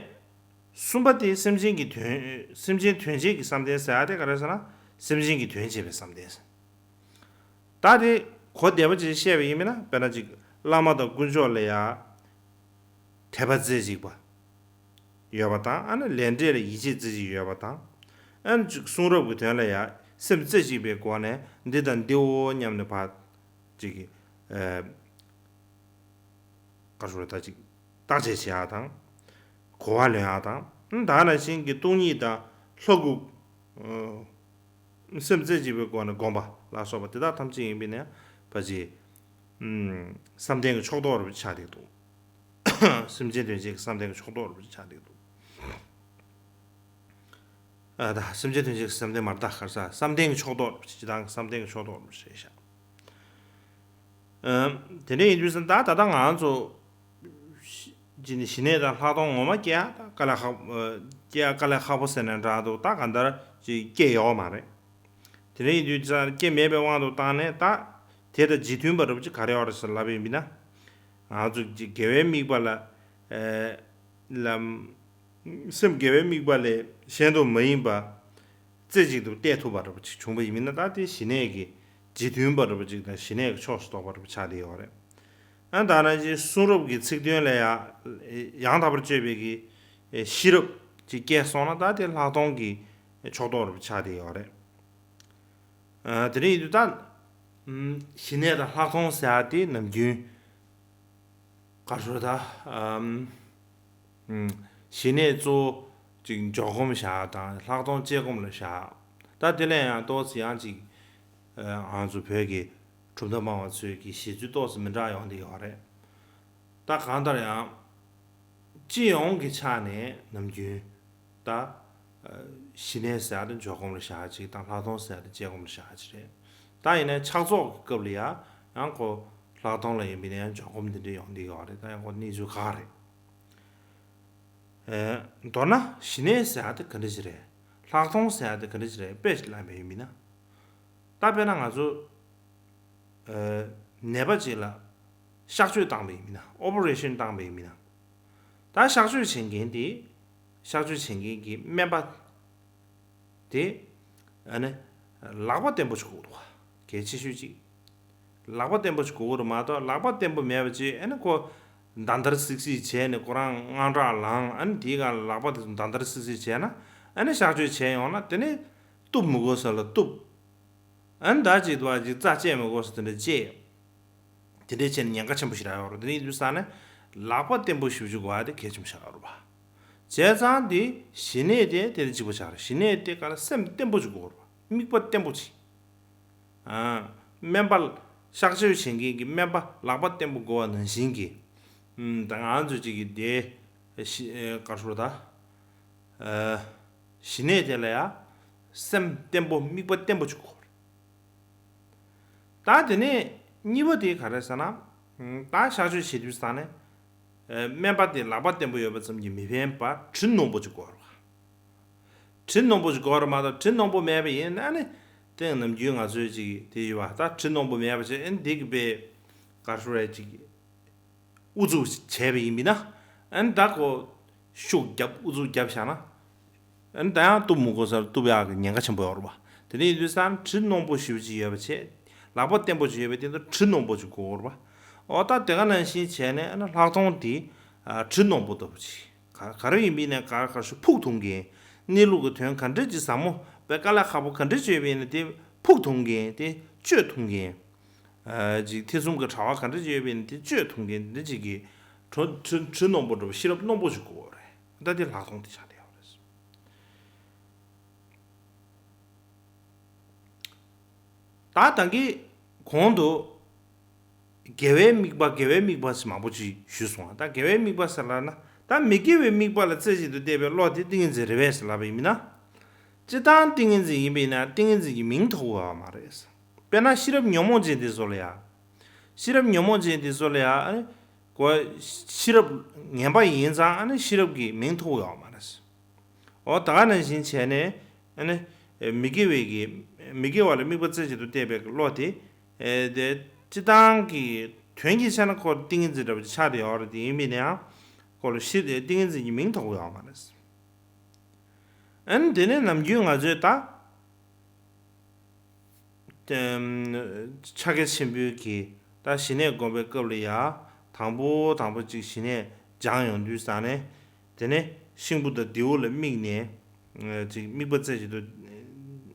གསུམ་པ་དེ་སེམས་ཅན་གྱི་དོན། སེམས་ཅན་དོན་བྱེད་ཀྱི་བསམ་གཏན་ཟེར་ཡ་དེ་ག་རེ་ཟེར་ན། སེམས་ཅན་གྱི་དོན་བྱེད་པའི་བསམ་གཏན་ཟེར། ད་དེ་གོ་བདེ་པོ་ཅིག་བཤད་པ་ཡིན་མིན་ན་དཔེར་ན་ཅིག་བླ་མ་དང་དཀོན་མཆོག་ལ་ཡ་དད་པ་རྩེ་གཅིག་པ་ཡོད་པ་དང་། ཨ་ནི་ལས་འབྲས་ལ་ཡིད་ཆེས་རྩེ་གཅིག་ཡོད་པ་དང་། ཨ་ནི་ཅིག་གསུང་རབ་ཀྱི་དོན་ལ་ཡ་སེམས་རྩེ་གཅིག་པའི་སྒོ་ནས་འདི་དང་འདིའོ་སྙམ་ནས་ཕར་ཅིག་གི་ཨ། ག་རེ་ཟེར་ད་ཅིག་བརྟག་དཔྱད་བྱེད་ཡག་དང་། གོ་བ་ལོན་ཡག་དང་། ད་ནང་བཞིན་གྱི་སྟོང་ཉིད་དང་ལྷ་སྐུ། སེམས་རྩེ་གཅིག་པའི་སྒོ་ནས་བསྒོམ་པ་ལ་སོགས་པ་དེ་དག་ཐམས་ཅད་ཡིན་པས་ན་ཕལ་ཆེར་བསམ་གཏན་གྱི་ཕྱོགས་རྟོགས་རུ་ཆགས་བསྡད་འདུག་སེམས་ཅན་དོན་བྱེད་ཀྱི་བསམ་གཏན་གྱི་ཕྱོགས་རྟོགས་རུ་ཆགས་བསྡད་འདུག་ཨ་ད་སེམས་ཅན་དོན་བྱེད་ཀྱི་བསམ་གཏན་མར་ད་གར་ས་བསམ་གཏན་གྱི་ཕྱོགས་རྟོགས་རུ་སྤྱི་བཏང་གི་བསམ་གཏན་གྱི་ཕྱོགས་རྟོགས་རུ་བྱས་ཤག་དེ་འདྲ་ཡིན་དུས་ཙང་ད་ད་ལྟ་ང་ཚོ་ཞི་གནས་དང་ལྷག་མཐོང་ངོ་མ་སྐྱེ་ཡ་ད་དཀའ་ལས་ཁག་སྐྱེ་ཡ་དཀའ་ལས་ཁག་པོ་ཟེར་ན་འདྲ་འདུག་ད་གང་ལྟར་ཅིག་སྐྱེ་ཡོད་མ་རེད། དེ་འདྲ་ཡིན་དུས་ཙང་སྐྱེ་མེད་པའི་དབང་དུ་བཏང་ནས་ད་དེ་དང་རྗེས་མཐུན་པ་རུ་ཅིག་ག་རེ་ཡོད་རེད་ཟེར་ལབ་ཡིན་པས་ན། ང་ཚོ་ཅིག་དགེ་བའི་དམིགས་པ་ལ་ལམ། སེམས་དགེ་བའི་དམིགས་པ་ལས་གཞན་དུ་མ་ཡིན་པ། རྩེ་གཅིག་ཏུ་གཏད་ཐུབ་པ་འདྲ་པོ་ཅིག་བྱུང་བ་ཡིན་མིན་ན་ད་དེ་ཞི་གནས་ཀྱི་རྗེས་མཐུན་པ་འདྲ་པོ་ཅིག་དང་ཞི་གནས་ཀྱི་ཕྱོགས་སུ་གཏོགས་པ་འདྲ་པོ་ཆགས་བསྡད་ཡོད་རེད། ཨ་ད་ནང་བཞིན་གསུང་རབ་ཀྱི་ཚིག་དོན་ལ་ཡང་ཡང་དག་པར་དཔྱོད་པའི་གི་ཤེས་རབ་ཅིག་སྐྱེས་སོང་ན་ད་དེ་ལྷག་མཐོང་གི་ཕྱོགས་གཏོགས་འདྲ་པོ་ཆགས་བསྡད་ཡོད་རེད། ཨ་དེ་རིང་ཡིན་དུས་ད་ཞི་གནས་དང་ལྷག་མཐོང་ཟེར་ཡ་དེ་ནམ་རྒྱུན། ག་རེ་ཟེར་ད། ཨམ། ཨམ། ཞི་གནས་གཙོ་བོ་ཅིག་འཇོག་སྒོམ་བཞག་དང་ལྷག་མཐོང་དཔྱད་སྒོམ་ལ་བཞག་ད་དེ་ལས་ཡང་ཏོག་ཙམ་ཡང་ཅིག་ཨ། ང་ཚོ་བོད་ཀྱི་གྲུབ་མཐའ་སྨྲ་བ་ཚོའི་གི་བཞེད་ཚུལ་ཏོག་ཙམ་མི་འདྲ་ཡོང་བསྡད་ཡོད་རེད། ད་གང་ལྟར་ཡང་། སྤྱི་ཡོངས་ཀྱི་ཆ་ནས་ནམ་རྒྱུན། ད། ཞི་གནས་ཟེར་ཡ་དེ་འཇོག་སྒོམ་ལ་བཞག་ཅིག་དང་ལྷག་མཐོང་ཟེར་ཡ་དེ་དཔྱད་སྒོམ་ལ་བཞག་ཅིག་རེད། ད་ཡིན་ནའི་ཕྱག་རྫོགས་ཀྱི་སྐབས་ལ་ཡ་ཡང་ཁོ་ལྷག་མཐོང་ལ་ཡིན་པ་ཡིན་ན་ཡང་འཇོག་སྒོམ་དེ་འདྲ་ཡོང་བསྡད་ཡོད་རེད། ད་ཡང་ཁོ་གནས་ཚུལ་ཁག་རེད། ཨེ། མདོར་ན་ཞི་གནས་ཟེར་ཡ་དེ་ག་འདྲ་ཞིག་རེད། ལྷག་མཐོང་ཟེར་ཡ་དེ་ག་འདྲ་ཞིག་རེད། དཔེ་ཞིག་ལབ་པ་ཡིན་ན། ད་དཔེར་ན་ང་ཚོ་ཨེ། ནད་པ་ཅིག་ལ་གཤག་བཅོས་བཏང་པ་ཡིན་ན། ཨོ་པ་རེ་ཤན་བཏང་པ་ཡིན་ན། ད་གཤག་བཅོས་བྱེད་མཁན་དེ། གཤག་བཅོས་བྱེད་མཁན་གྱི་སྨན་པ་དེ། ཨ་ནི། ལག་པ་བརྟན་པོ་ཞིག་དགོས་འདུག་ག་གལ་ཆེ་ཤོས་ཅིག་ལག་པ་བརྟན་པོ་ཞིག་དགོས་ཀྱི་རེད་མ་གཏོགས། ལག་པ་བརྟན་པོ་མེད་པ་ཅིག་ཨ་ནི་ཁོ་འདར་འདར་སིག་སིག་བྱས་ནས་ཁོ་རང་དངངས་སྐྲག་ལངས། ཨ་ནི་དེའི་སྒང་ལ་ལག་པ་དེ་ཚོ་འདར་འདར་སིག་སིག་བྱས་ན། ཨ་ནི་གཤག་བཅོས་བྱས་ཡོང་ན་དེ་ནི་གཏུབ་མི་དགོས་ས་ལ་གཏུབ། ཨ་ནི་ད་ཅིག་འདུག་ཅིག་རྩ་བཅད་མི་དགོས་ས་དེ་འདྲ་བཅད། དེ་འདྲ་བྱས་ནས་ཉེན་ཁ་ཆེན་པོ་ཞིག་རག་ཡོད་རེད། དེ་ནི་ཡིན་དུས་ཙང་ནས་ལག་པ་བརྟན་པོ་ཞེ་པོ་ཅིག་དགོས་ཡ་དེ་གལ་ཆེན་པོ་ཞིག་རག་ཡོད་རེད་པ། བྱས་ཙང་དེ་ཞི་གནས་དེ་དེ་ལ་གཅིག་པ་ཆགས་རེད། ཞི་གནས་དེ་ག་ལ་སེམས་བརྟན་པོ་ཅིག་དགོས་རེད་པ། དམིགས་པ་བརྟན་པོ་ཅིག་ཨ། སྨན་པ་གཤག་བཅོས་བྱེད་མཁན་གྱི་སྨན་པ་ལག་པ་བརྟན་པོ་དགོས་པ་ནང་བཞིན་གྱི། ཨུམ། ད་ང་ཚོ་གཅིག་གི་དེ་ཞི་ཨེ། ག་རེ་ཟེར་ད། ཨ། ཞི་གནས་དེ་ལ་ཡ་སེམས་བརྟན་པོ་དམིགས་པ་བརྟན་པོ་ཅིག་དགོས་རེད། ད་དེ་ནས་གཉིས་པ་དེ་ག་རེ་ཟེར་ན། ད་གཤག་བཅོས་བྱེད་དུས་ཙང་ནས། ཨ། སྨན་པ་དེ་ལག་པ་བརྟན་པོ་ཡོད་པ་ཙམ་གྱིས་མི་ཕན་པར་གྲི་རྣོན་པོ་ཅིག་དགོས་རེད་པ། གྲི་རྣོན་པོ་ཅིག་དགོས་རེད་མ་གཏོགས། གྲི་རྣོན་པོ་མེད་པ་ཡིན་ན་ནི། དེ་ནམ་རྒྱུན་ང་ཚོས་ཅིག་དེ་ཡོད་པ། ད་གྲི་རྣོན་པོ་མེད་པ་བྱས་ཨ་ནི་དེ་གི་དཔེ་ག་རེ་ཟེར་ཅིག་ཨུ་ཚུགས་བྱས་པ་ཡིན་པས་ན། ཨ་ནི་ད་ཁོ་ཤུགས་རྒྱབ་ཨུ་ཚུགས་རྒྱབ་བཞག་ན། ཨ་ནི་ད་ཡང་གཏུབ་མི་དགོས་སར་གཏུབ་ཡག་གི་ཉེན་ཁ་ཆེན་པོ་ཡོད་རེད་པ། དེ་འདྲ་ཡིན་དུས་ཙང་གྲི་རྣོན་པོ་ཞེ་པོ་ཅིག་ཡོད་པ་བྱས། ལག་པ་བརྟན་པོ་ཅིག་ཡོད་པའི་སྟེང་དུ་གྲི་རྣོན་པོ་ཅིག་དགོས་རེད་པ། འོ་ད་དེ་ག་ནང་བཞིན་བྱས་ནས་ཨ་ནི་ལྷག་མཐོང་དེ། ཨ། གྲི་རྣོན་པོ་ལྟ་བུ་ཅིག་ག་ག་རེ་ཡིན་པས་ན་ག་ག་ཞུ་ཕུག་འཐུང་མཁན། གནས་ལུགས་ཀྱི་དོན་ག་འདྲ་ཅིག་ཟབ་མོ་དཔེ་དཀའ་ལས་ཁག་པོ་ག་འདྲ་ཅིག་ཡོད་པས་ན་དེ་ཕུག་འཐུང་མཁན། དེ་གཅོད་འཐུང་མཁན། ཨ། ཅིག་ཐེ་ཚོམ་གྱི་དྲ་བ་ག་འདྲ་ཅིག་ཡོད་པས་ན་དེ་གཅོད་འཐུང་མཁན་འདི་ཅིག་གི་གྲི་གྲི་གྲི་རྣོན་པོ་འདྲ་བོ་ཤེས་རབ་རྣོན་པོ་ཞིག་དགོས་པ་རེད། ད་དེ་ལྷག་མཐོང་དེ་ཆགས་བསྡད་ཡོད་རེད། ད་ད་གིན་གོང་དུ་དགེ་བའི་དམིགས་པ་དགེ་བའི་དམིགས་པ་ཞེས་མང་པོ་ཅིག་ཞུས་སོང་བ། ད་དགེ་བའི་དམིགས་པ་ཟེར་ལབ་ན། ད་མི་དགེ་བའི་དམིགས་པ་ལ་རྩེ་གཅིག་ཏུ་གཏད་པའི་བློ་དེ་ཏིང་ངེ་འཛིན་རེད་པས་ཟེར་ལབ་པ་ཡིན་ན། སྤྱིར་བཏང་ཏིང་ངེ་འཛིན་ཡིན་པས་ན་ཏིང་ངེ་འཛིན་གྱི་མིང་ཐོགས་ཡོད་མ་རེད། དཔེར་ན་ཤེས་རབ་ཉོན་མོངས་ཅན་དེ་ཚོ་ལ་ཡ། ཤེས་རབ་ཉོན་མོངས་ཅན་དེ་ཚོ་ལ་ཡ་ཨ་ནི། གོ། ཤེས་རབ་ངན་པ་ཡིན་ཙང་ཨ་ནི་ཤེས་རབ་ཀྱི་མིང་ཐོགས་ཡོད་མ་རེད། འོ་ད་ག་ནང་བཞིན་བྱས་ནས་ཨ་ནི། མི་དགེ་བའི་གི། མི་དགེ་བ་ལ་དམིགས་པ་རྩེ་གཅིག་ཏུ་གཏད་པའི་བློ་དེ། ཨེ། དེ་སྤྱིར་བཏང་གི་དོན་གྱི་ཆ་ནས་ཁོ་ཏིང་ངེ་འཛིན་འདྲ་པོ་ཅིག་ཆགས་བསྡད་ཡོད་རེད། དེ་ཡིན་པས་ན་ཡང་། ཁོ་ལ་ཤེས་ཏེ་ཏིང་ངེ་འཛིན་གྱི་མིང་ཐོགས་ཡོད་མ་རེད། ཨ་ནི་དེ་ནས་ནམ་རྒྱུན་ང་ཚོས་ད། ཕྱག་རྒྱ་ཆེན་པོའི་གི་ད་ཞི་གནས་སྒོམ་པའི་སྐབས་ལ་ཡ། དང་པོ་དང་པོ་ཅིག་ཞི་གནས་སྦྱངས་ཡོང་དུས་ཙང་ནས། དེ་ནས་གཤིན་པོ་དང་དེའུ་ལ་དམིགས་ནས། ཅིག་དམིགས་པ་རྩེ་གཅིག་ཏུ།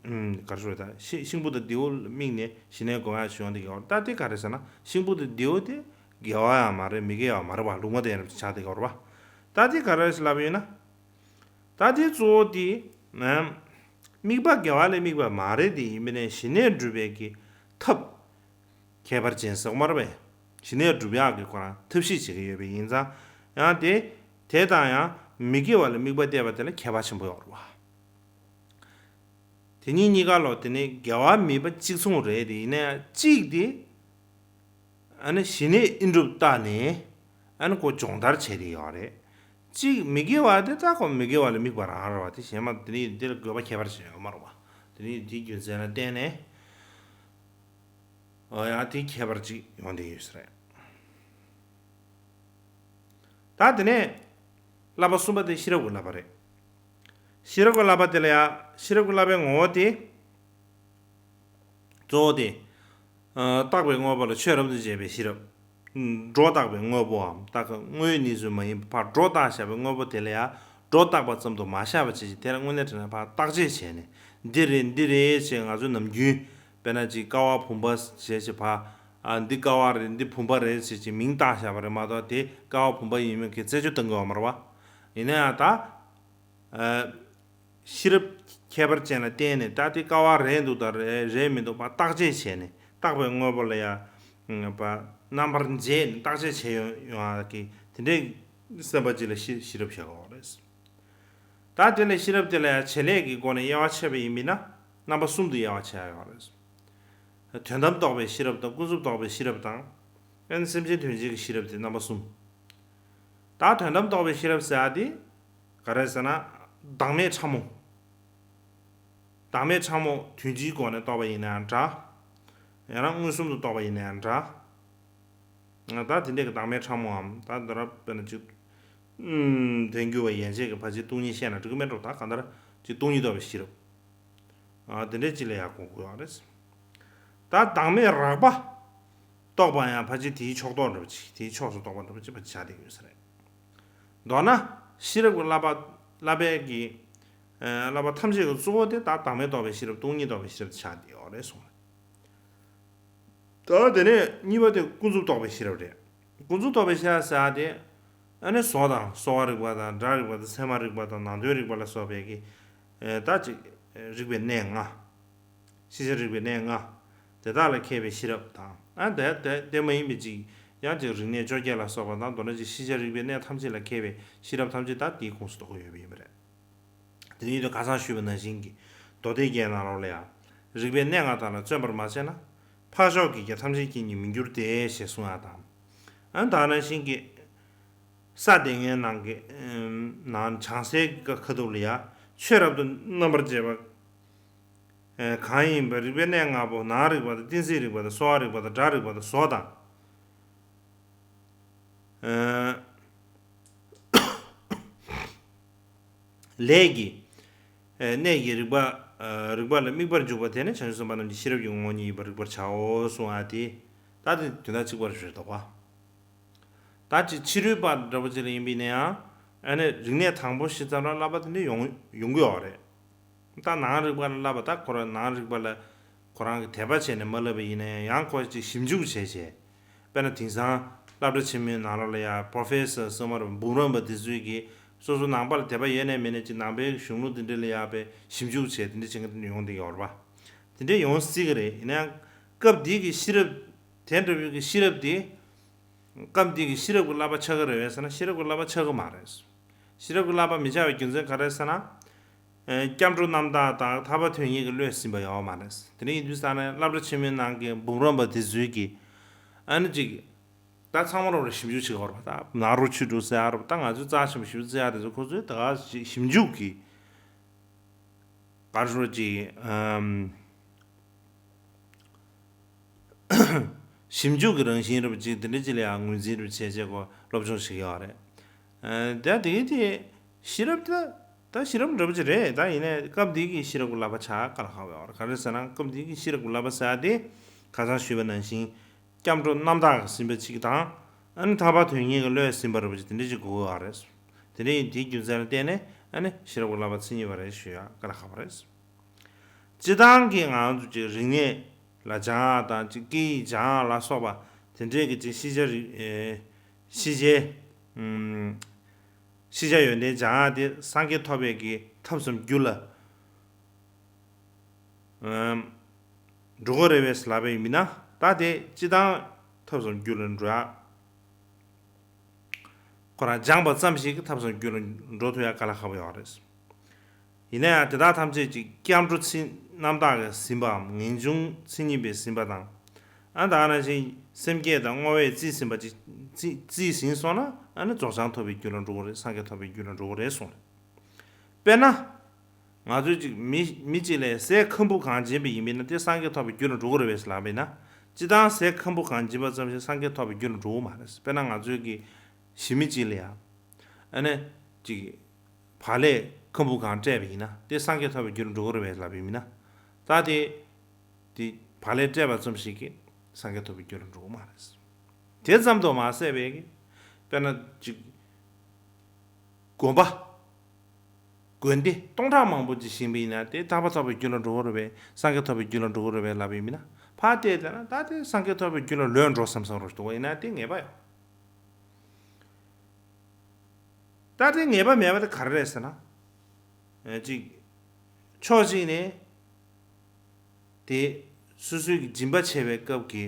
ག་རེ་ཟེར་ད། གཤིན་པོ་དང་དེའུ་ལ་དམིགས་ནས་ཞི་གནས་སྒོམ་ཡག་ཅིག་ཡོང་བསྡད་ཀྱི་ཡོད་རེད། ད་དེ་ག་རེ་ཟེར་ན་གཤིན་པོ་དང་དེའུ་དེ་དགེ་བ་ཡང་མ་རེད། མི་དགེ་བ་མ་རེད་པ། ལུང་མ་བསྟན་རབས་ཅིག་ཆགས་བསྡད་ཀྱི་ཡོད་རེད་པ། ད་དེ་ག་རེ་ལབ་ཡོད་ན། ད་དེ་གཙོ་བོ་དེ། དམིགས་པ་དགེ་བ་ལ་དམིགས་པ་མ་རེད། དེ་ཡིན་པས་ན་ཞི་གནས་སྒྲུབ་པའི་གི་ཐབས་ཁྱད་པར་ཅན་ཟེར་གྱི་མ་རེད་པས། ཞི་གནས་སྒྲུབ་ཡག་གི་ཁོ་རང་ཐབས་ཤེས་བྱེད་ཀྱི་ཡོད་པ་ཡིན་ཙང་། ཡང་དེ། དེ་དང་ཡང་མི་དགེ་བ་ལ་དམིགས་པ་གཏད་པ་དེ་ལ་ཁྱད་པར་ཆེན་པོ་ཡོད་རེད་པ། དེ་གཉིས་གཉིས་ཀ་ལོ་དེ་ནི་དགེ་བ་མེད་པ་གཅིག་མཚུངས་རེད། དེ་ཡིན་ན་གཅིག་དེ། ཨ་ནི་ཞི་གནས་ཨེ་འགྲུབ་བཏགས་ནས། ཨ་ནི་ཁོ་སྦྱོང་བརྡར་བྱས་ཏེ་ཡོད་རེད། གཅིག་མི་དགེ་བ་དེ་ད་ཁོ་མི་དགེ་བ་ལ་དམིགས་པ་རང་རེད་པ། དེ་གཞན་མ་དེ་ནི་དེ་ལ་དགོས་པ་ཁྱད་པར་ཅན་ཡོད་མ་རེད་པ། དེ་ནི་དེའི་རྒྱུ་མཚན་ལ་བརྟེན་ནས། ཨོ་ཡ་དེ་ཁྱད་པར་ཅིག་ཡོང་བསྡད་ཡོད་ས་རེད། ད་དེ་ནས་བསླབ་པ་གསུམ་པ་དེ་ཤེས་རབ་ཀྱི་བསླབ་པ་རེད། ཤེས་རབ་ཀྱི་བསླབ་པ་དེ་ལ་ཡ། ཤེས་རབ་ཀྱི་བསླབ་པའི་ངོ་བོ་དེ། གཙོ་བོ་དེ། ཨ། བརྟགས་པའི་དངོས་པོ་ལ་ཆོས་རབ་ཏུ་འབྱེད་པའི་ཤེས་རབ། སྒྲོ་བཏགས་པའི་དངོས་པོའམ་བརྟགས་པའི་དངོས་ཡོད་གནས་ཚུལ་མ་ཡིན་པ་ཕར་སྒྲོ་བཏགས་བཞག་པའི་དངོས་པོ་དེ་ལ་ཡང་སྒྲོ་བཏགས་པ་ཙམ་དུ་མ་བཞག་པ་བྱས་ཤིང་། དེ་ལ་དངོས་གནས་དྲང་གནས་ཕར་བརྟག་དཔྱད་བྱས་ནས། འདི་རེད་འདི་རེད་ཅེས་ང་ཚོས་ནམ་རྒྱུན། དཔེར་ན་ཅིག་ཀ་བ་བུམ་པ་ཞེས་བྱ་བ། ཨ། འདི་ཀ་བ་རེད། འདི་བུམ་པ་རེད་ཟེར་ཅིག་མིང་བཏགས་བཞག་པ་རེད་མ་གཏོགས། དེ་ཀ་བ་བུམ་པ་ཡིན་མིན་གྱི་རྩད་གཅོད་གཏོང་གི་ཡོད་མ་རེད་པ། ཡིན་ན་ཡང་ད། ཨ། ཤེས་རབ་ཁྱད་པར་ཅན་ལ་བརྟེན་ནས། ད་དེ་ཀ་བ་རེད་འདུག་དང་རེད་རེད་མི་འདུག་པ་བརྟག་དཔྱད་བྱས་ནས། བརྟགས་པའི་དངོས་པོ་ལ་ཡང་། པ། རྣམ་པར་འབྱེད་ནས་བརྟག་དཔྱད་བྱས་ཡོང་ཡོང་བ་གི་དེ་འདྲའི་སེམས་པ་ཅིག་ལ་ཤེས་ཤེས་རབ་བྱ་དགོས་རེད། ད་དེ་ལས་ཤེས་རབ་དེ་ལ་ཡང་བྱེད་ལས་ཀྱི་སྒོ་ནས་དབྱེ་བ་ཕྱེ་བ་ཡིན་པས་ན་རྣམ་པ་གསུམ་དུ་དབྱེ་བ་ཕྱེ་ཡ་ཡོད་རེད། དོན་དམ་རྟོགས་པའི་ཤེས་རབ་དང་། ཀུན་རྫོབ་རྟོགས་པའི་ཤེས་རབ་དང་། ཨ་ནི་སེམས་ཅན་དོན་བྱེད་ཀྱི་ཤེས་རབ་དེ་རྣམ་པ་གསུམ། ད་དོན་དམ་རྟོགས་པའི་ཤེས་རབ་ཟེར་ཡ་དེ་ག་རེ་ཟེར་ན། བདག་མེད་ཕྲ་མོ། བདག་མེད་ཕྲ་མོ་དོན་སྤྱིའི་སྒོ་ནས་རྟོགས་པ་ཡིན་ན་ཡང་འདྲ། ཡང་ན་མངོན་སུམ་དུ་རྟོགས་པ་ཡིན་ན་ཡང་འདྲ། ད་དེ་འདྲས་ཀྱི་བདག་མེད་ཕྲ་མོའམ། ད་འདི་ར་དཔེར་ན་ཅིག་ཨུམ། དོན་འགྱུ་བ་ཡན་ཆད་ཀྱི་ཕར་ཕྱིན་སྟོང་ཉིད་བཤད་ན་འགྲིག་གི་མེད་འགྲོ། ད་གང་ལྟར་ཅིག་སྟོང་ཉིད་རྟོགས་པའི་ཤེས་རབ། ཨ། དེ་འདྲས་ཅིག་ལ་ཡང་གོ་དགོས་པ་རེད། ད་བདག་མེད་རགས་པ་རྟོགས་པ་ཡང་ཕལ་ཆེར་དེའི་ཕྱོགས་གཏོགས་འདྲ་པོ་ཅིག་དེའི་ཕྱོགས་སུ་གཏོགས་པ་འདྲ་པོ་ཅིག་ཕལ་ཆེར་ཆགས་བསྡད་ཡོད་ས་རེད། མདོར་ན་ཤེས་རབ་ཀྱི་བསླབ་པ། བསླབ་པའི་གི། ཨ། བསླབ་པ་ཐམས་ཅད་ཀྱི་གཙོ་བོ་དེ་ད་བདག་མེད་རྟོགས་པའི་ཤེས་རབ། སྟོང་ཉིད་རྟོགས་པའི་ཤེས་རབ་དེ་ཆགས་བསྡད་ཡོད་རེད་གསུངས། ད་དེ་ནས་གཉིས་པ་དེ་ཀུན་རྫོབ་རྟོགས་པའི་ཤེས་རབ་རེད། ཀུན་རྫོབ་རྟོགས་པའི་ཤེས་རབ་ཟེར་ཡ་དེ། ཨ་ནི་བཟོ་དང་གསོ་བ་རིག་པ་དང་། སྒྲ་རིག་པ་དང་། ཚད་མ་རིག་པ་དང་། ནང་དོན་རིག་པ་ལ་སོགས་པའི་གི། ཨེ། ད་ཅིག་རིག་པའི་གནས་ལྔ། ཤེས་བྱ་རིག་པའི་གནས་ལྔ། དེ་དག་ལ་མཁས་པའི་ཤེས་རབ་དང་། ཨ། དེ་དེ་དེ་མ་ཡིན་པའི་ཅིག་ཡང་ཅིག་རིག་གནས་བཅོ་བརྒྱད་ལ་སོགས་པ་དང་། མདོར་ན་ཅིག་ཤེས་བྱ་རིག་པའི་གནས་ཐམས་ཅད་ལ་མཁས་པའི་ཤེས་རབ་ཐམས་ཅད་ད་དེའི་ཁོངས་སུ་གཏོགས་ཀྱི་ཡོད་པ་ཡིན་པ་རེད། དེ་ཡིན་དུས་ཁ་སང་ཞུས་པ་ནང་བཞིན་གྱི་མདོ་སྡེ་རྒྱན་ནང་ལོགས་ལ་ཡང་། རིག་པའི་གནས་ལྔ་དག་ལ་བརྩོན་པར་མ་བྱས་ན། འཕགས་མཆོག་གི་རྒྱལ་ཐམས་ཅད་མཁྱེན་ཉིད་མི་འགྱུར་ཏེ། ཞེས་གསུངས་ཡ་དང་། ཨ། ད་ནང་བཞིན་གྱི་ས་སྡེ་ལྔའི་ནང་གི། ཨམ། ནང་བྱང་སའི་ཁ་ཐུག་ལ་ཡང་ཆོས་རབ་ཏུ་རྣམ་པར་འབྱེད་པ། ཨ། གང་ཡིན་པ། རིག་པའི་གནས་ལྔ་པོ། ནང་རིག་པ་དང་། གཏན་ཚིགས་རིག་པ་དང་། གསོ་བ་རིག་པ་དང་། སྒྲ་རིག་པ་དང་། བཟོ་དང་། ཨ། ལས་ཀྱི། ཨ། གནས་ཀྱི་རིག་པ། ཨ། རིག་པ་ལ་དམིགས་པར་འཇུག་པ་དེ་ནི་བྱང་ཆུབ་སེམས་དཔའ་རྣམས་ཀྱི་ཤེས་རབ་ཀྱི་ངོ་བོ་ཉིད་ཡིན་པར་རིག་པར་བྱའོ་གསུངས་པ་དེ། ད་དེ་དོན་དག་གཅིག་པ་རེད་འདུག་པ། ད་ཅིག་ཕྱི་རོལ་པ་འདྲ་པོ་ཅིག་ལ་ཡིན་པས་ན་ཡང་། ཨ་ནི་རིག་གནས་དང་པོ་ཤེས་ཙམ་ར་བསླབ་པ་དེ་འདྲ་ཡོང་ཡོང་གི་ཡོད་རེད། ད་ནང་རིག་པ་ལ་བསླབ་པ། ད་ཁོ་རང་ནང་རིག་པ་ལ་ཁོ་རང་གིས་དད་པ་བྱས་ནས་མ་བསླབ་པ་ཡིན་ན་ཡང་། ཡང་ཁོ་ཅིག་ཞིབ་འཇུག་བྱས་བྱས། དཔེར་ན་དེང་སང་སློབ་གྲྭ་ཆེན་མོའི་ནང་ལོགས་ལ་ཡ་པོ་རོ་ཕེ་སར་ཟེར་མ་རེད། འབུམ་རམས་པ་དེ་ཚོས་ཀྱིས་སོ་སོ་ནང་པ་ལ་དད་པ་ཡོད་ནའི་མེད་ནའི་ཅིག་ནང་པའི་གཞུང་ལུགས་དེ་འདྲ་ལ་ཡ་དཔེ་ཞིབ་འཇུག་བྱས། དེ་འདྲ་བྱེད་མཁན་དེ་འདྲ་ཡོང་བསྡད་ཀྱི་ཡོད་རེད་པ། དེ་འདྲ་ཡོང་སྲིད་ཀྱི་རེད། ཡིན་ན་ཡང་སྐབས་འདིའི་གི་ཤེས་རབ། དེ་འདྲ་བོའི་གི་ཤེས་རབ་དེ། སྐབས་འདི་གི་ཤེས་རབ་ཀྱི་བསླབ་པ་ཆགས་ཀྱི་རེད་པས་ཟེར་ན། ཤེས་རབ་ཀྱི་བསླབ་པ་ཆགས་ཀྱི་མ་རེད། ཤེས་རབ་ཀྱི་བསླབ་པ་མི་ཆགས་པའི་རྒྱུ་མཚན་ག་རེ་ཟེར་ན། ཨེ། སྐྱབས་འགྲོ་རྣམ་དག་དང་ཐར་པ་དོན་གཉེར་གྱི་བློས་ཟིན་པ་ཡོད་མ་རེད། དེ་འདྲ་ཡིན་དུས་ཙང་ནས་སློབ་གྲྭ་ཆེན་མོའི་ནང་གི་འབུམ་རམས་པ་དེ་ཚོས་ཀྱིས། ཨ་ནི་ཅིག་ད་ཚང་མ་རོགས་ལ་ཞིབ་འཇུག་བྱེད་ཀྱི་ཡོད་རེད་པ། ད་ནཱ་རོ་ཆོས་དྲུག་ཟེར་ཡ་རོགས། ད་ང་ཚོའི་རྩ་ཆེན་པོ་ཞིབ་འཇུག་བྱེད་ཡ་དེ་ཚོ་ཁོ་ཚོས་ད་ག་ཞིབ་འཇུག་གི་ག་རེ་ཟེར་ཅིག་ཨམ། ཞིབ་འཇུག་གི་རང་བཞིན་རེད་པ། ཅིག་དེ་འདྲ་ཅིག་ལ་ཡང་ངོས་འཛིན་རེ་བྱས་བྱས་ཁོ་སློབ་སྦྱོང་བྱེད་ཀྱི་ཡོད་རེད། ཨ། ད་དེ་གི་དེ་ཤེས་རབ་དེ། ད་ཤེས་རབ་འདྲ་པོ་ཅིག་རེད། ད་ཡིན་ནའི་སྐབས་འདི་གི་ཤེས་རབ་ཀྱི་བསླབ་པ་ཆགས་དཀའ་ལས་ཁག་པོ་ཡོད་རེད། ག་རེ་ཟེར་ན་སྐབས་འདི་གི་ཤེས་རབ་ཀྱི་བསླབ་པ་ཟེར་ཡ་དེ་ཁ་སང་ཞུས་པ་ནང་བཞིན། སྐྱབས་འགྲོ་རྣམ་དག་གིས་ཟིན་པ་གཅིག་དང་། ཨ་ནི་ཐར་པ་དོན་གཉེར་གྱི་བློས་ཟིན་པ་རེད་པ་ཅིག་དེ་འདྲ་ཅིག་དགོས་ཀྱི་ཡོད་རེད། དེ་འདྲ་ཡིན་དེའི་རྒྱུ་མཚན་ལ་བརྟེན་ནས་ཨ་ནི་ཤེས་རབ་ཀྱི་བསླབ་པ་མཚན་ཉིད་པ་རེད་ཞུ་ཡ་དཀའ་ལས་ཁག་པོ་རེད། སྤྱིར་བཏང་གི་ང་ཚོ་ཅིག་རིག་གནས་ལ་སྦྱང་ཡ་དང་། ཅིག་སྐད་ཡིག་སྦྱང་ཡ་ལ་སོགས་པ་དེ་འདྲའི་གི་ཅིག་ཤེས་བྱ་རིག་ཨེ། ཤེས་བྱའི་ཨུམ། ཤེས་བྱ་ཡོན་ཏན་སྦྱང་ཡ་དེ་སངས་རྒྱས་ཐོབ་པའི་གི་ཐབས་སམ་རྒྱུ་ལ་ཨམ། འགྲོ་གི་རེད་པས་ལབ་པ་ཡིན་ན། ད་དེ་སྤྱིར་བཏང་ཐབས་སམ་རྒྱུ་ལ་འགྲོ་ཡ། ཁོ་རང་སྦྱངས་པ་ཙམ་ཞིག་གིས་ཐབས་སམ་རྒྱུ་ལ་འགྲོ་ཐུབ་ཡ་དཀའ་ལས་ཁག་པོ་ཡོད་རེད། ཡིན་ན་ཡང་དེ་དག་ཐམས་ཅད་ཀྱི་སྐྱབས་འགྲོ་མཚན་རྣམ་དག་གིས་ཟིན་པའམ། ངེས་འབྱུང་མཚན་ཉིད་པས་ཟིན་པ་དང་། ཨ། ད་ག་ནང་བཞིན་སེམས་བསྐྱེད་དང་བསྔོ་བས་རྩིས་ཟིན་པ་ཅིག་རྩིས་རྩིས་ཟིན་སོང་ན། ཨ་ནི་རྫོགས་བྱང་ཐོབ་པའི་རྒྱུ་ལ་འགྲོ་གི་རེད། སངས་རྒྱས་ཐོབ་པའི་རྒྱུ་ལ་འགྲོ་གི་རེད་གསུངས་རེད། དཔེར་ན། ང་ཚོས་ཅིག་མི་མི་གཅིག་ལ་ཟས་ཁམ་བུ་གང་སྦྱིན་པ་ཡིན་པས་ན་དེ་སངས་རྒྱས་ཐོབ་པའི་རྒྱུ་ལ་འགྲོ་གི་རེད་པས་ལབ་པས་ན། སྤྱིར་བཏང་ཟས་ཁམ་བུ་གང་སྦྱིན་པ་ཙམ་ཞིག་སངས་རྒྱས་ཐོབ་པའི་རྒྱུ་ལ་འགྲོ་གི་མ་རེད། དཔེར་ན་ང་ཚོས་ཀྱི་ཞི་མི་གཅིག་ལ་ཡང་། ཨ་ནི་ཅིག་བག་ལེབ་ཁམ་བུ་གང་སྤྲད་པ་ཡིན་ན་དེ་སངས་རྒྱས་ཐོབ་པའི་རྒྱུ་ལ་འགྲོ་གི་རེད་པས་ལབ་པས་ཡིན་ན། ད་དེ་དེ་བག་ལེབ་སྤྲད་པ་ཙམ་ཞིག་གིས་སངས་རྒྱས་ཐོབ་པའི་རྒྱུ་ལ་འགྲོ་གི་མ་རེད། དེ་ཙམ་དུ་མ་ཟད་པའི་གི། དཔེར་ན་ཅིག་དགོན་པ། དགོན་སྡེ་སྟོང་ཕྲག་མང་པོ་ཅིག་བཞེངས་པ་ཡིན་ན་དེ་ཐར་པ་ཐོབ་པའི་རྒྱུ་ལ་འགྲོ་གི་རེད་པས། སངས་རྒྱས་ཐོབ་པའི་རྒྱུ་ལ་འགྲོ་གི་རེད་པས་ལབ་པ་ཡིན་ན། ཕར་བལྟས་བསྡད་ན་ད་དེ་སངས་རྒྱས་ཐོབ་པའི་རྒྱུ་ལ་ལོག་འགྲོ་བསམ་བསམ་རོ་འདུག་པ་ཡིན་ན་དེ་ངེས་པ་ཡོད། ད་དེ་ངེས་པ་མེད་པ་དེ་ག་རེ་རེད་ཟེར་ན། ཨེ། ཅིག་ཕྱོགས་གཅིག་ནས་དེ་སོ་སོའི་གི་སྦྱིན་པ་བྱེད་པའི་སྐབས་ཀྱི་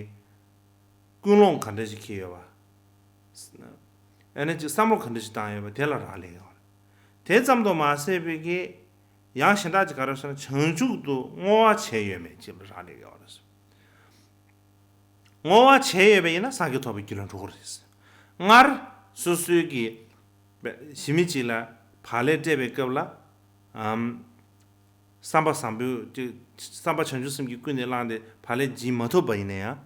ཀུན་སློང་ག་འདྲ་ཞིག་འཁྱེར་ཡོད་པ། ཨ་ནི་ཅིག་བསམ་བློ་ག་འདྲ་ཞིག་བཏང་ཡོད་པ་དེ་ལ་རག་ལས་ཀྱི་ཡོད་རེད། དེ་ཙམ་དུ་མ་ཟད་པའི་གི་ཡང་གཞན་དག་ཅིག་ག་རེ་ཟེར་ན། བྱང་ཆུབ་ཏུ་བསྔོ་བ་བྱས་ཡོད་མེད་ཅེས་པ་རག་ལས་ཡོད་རེད། བསྔོ་བ་བྱས་ཡོད་པ་ཡིན་ན་སངས་རྒྱས་ཐོབ་པའི་རྒྱུ་ལ་འགྲོ་གི་རེད། སྔར་སོ་སོའི་གི་ཞི་མི་གཅིག་ལ་བག་ལེབ་སྤྲད་པའི་སྐབས་ལ། ཨམ། བསམ་པ་བཟང་པོའི་ཅིག་བསམ་པ་བྱང་ཆུབ་སེམས་ཀྱིས་ཀུན་ནས་བསླངས་ཏེ་བག་ལེབ་སྦྱིན་མ་ཐུབ་པ་ཡིན་ན་ཡང་།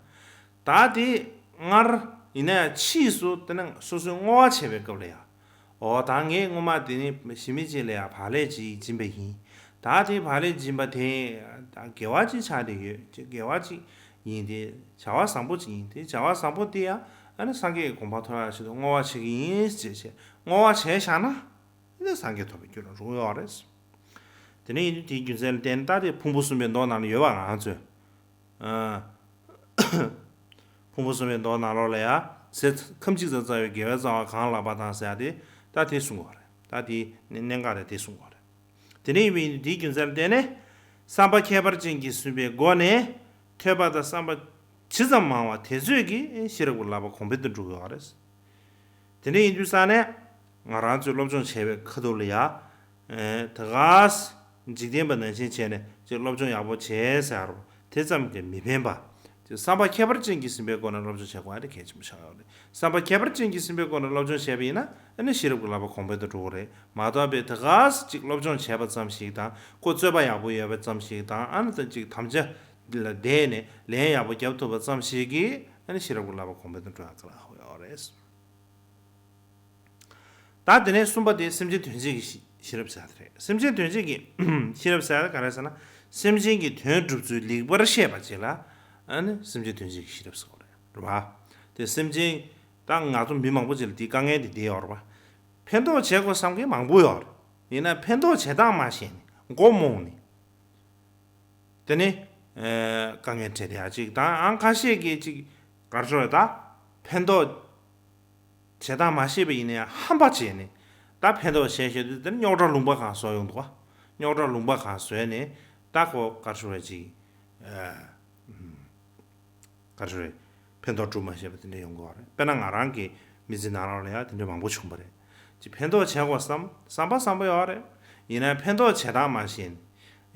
ད་དེ་སྔར་ཡིན་ན་ཡང་ཕྱིས་སུ་དེ་ནས་སོ་སོའི་བསྔོ་བ་བྱས་པའི་སྐབས་ལ་ཡང་། འོ་ད་ངས་སྔོན་མ་དེ་ནས་ཞི་མི་གཅིག་ལ་ཡང་བག་ལེབ་ཅིག་སྦྱིན་པ་ཡིན། ད་དེ་བག་ལེབ་སྦྱིན་པ་དེ་ད་དགེ་བ་ཅིག་ཆགས་བསྡད་ཡོད། ཅིག་དགེ་བ་ཅིག་ཡིན་ཏེ། བྱ་བ་བཟང་པོ་ཅིག་ཡིན་ཏེ། བྱ་བ་བཟང་པོ་དེ་ཡང་ཨ་ནི་སངས་རྒྱས་ཀྱི་གོ་འཕང་ཐོབ་ཡག་ཆེད་དུ་བསྔོ་བ་བྱེད་ཀྱི་ཡིན་ཅེས་བྱས་བསྔོ་བ་བྱས་བཞག་ན། དེ་ནས་སངས་རྒྱས་ཐོབ་པའི་རྒྱུ་ལ་འགྲོ་གི་ཡོད་རེད། དེ་ནས་ཡིན་དུས་དེའི་རྒྱུ་མཚན་ལ་བརྟེན་ནས། ད་དེ་ཕུང་པོ་གསུམ་པའི་མདོ་ནང་ལ་ཡོད་པ། ང་རང་ཚོས། ཨ། ཕུང་པོ་གསུམ་པའི་མདོ་ནང་ལོགས་ལ་ཡང་ཟས་ཁམ་གཅིག་ཙམ་བཙའ་བའི་དགེ་བའི་རྩ་བ་གང་ལགས་པ་དང་ཟེར་ཡ་དེ། ད་དེ་གསུང་གི་ཡོད་རེད། ད་དེའི་གནད་འགག་དེ་དེ་གསུང་གི་ཡོད་རེད། དེ་ནས་ཡིན་པའི་དེའི་རྒྱུ་མཚན་ལ་བརྟེན་ནས། བསམ་པ་ཁྱད་པར་ཅན་གྱིས་ཟིན་པའི་སྒོ་ནས་ཐོས་པ་དང་བསམ་པ་ཇི་ཙམ་མང་བ་དེ་ཚོས་ཀྱིས་ཤེས་རབ་ཀྱི་བསླབ་པ་གོང་འཕེལ་དུ་འགྲོ་གི་ཡོད་རེད། དེ་འདྲ་ཡིན་དུས་ཙང་ནས་ང་རང་ཚོས་སློབ་སྦྱོང་བྱས་པའི་ཁ་ཐུག་ལ་ཡ། ཨེ། ད་ག་ས་འཇིག་རྟེན་པ་ནང་བཞིན་བྱས་ནས་ཅིག་སློབ་སྦྱོང་ཡག་པོ་བྱས་ཟེར་བ་དེ་ཙམ་གྱིས་མི་ཕན་པ། ཅིག་བསམ་པ་ཁྱད་པར་ཅན་གྱིས་ཟིན་པའི་སྒོ་ནས་སློབ་སྦྱོང་བྱེད་དགོས་པ་དེ་གལ་ཆེན་པོ་ཆགས་ཡོད་རེད། བསམ་པ་ཁྱད་པར་ཅན་གྱིས་ཟིན་པའི་སྒོ་ནས་སློབ་སྦྱོང་བྱས་པ་ཡིན་ན། ཨ་ནི་ཤེས་རབ་ཀྱི་བསླབ་པ་གོང་འཕེལ་དུ་འགྲོ་གི་རེད། མ་གཏོགས་པའི་ད་ག་ས་ཅིག་སློབ་སྦྱོང་བྱས་པ་ཙམ་ཞིག་དང་། ཁོ་རྩོད་པ་ཡག་པོ་ཡོད་པ་ཙམ་ཞིག་དང་། ཨ་ནི་ད་ཅིག་དམ་བཅའ་ལ་བསྡད་ནས་ལན་ཡག་པོ་རྒྱབ་ཐུབ་པ་ཙམ་ཞིག་གིས་ཨ་ནི་ཤེས་རབ་ཀྱི་བསླབ་པ་གོང་འཕེལ་དུ་འགྲོ་ཡག་གི་ལ་ཧོ་ཡོད་རེད། ད་དེ་ནས་གསུམ་པ་དེ་སེམས་ཅན་དོན་བྱེད་ཀྱི་ཤེས་ཤེས་རབ་ཟེར་བ་དེ་རེད། སེམས་ཅན་དོན་བྱེད་ཀྱི་ཤེས་རབ་ཟེར་བ་དེ་ག་རེ་ཟེར་ན། སེམས་ཅན་གྱི་དོན་སྒྲུབ་ཚུལ་ལེགས་པར་ཤེས་པ་ཅིག་ལ་ཨ་ནི་སེམས་ཅན་དོན་བྱེད་ཀྱི་ཤེས་རབ་ཟེར་བ་རེད། རེད་པ། དེ་སེམས་ཅན་ད་ང་ཚོ་མི་མང་པོ་ཅིག་ལ་དེའི་དཀའ་ངལ་དེ་འདི་ཡོད་རེད་པ། ཕན་ཐོགས་བྱེད་དགོས་བསམ་མཁན་མང་པོ་ཡོད་རེད། ཡིན་ན་ཕན་ཐོགས་བྱེད་སྟངས་མ་ཤེས་ནས་མགོ་རྨོངས་ནས། དེ་ནི། ཨེ། དཀའ་ངལ་འཕྲད་བསྡད་ཡ་ཅིག་དང་། ཨང་ཁ་ཤས་ཀྱིས་ཅིག་ག་རེ་ཟེར་དགོས་རེད། ད་ཕན་ཐོགས་བྱེད་སྟངས་མ་ཤེས་པ་ཡིན་ན་ཡང་ཧམ་པ་བྱས་ནས། ད་ཕན་ཐོགས་བྱས་བྱས་དུས་དེ་ནི་རྙོག་དྲ་ལུང་པ་གང་བཟོ་ཡོང་འདུག་པ། རྙོག་དྲ་ལུང་པ་གང་བཟོས་ནས་ད་ཁོ་ག་རེ་ཟེར་དགོས་རེད། ཅིག་ཨ། ག་རེ་ཟེར་དགོས་རེད། ཕན་ཐོགས་སྒྲུབ་མ་ཤེས་པ་དེ་འདྲ་ཡོང་གི་ཡོད་རེད། དཔེར་ན་ང་རང་གི་མི་ཚེ་ནང་ལོགས་ལ་ཡང་དེ་འདྲ་མང་པོ་བྱུང་བ་རེད། ཅིག་ཕན་ཐོགས་བྱེད་དགོས་བསམ། བསམ་པ་བསམ་པ་ཡོད་རེད། ཡིན་ན་ཕན་ཐོགས་བྱེད་སྟངས་མ་ཤེས་ནས་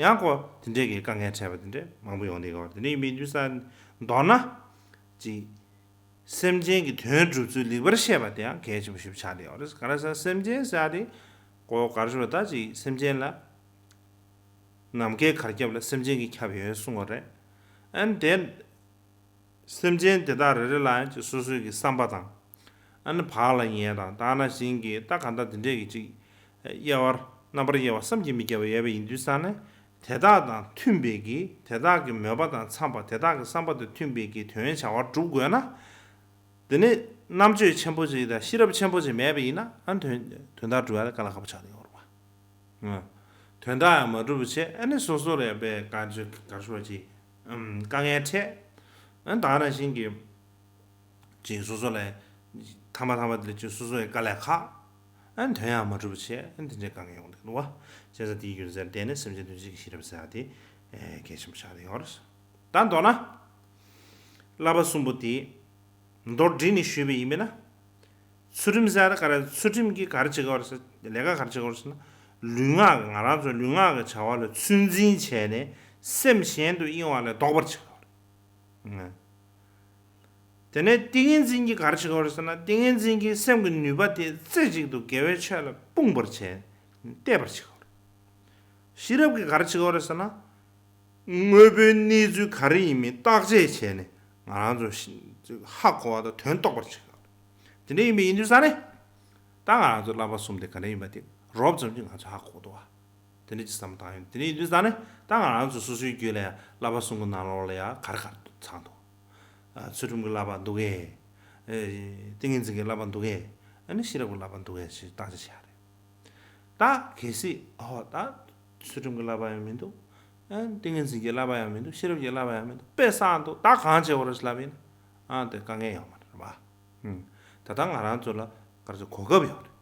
ཡང་ཁོ་དེ་འདྲས་ཀྱི་དཀའ་ངལ་འཕྲད་པ་དེ་འདྲས་མང་པོ་ཡོང་བསྡད་ཀྱི་ཡོད་རེད། དེ་འདྲ་ཡིན་པའི་དུས་ཙང་མདོར་ན། ཅིག་སེམས་ཅན་གྱི་དོན་སྒྲུབ་ཚུལ་ལེགས་པར་ཤེས་པ་དེ་ཡང་གལ་ཆེན་པོ་ཞིག་ཆགས་བསྡད་ཡོད་རེད། ག་རེ་ཟེར་ན། སེམས་ཅན་ཟེར་ཡ་དེ་ཁོ་ག་རེ་ཟེར་དགོས་རེད། ད་ཅིག་སེམས་ཅན་ལ་ནམ་མཁའི་གར་ཁྱབ་ལ་སེམས་ཅན་གྱིས་ཁྱབ་ཡོད་གསུང་བ་རེད། ཨ་ནི་དེ། སེམས་ཅན་དེ་དག་རེ་རེ་ལ་ཡང་ཅིག་སོ་སོའི་གི་བསམ་པ་དང་། ཨ་ནི་བག་ལ་ཉལ་དང་། ད་ག་ནང་བཞིན་གྱི་ད་གང་ལྟར་དེ་འདྲས་ཀྱི་ཅིག་དབྱེ་བ། རྣམ་པར་དབྱེ་བ་བསམ་གྱིས་མི་ཁྱབ་པ་ཡོད་པ་ཡིན་དུས་ཙང་ནས། དེ་དག་དང་མཐུན་པའི་གི། དེ་དག་གི་མོས་པ་དང་འཚམས་པ། དེ་དག་གི་བསམ་པ་དང་མཐུན་པའི་གི་དོན་བྱ་བ་སྒྲུབ་དགོས་ན། དེ་ནི་རྣམ་དཔྱོད་ཆེན་པོ་ཅིག་དང་ཤེས་རབ་ཆེན་པོ་ཅིག་མེད་པ་ཡིན་ན། ཨ་ནི་དོན་དོན་དག་སྒྲུབ་ཡ་ལ་དཀའ་ལས་ཁག་པོ་ཆགས་བསྡད་ཡོད་རེད་པ། ཨ། དོན་དག་ཡང་མ་འགྲུབ་པ་བྱས། ཨ་ནི་སོ་སོ་ལ་ཡང་དཔེ་ག་ཅིག་ག་རེ་ཟེར་དགོས་རེད། ཅིག་ཨམ། དཀའ་ངལ་འཕྲད། ཨ་ནི་ད་ག་ནང་བཞིན་གྱི་ཅིག་སོ་སོ་ལ་ཐ་མ་ཐ་མ་དེ་ལ་ཅིག་སོ་སོ་ཡང་དཀའ་ལས་ཁག་ཨ་ནི་དོན་ཡང་མ་འགྲུབ་པ་བྱས། ཨ་ནི་དེ་འདྲའི་དཀའ་ངལ་ཡོང་གི་འདུག་པ། བྱས་ཙང་དེའི་རྒྱུ་མཚན་ལ་བརྟེན་ནས་སེམས་ཅན་དོན་བྱེད་ཀྱི་ཤེས་རབ་ཟེར་ཡ་དེ་གལ་ཆེན་པོ་ཆགས་བསྡད་ཡོད་རེད། ད་མདོར་ན། བསླབ་པ་གསུམ་པོ་དེ་མདོར་བསྡུས་ནས་ཞུས་པ་ཡིན་པས་ན། ཚུལ་ཁྲིམས་ཟེར་ཡ་དེ་ག་རེ། ཚུལ་ཁྲིམས་ཀྱིས་ག་རེ་བྱེད་ཀྱི་ཡོད་རེད་ཟེར། ལས་ཀ་ག་རེ་བྱེད་ཀྱི་ཡོད་རེད་ཟེར་ན། ལུས་ངག་གི། ང་རང་ཚོའི་ལུས་ངག་གི་བྱ་བ་ལ་ཚོད་འཛིན་བྱས་ནས་སེམས་གཞན་དུ་གཡེང་བ་ལས་ལྡོག་པར་བྱེད་ཀྱི་ཡོད་རེད། དེ་ནས་ཏིང་ངེ་འཛིན་གྱིས་ག་རེ་བྱེད་ཀྱི་ཡོད་རེད་ཟེར་ན། ཏིང་ངེ་འཛིན་གྱིས་སེམས་ཀྱི་ནུས་པ་དེ་རྩེ་གཅིག་ཏུ་དགེ་བའི་ཆོས་ལ་སྤུངས་པར་བྱས། གཏད་པར་བྱེད་ཀྱི་ཡོད་རེད། ཤེས་རབ་ཀྱིས་ག་རེ་བྱེད་ཀྱི་ཡོད་རེད་ཟེར་ན། དངོས་པོའི་གནས་ཚུལ་ག་རེ་ཡིན་མིན་བརྟག་དཔྱད་བྱས་ནས་ང་རང་ཚོ་ཧ་གོ་བ་དང་དོན་རྟོགས་པར་བྱེད་ཀྱི་ཡོད་རེད། དེ་འདྲ་ཡིན་པ་ཡིན་དུས་ཙང་ནས། ད་ང་རང་ཚོ་བསླབ་པ་གསུམ་དེ་ག་འདྲ་ཡིན་པ་དེ་རོབ་ཙམ་ཅིག་ང་ཚོ་ཧ་གོ་འདུག་བ། དེ་འདྲ་ཅིག་བསམ་བློ་བཏང་ཡོང་། དེ་འདྲ་ཡིན་དུས་ཙང་ནས་ད་ང་རང་ཚོ་སོ་སོའི་རྒྱུད་ལ་ཡང་བསླབ་པ་གསུམ་གྱི་ནང་ལོགས་ལ་ཡང་ག་རེ་ག་རེ་ཚང་འདུག་ཨ། ཚུལ་ཁྲིམས་ཀྱི་བསླབ་པ་འདུག་གས། ཨེ། ཏིང་ངེ་འཛིན་གྱི་བསླབ་པ་འདུག་གས། ཨ་ནི་ཤེས་རབ་ཀྱི་བསླབ་པ་འདུག་གས་ཞེས་བརྟག་དཔྱད་བྱ་ཡ་རེད། ད་གལ་སྲིད། ཨོ། ད་ཚུལ་ཁྲིམས་ཀྱི་བསླབ་པ་ཡང་མི་འདུག་ཨ། ཏིང་ངེ་འཛིན་གྱི་བསླབ་པ་ཡང་མི་འདུག་ཤེས་རབ་ཀྱི་བསླབ་པ་ཡང་མི་འདུག་དཔེ་བསགས་འདུག་ད་གང་བྱེད་དགོས་རེད་ལབ་ཡིན་ན། ཨ། དེ་དཀའ་ངལ་ཡོད་མ་རེད་པ། ཨུམ། ད་ལྟ་ང་རང་ཚོ་ལ་ག་རེ་ཟེར། གོ་སྐབས་ཡོད་རེད།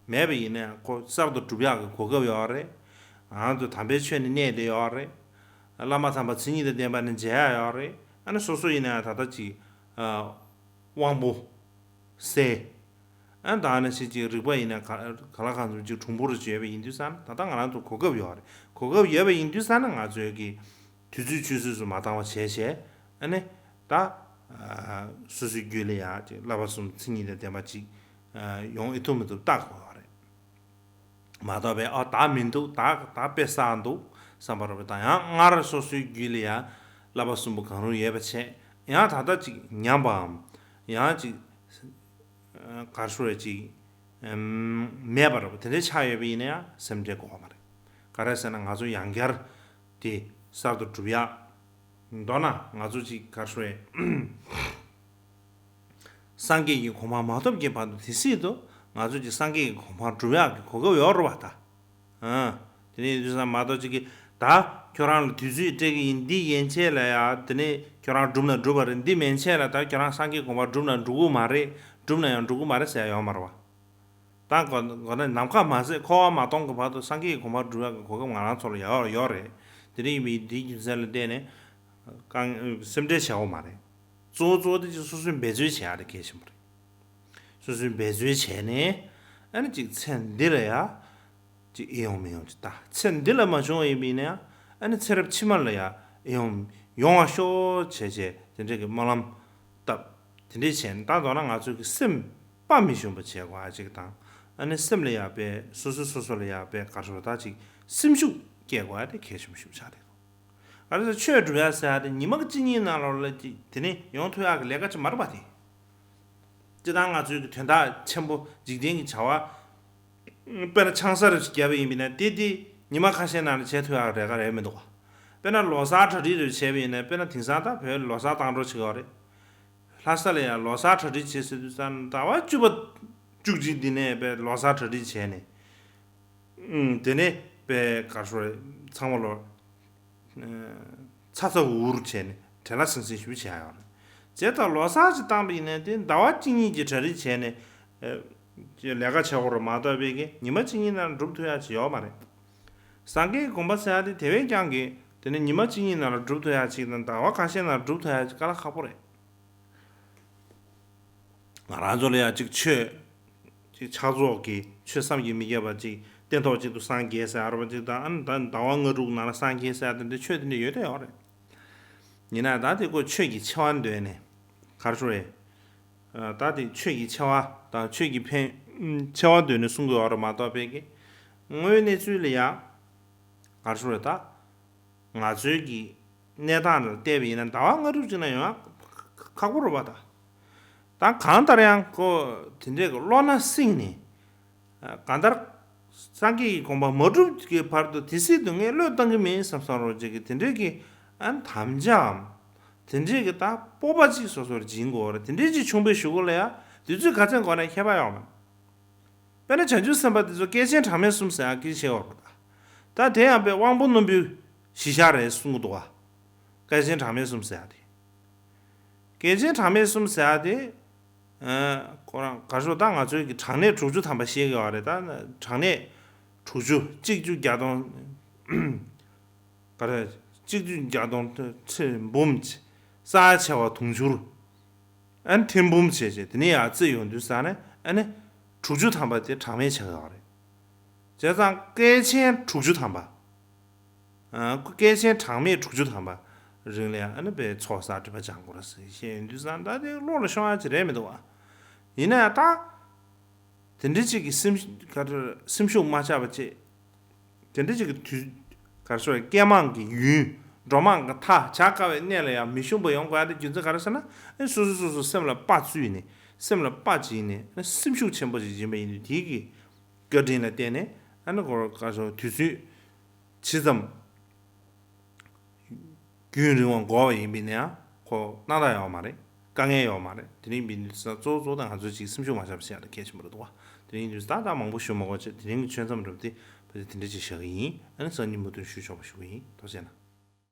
མེད་པ་ཡིན་ན་ཡང་ཁོ་གསར་དུ་སྒྲུབ་ཡག་གི་གོ་སྐབས་ཡོད་རེད། ང་རང་ཚོ་དམ་པའི་ཆོས་ནི་གནས་བསྡད་ཡོད་རེད། བླ་མ་དམ་པ་མཚན་ཉིད་དང་ལྡན་པ་ནི་མཇལ་ཡག་ཡོད་རེད། ཨ་ནི་སོ་སོ་ཡིན་ན་ཡང་ད་ལྟ་ཅིག་ཨ། དབང་པོ་གསལ། ཨ་ད་ནི་ཞིག་ཅིག་རིག་པ་ཡིན་ན་ག་ག་ལ་གང་འཚམ་ཅིག་གྲུང་པོ་རུ་བྱས་པ་ཡིན་དུས་ཙང་ན། ད་ལྟ་ང་རང་ཚོ་གོ་སྐབས་ཡོད་རེད། གོ་སྐབས་ཡོད་པ་ཡིན་དུས་ཙང་ན། ང་ཚོས་ཀྱི་དུས་ཚོད་ཆུད་ཟོས་སུ་མ་བཏང་བ་བྱས་བྱས། ཨ་ནི་ད་སོ་སོའི་རྒྱུད་ལ་ཡང་ཅིག་བསླབ་པ་གསུམ་མཚན་ཉིད་དང་ལྡན་པ་ཅིག་ཡོང་ཨེ་ཐུབ་མི་ཐུབ་བལྟ་དགོས་པ་རེད། མ་གཏོགས་པའི་ཨ་ད་མི་འདུག་ད་ད་དཔེ་བསགས་འདུག་བསམ་པ་རེད་པ། ད་ཡང་སྔར་སོ་སོའི་རྒྱུད་ལ་ཡང་བསླབ་པ་གསུམ་པོ་གང་རུང་ཡོད་པ་བྱས། ཡང་ད་ལྟ་ཅིག་ཉམས་པའམ། ཡང་ཅིག་ག་རེ་ཟེར་བ་ཅིག་མེད་པ་རེད་པ། དེ་འདྲའི་ཆགས་ཡོད་པ་ཡིན་ན་ཡང་སེམས་ཁྲལ་དགོས་པ་མ་རེད། ག་རེ་ཟེར་ན། ང་ཚོ་ཡང་བསྐྱར་དེ་གསར་དུ་སྒྲུབ་ཡག་མདོར་ན་ང་ཚོ་ཅིག་ག་རེ་ཟེར་བ། སངས་རྒྱས་ཀྱི་གོ་འཕང་མ་ཐོབ་ཀྱི་བར་དུ་དེ་སྲིད་དུ་ང་ཚོ་ཅིག་སངས་རྒྱས་ཀྱི་གོ་འཕང་སྒྲུབ་ཡག་གི་གོ་སྐབས་ཡོད་རེད་པ་ད། ཨ། དེ་ནས་དུས་ཙམ་མ་གཏོགས་ཅིག་གིས་ད་ཁྱོད་རང་ལ་དུས་ཚོད་སྤྲད་ཀྱི་ཡིན། འདི་ཡན་ཆད་ལ་ཡ་དེ་ནས་ཁྱོད་རང་སྒྲུབ་ན་འགྲུབ་པ་རེད། འདི་མན་ཆད་ལ་ད་ཁྱོད་རང་སངས་རྒྱས་གོ་འཕང་སྒྲུབ་ན་འགྲུབ་ཀྱི་མ་རེད། སྒྲུབ་ན་ཡང་འགྲུབ་ཀྱི་མ་རེད་ཟེར་ཡ་ཡོད་མ་རེད་པ། ད་གོ་གོ་ན་ནམ་མཁའ་མ་ཟད་འཁོར་བ་མ་སྟོངས་ཀྱི་བར་དུ་སངས་རྒྱས་ཀྱི་གོ་འཕང་སྒྲུབ་ཡག་གི་གོ་སྐབས་ང་རང་ཚོ་ལ་ཡོད་ཡོད་རེད། དེ་འདྲ་ཡིན་པའི་འདིའི་རྒྱུ་མཚན་ལ་བརྟེན་ནས་དཀའ་ངལ་སེམས་ཁྲལ་བྱེད་དགོས་མ་རེད། གཙོ་བོ་གཙོ་བོ་དེ་ཅིག་སོ་སོས་འབད་རྩོལ་བྱེད་ཡག་དེ་གལ་ཆེན་པོ་རེད། སོ་སོས་འབད་རྩོལ་བྱས་ནས། ཨ་ནི་ཅིག་ཚེ་འདི་ལ་ཡ་ཅིག་ཨེ་ཡོང་མི་ཡོང་ཅིག་ད་ཚེ་འདི་ལ་མ་བྱུང་བ་ཡིན་པ་ཡིན་ན་ཡང་། ཨ་ནི་ཚེ་རབས་ཕྱི་མ་ལ་ཡ་ཨེ་ཡོང་ཡོང་བ་ཤོག་བྱས་བྱས་དེ་འདྲས་ཀྱི་སྨོན་ལམ་བཏབ། དེ་འདྲས་བྱས་ནས། ད་མདོར་ན་ང་ཚོ་གི་སེམས་དཔའ་མི་ཞུམ་པ་བྱེད་དགོས་ཡ་ཅིག་དང་། ཨ་ནི་སེམས་ལ་ཡ་དཔེ་སོ་སོ་སོ་སོ་ལ་ཡ་དཔེ་ག་རེ་ཟེར་བ། ད་ཅིག་སེམས་ཤུགས་སྐྱེད་དགོས་ཡ་དེ་གལ་ཆེན་པོ་ཞིག་ཆགས་རེད། ག་རེ་ཟེར། ཆོས་སྒྲུབ་ཡ་ཟེར་ཡ་དེ་ཉི་མ་གཅིག་གཉིས་ནང་ལོགས་ལ་ཅིག་དེ་ནས་ཡོང་ཐུབ་ཡག་གི་ལས་ཀ་ཅིག་མ་རེད་པ་དེ། སྤྱིར་བཏང་ང་ཚོའི་གི་དོན་དག་ཆེན་པོ་འཇིག་རྟེན་གྱི་བྱ་བ། དཔེར་ན་ཆང་ས་རེ་ཞིག་བརྒྱབ་པ་ཡིན་པ་ན། དེ་དེ་ཉི་མ་ཁ་ཤས་ནང་ལ་བྱེད་ཐུབ་ཡག་གི་ལས་ཀ་རེད་མི་འདུག་ག་དཔེར་ན་ལོ་གསར་གྲ་སྒྲིག་རེ་བྱས་པ་ཡིན་ན། དཔེར་ན་དེང་སང་ད་བོད་ལོ་གསར་བཏང་འགྲོ་བྱེད་ཀྱི་ཡོད་རེད། ལྷ་ས་ལ་ཡང་ལོ་གསར་གྲ་སྒྲིག་བྱེད་ཟེར་དུས་ཙང་ཟླ་བ་བཅུ་པ་བཅུ་གཅིག་འདི་ནས་དཔེ་ལོ་གསར་གྲ་སྒྲིག་བྱས་ནས། ཨུམ། དེ་ནས་དཔེ་ག་རེ་ཟེར། ཚང་མ་ལོ་ཚ་ཚ་འུར་འུར་བྱས་ནས་བྲེལ་བ་ཟིང་ཟིང་ཞེ་པོ་བྱས་ཡོད་རེད། བྱས་ཙང་ལོ་གསར་ཅིག་བཏང་པ་ཡིན་ན་དེ་ཟླ་བ་གཅིག་གཉིས་ཀྱི་གྲ་སྒྲིག་བྱས་ནས། ཨེ། ལས་ཀ་བྱེད་དགོས་རེད་མ་གཏོགས་པའི་གི་ཉི་མ་གཅིག་གཉིས་ནང་འགྲུབ་ཐུབ་ཡག་ཅིག་ཡོད་མ་རེད། སངས་རྒྱས་ཀྱི་དགོངས་པ་ཟེར་ཡག་དེ་དེ་བས་ཀྱང་གི་དེ་ནི་ཉི་མ་གཅིག་གཉིས་ནང་ལ་འགྲུབ་ཐུབ་ཡག་ཅིག་དང་། ཟླ་བ་ཁ་ཤས་ནང་འགྲུབ་ཐུབ་ཡག་ཅིག་དཀའ་ལས་ཁག་པོ་རེད། ང་རང་ཚོ་ལ་ཡང་ཅིག་ཆོས་ཅིག་ཕྱག་རྫོགས་ཀྱི་ཆོས་བསམ་གྱིས་མི་ཁྱབ་པ་ཅིག་སྟན་ཐོག་གཅིག་ཏུ་སངས་རྒྱས་ཟེར་ཡ་རེད་པ་ཅིག་དང་། ཨ་ནི་ད་ཟླ་བ་ལྔ་དྲུག་ནང་ལ་སངས་རྒྱས་ཟེར་ཡ་དེ་འདྲ་ཆོས་དེ་འདྲ་ཡོད་དེ་ཡོད་རེད། ཡིན་ན་ད་དེ་ཁོ་ཆོས་ཀྱི་ཆེ་བ་འདོད་ནས་ག་རེ་ཟེར་རེད། ད་དེ་ཆོས་ཀྱི་ཆེ་བ་དང་ཆོས་ཀྱི་ཕན་ཆེ་བ་འདོད་ནས་གསུང་གི་ཡོད་རེད་མ་གཏོགས་པའི་གི་དངོས་ཡོད་གནས་ཚུལ་ལ་ཡང་ག་རེ་ཟེར་རེད། ད་ང་ཚོའི་གི་གནས་སྟངས་ལ་བལྟས་པ་ཡིན་ན་ཟླ་བ་ལྔ་དྲུག་ཅིག་ན་ཡོང་ཡག་ཁག་པོ་རེད་པ། ད་ད་གང་ལྟར་ཡང་ཁོ་དེ་འདྲས་ཀྱི་བློ་སྣ་བསྲིངས་ནས། གང་ལྟར་སངས་རྒྱས་ཀྱི་དགོངས་པ་མ་གྲུབ་ཀྱི་བར་དུ་དེ་སྲིད་དུ་ངས་བློས་བཏང་གི་མིན་བསམ་བསམ་རོགས་བྱེད་ཀྱི་དེ་འདྲས་ཀྱི་ཨ་དམ་བཅའམ། དེ་འདྲས་ཀྱི་ད་སྤོབས་པ་ཅིག་སོ་སོར་སྦྱིན་དགོས་རེད། དེ་འདྲས་ཅིག་བྱུང་བའི་གཞུག་གུ་ལ་ཡང་དུས་ཚོད་ག་ཚད་འགོར་ན་ཁྱད་པར་ཡོད་མ་རེད། དཔེར་ན་བྱང་ཆུབ་སེམས་དཔའ་དེ་ཚོ་བསྐལ་ཆེན་གྲངས་མེད་གསུམ་ཟེར་ཡག་གི་བཤད་ཡོད་རེད། ད་དེ་ཡང་དཔེ་དབང་པོ་རྣོན་པོའི་གཞི་བཞག་རེད་གསུང་གི་འདུག་ག་བསྐལ་ཆེན་གྲངས་མེད་གསུམ་ཟེར་ཡག་དེ། བསྐལ་ཆེན་གྲངས་མེད་གསུམ་ཟེར་ཡག་དེ། ཨ། ཁོ་རང་ག་རེ་ཟེར། ད་ང་ཚོའི་གི་གྲངས་གནས་དྲུག་ཅུ་ཐམ་པ་བཤད་ཀྱི་ཡོད་རེད། ད་གྲངས་གནས་དྲུག་ཅུ། གཅིག་བཅུ་བརྒྱ་སྟོང་། ག་རེ། གཅིག་བཅུ་བརྒྱ་སྟོང་ཁྲི་འབུམ་གྱི་ས་ཆེ་བ་དུང་ཕྱུར། ཨ་ནི་ཁྲི་འབུམ་བྱས་བྱས་དེ་ནས་ཡར་བརྩིས་ཡོང་དུས་ཙང་ནས། ཨ་ནི་དྲུག་ཅུ་ཐམ་པ་དེ་གྲངས་མེད་ཆགས་ཡོད་རེད། བྱས་ཙང་བསྐལ་ཆེན་དྲུག་ཅུ་ཐམ་པ། ཨ། བསྐལ་ཆེན་གྲངས་མེད་དྲུག་ཅུ་ཐམ་པ་རིང་ལ་ཡང་ཨ་ནི་དཔེ་ཚོགས་བསགས་སྒྲིབ་པ་སྦྱང་དགོས་རེད་ཟེར་བཤད་ཡོང་དུས་ཙང་། ད་དེ་བློ་ལ་ཤོང་ཡག་ཅིག་རེད་མི་འདུག་ག་ཡིན་ན་ཡང་ད་དེ་འདྲ་ཅིག་གི་སེམས་ག་རེ། སེམས་ཤུགས་མ་ཆག་པ་བྱེད། དེ་འདྲ་ཅིག་གི་དུས་ག་རེ་ཟེར། སྐྱེས་མ་གི་ཡུན། འགྲོ་མ་གི་མཐའ། བྱ་དཀའ་བའི་གནས་ལ་ཡང་མི་ཞུམ་པ་ཡོང་དགོས་ཡག་དེ་རྒྱུ་མཚན་ག་རེ་ཟེར་ན། ཨ་ནི་སོ་སོ་སོ་སོ་སེམས་ལ་དཔའ་བཙུགས་ནས། སེམས་ལ་དཔའ་བྱིན་ནས། ཨ་ནི་སེམས་ཤུགས་ཆེན་པོ་ཞིག་སྦྱིན་པ་ཡིན་དུས། དེའི་གི་བཀའ་དྲིན་ལ་བརྟེན་ནས། ཨ་ནི་ཁོ་ག་རེ་ཟེར། དུས་ཚོད་ཇི་ཙམ་རྒྱུན་རིང་བ་འགོར་བ་ཡིན་པ་ཡིན་ན་ཡང་ཁོ་སྣང་དག་ཡོད་མ་རེད། དཀའ་ངལ་ཡོད་མ་རེད། དེ་རིང་འདི་ནི་གཙོ་བོ་གཙོ་བོ་ད་ང་ཚོས་ཅིག་སེམས་ཤུགས་མ་ཆག་པ་བྱེད་ཡག་དེ་གལ་ཆེན་པོ་རེད་འདུག་ག་དེ་རིང་འདི་ད་ལྟ་མང་པོ་ཞུ་མ་དགོས་བྱས། དེ་རིང་གི་ཆོས་མཚམས་རེད་པ། དེ་ཕལ་ཆེར་དེ་འདྲ་ཅིག་བཞག་གི་ཡིན། ཨ་ནི་སང་ཉིན་མུ་མཐུད་ཞུ་ཆོག་པ་ཞུ་གི་ཡིན། ཐུགས་རྗེ་གནང་།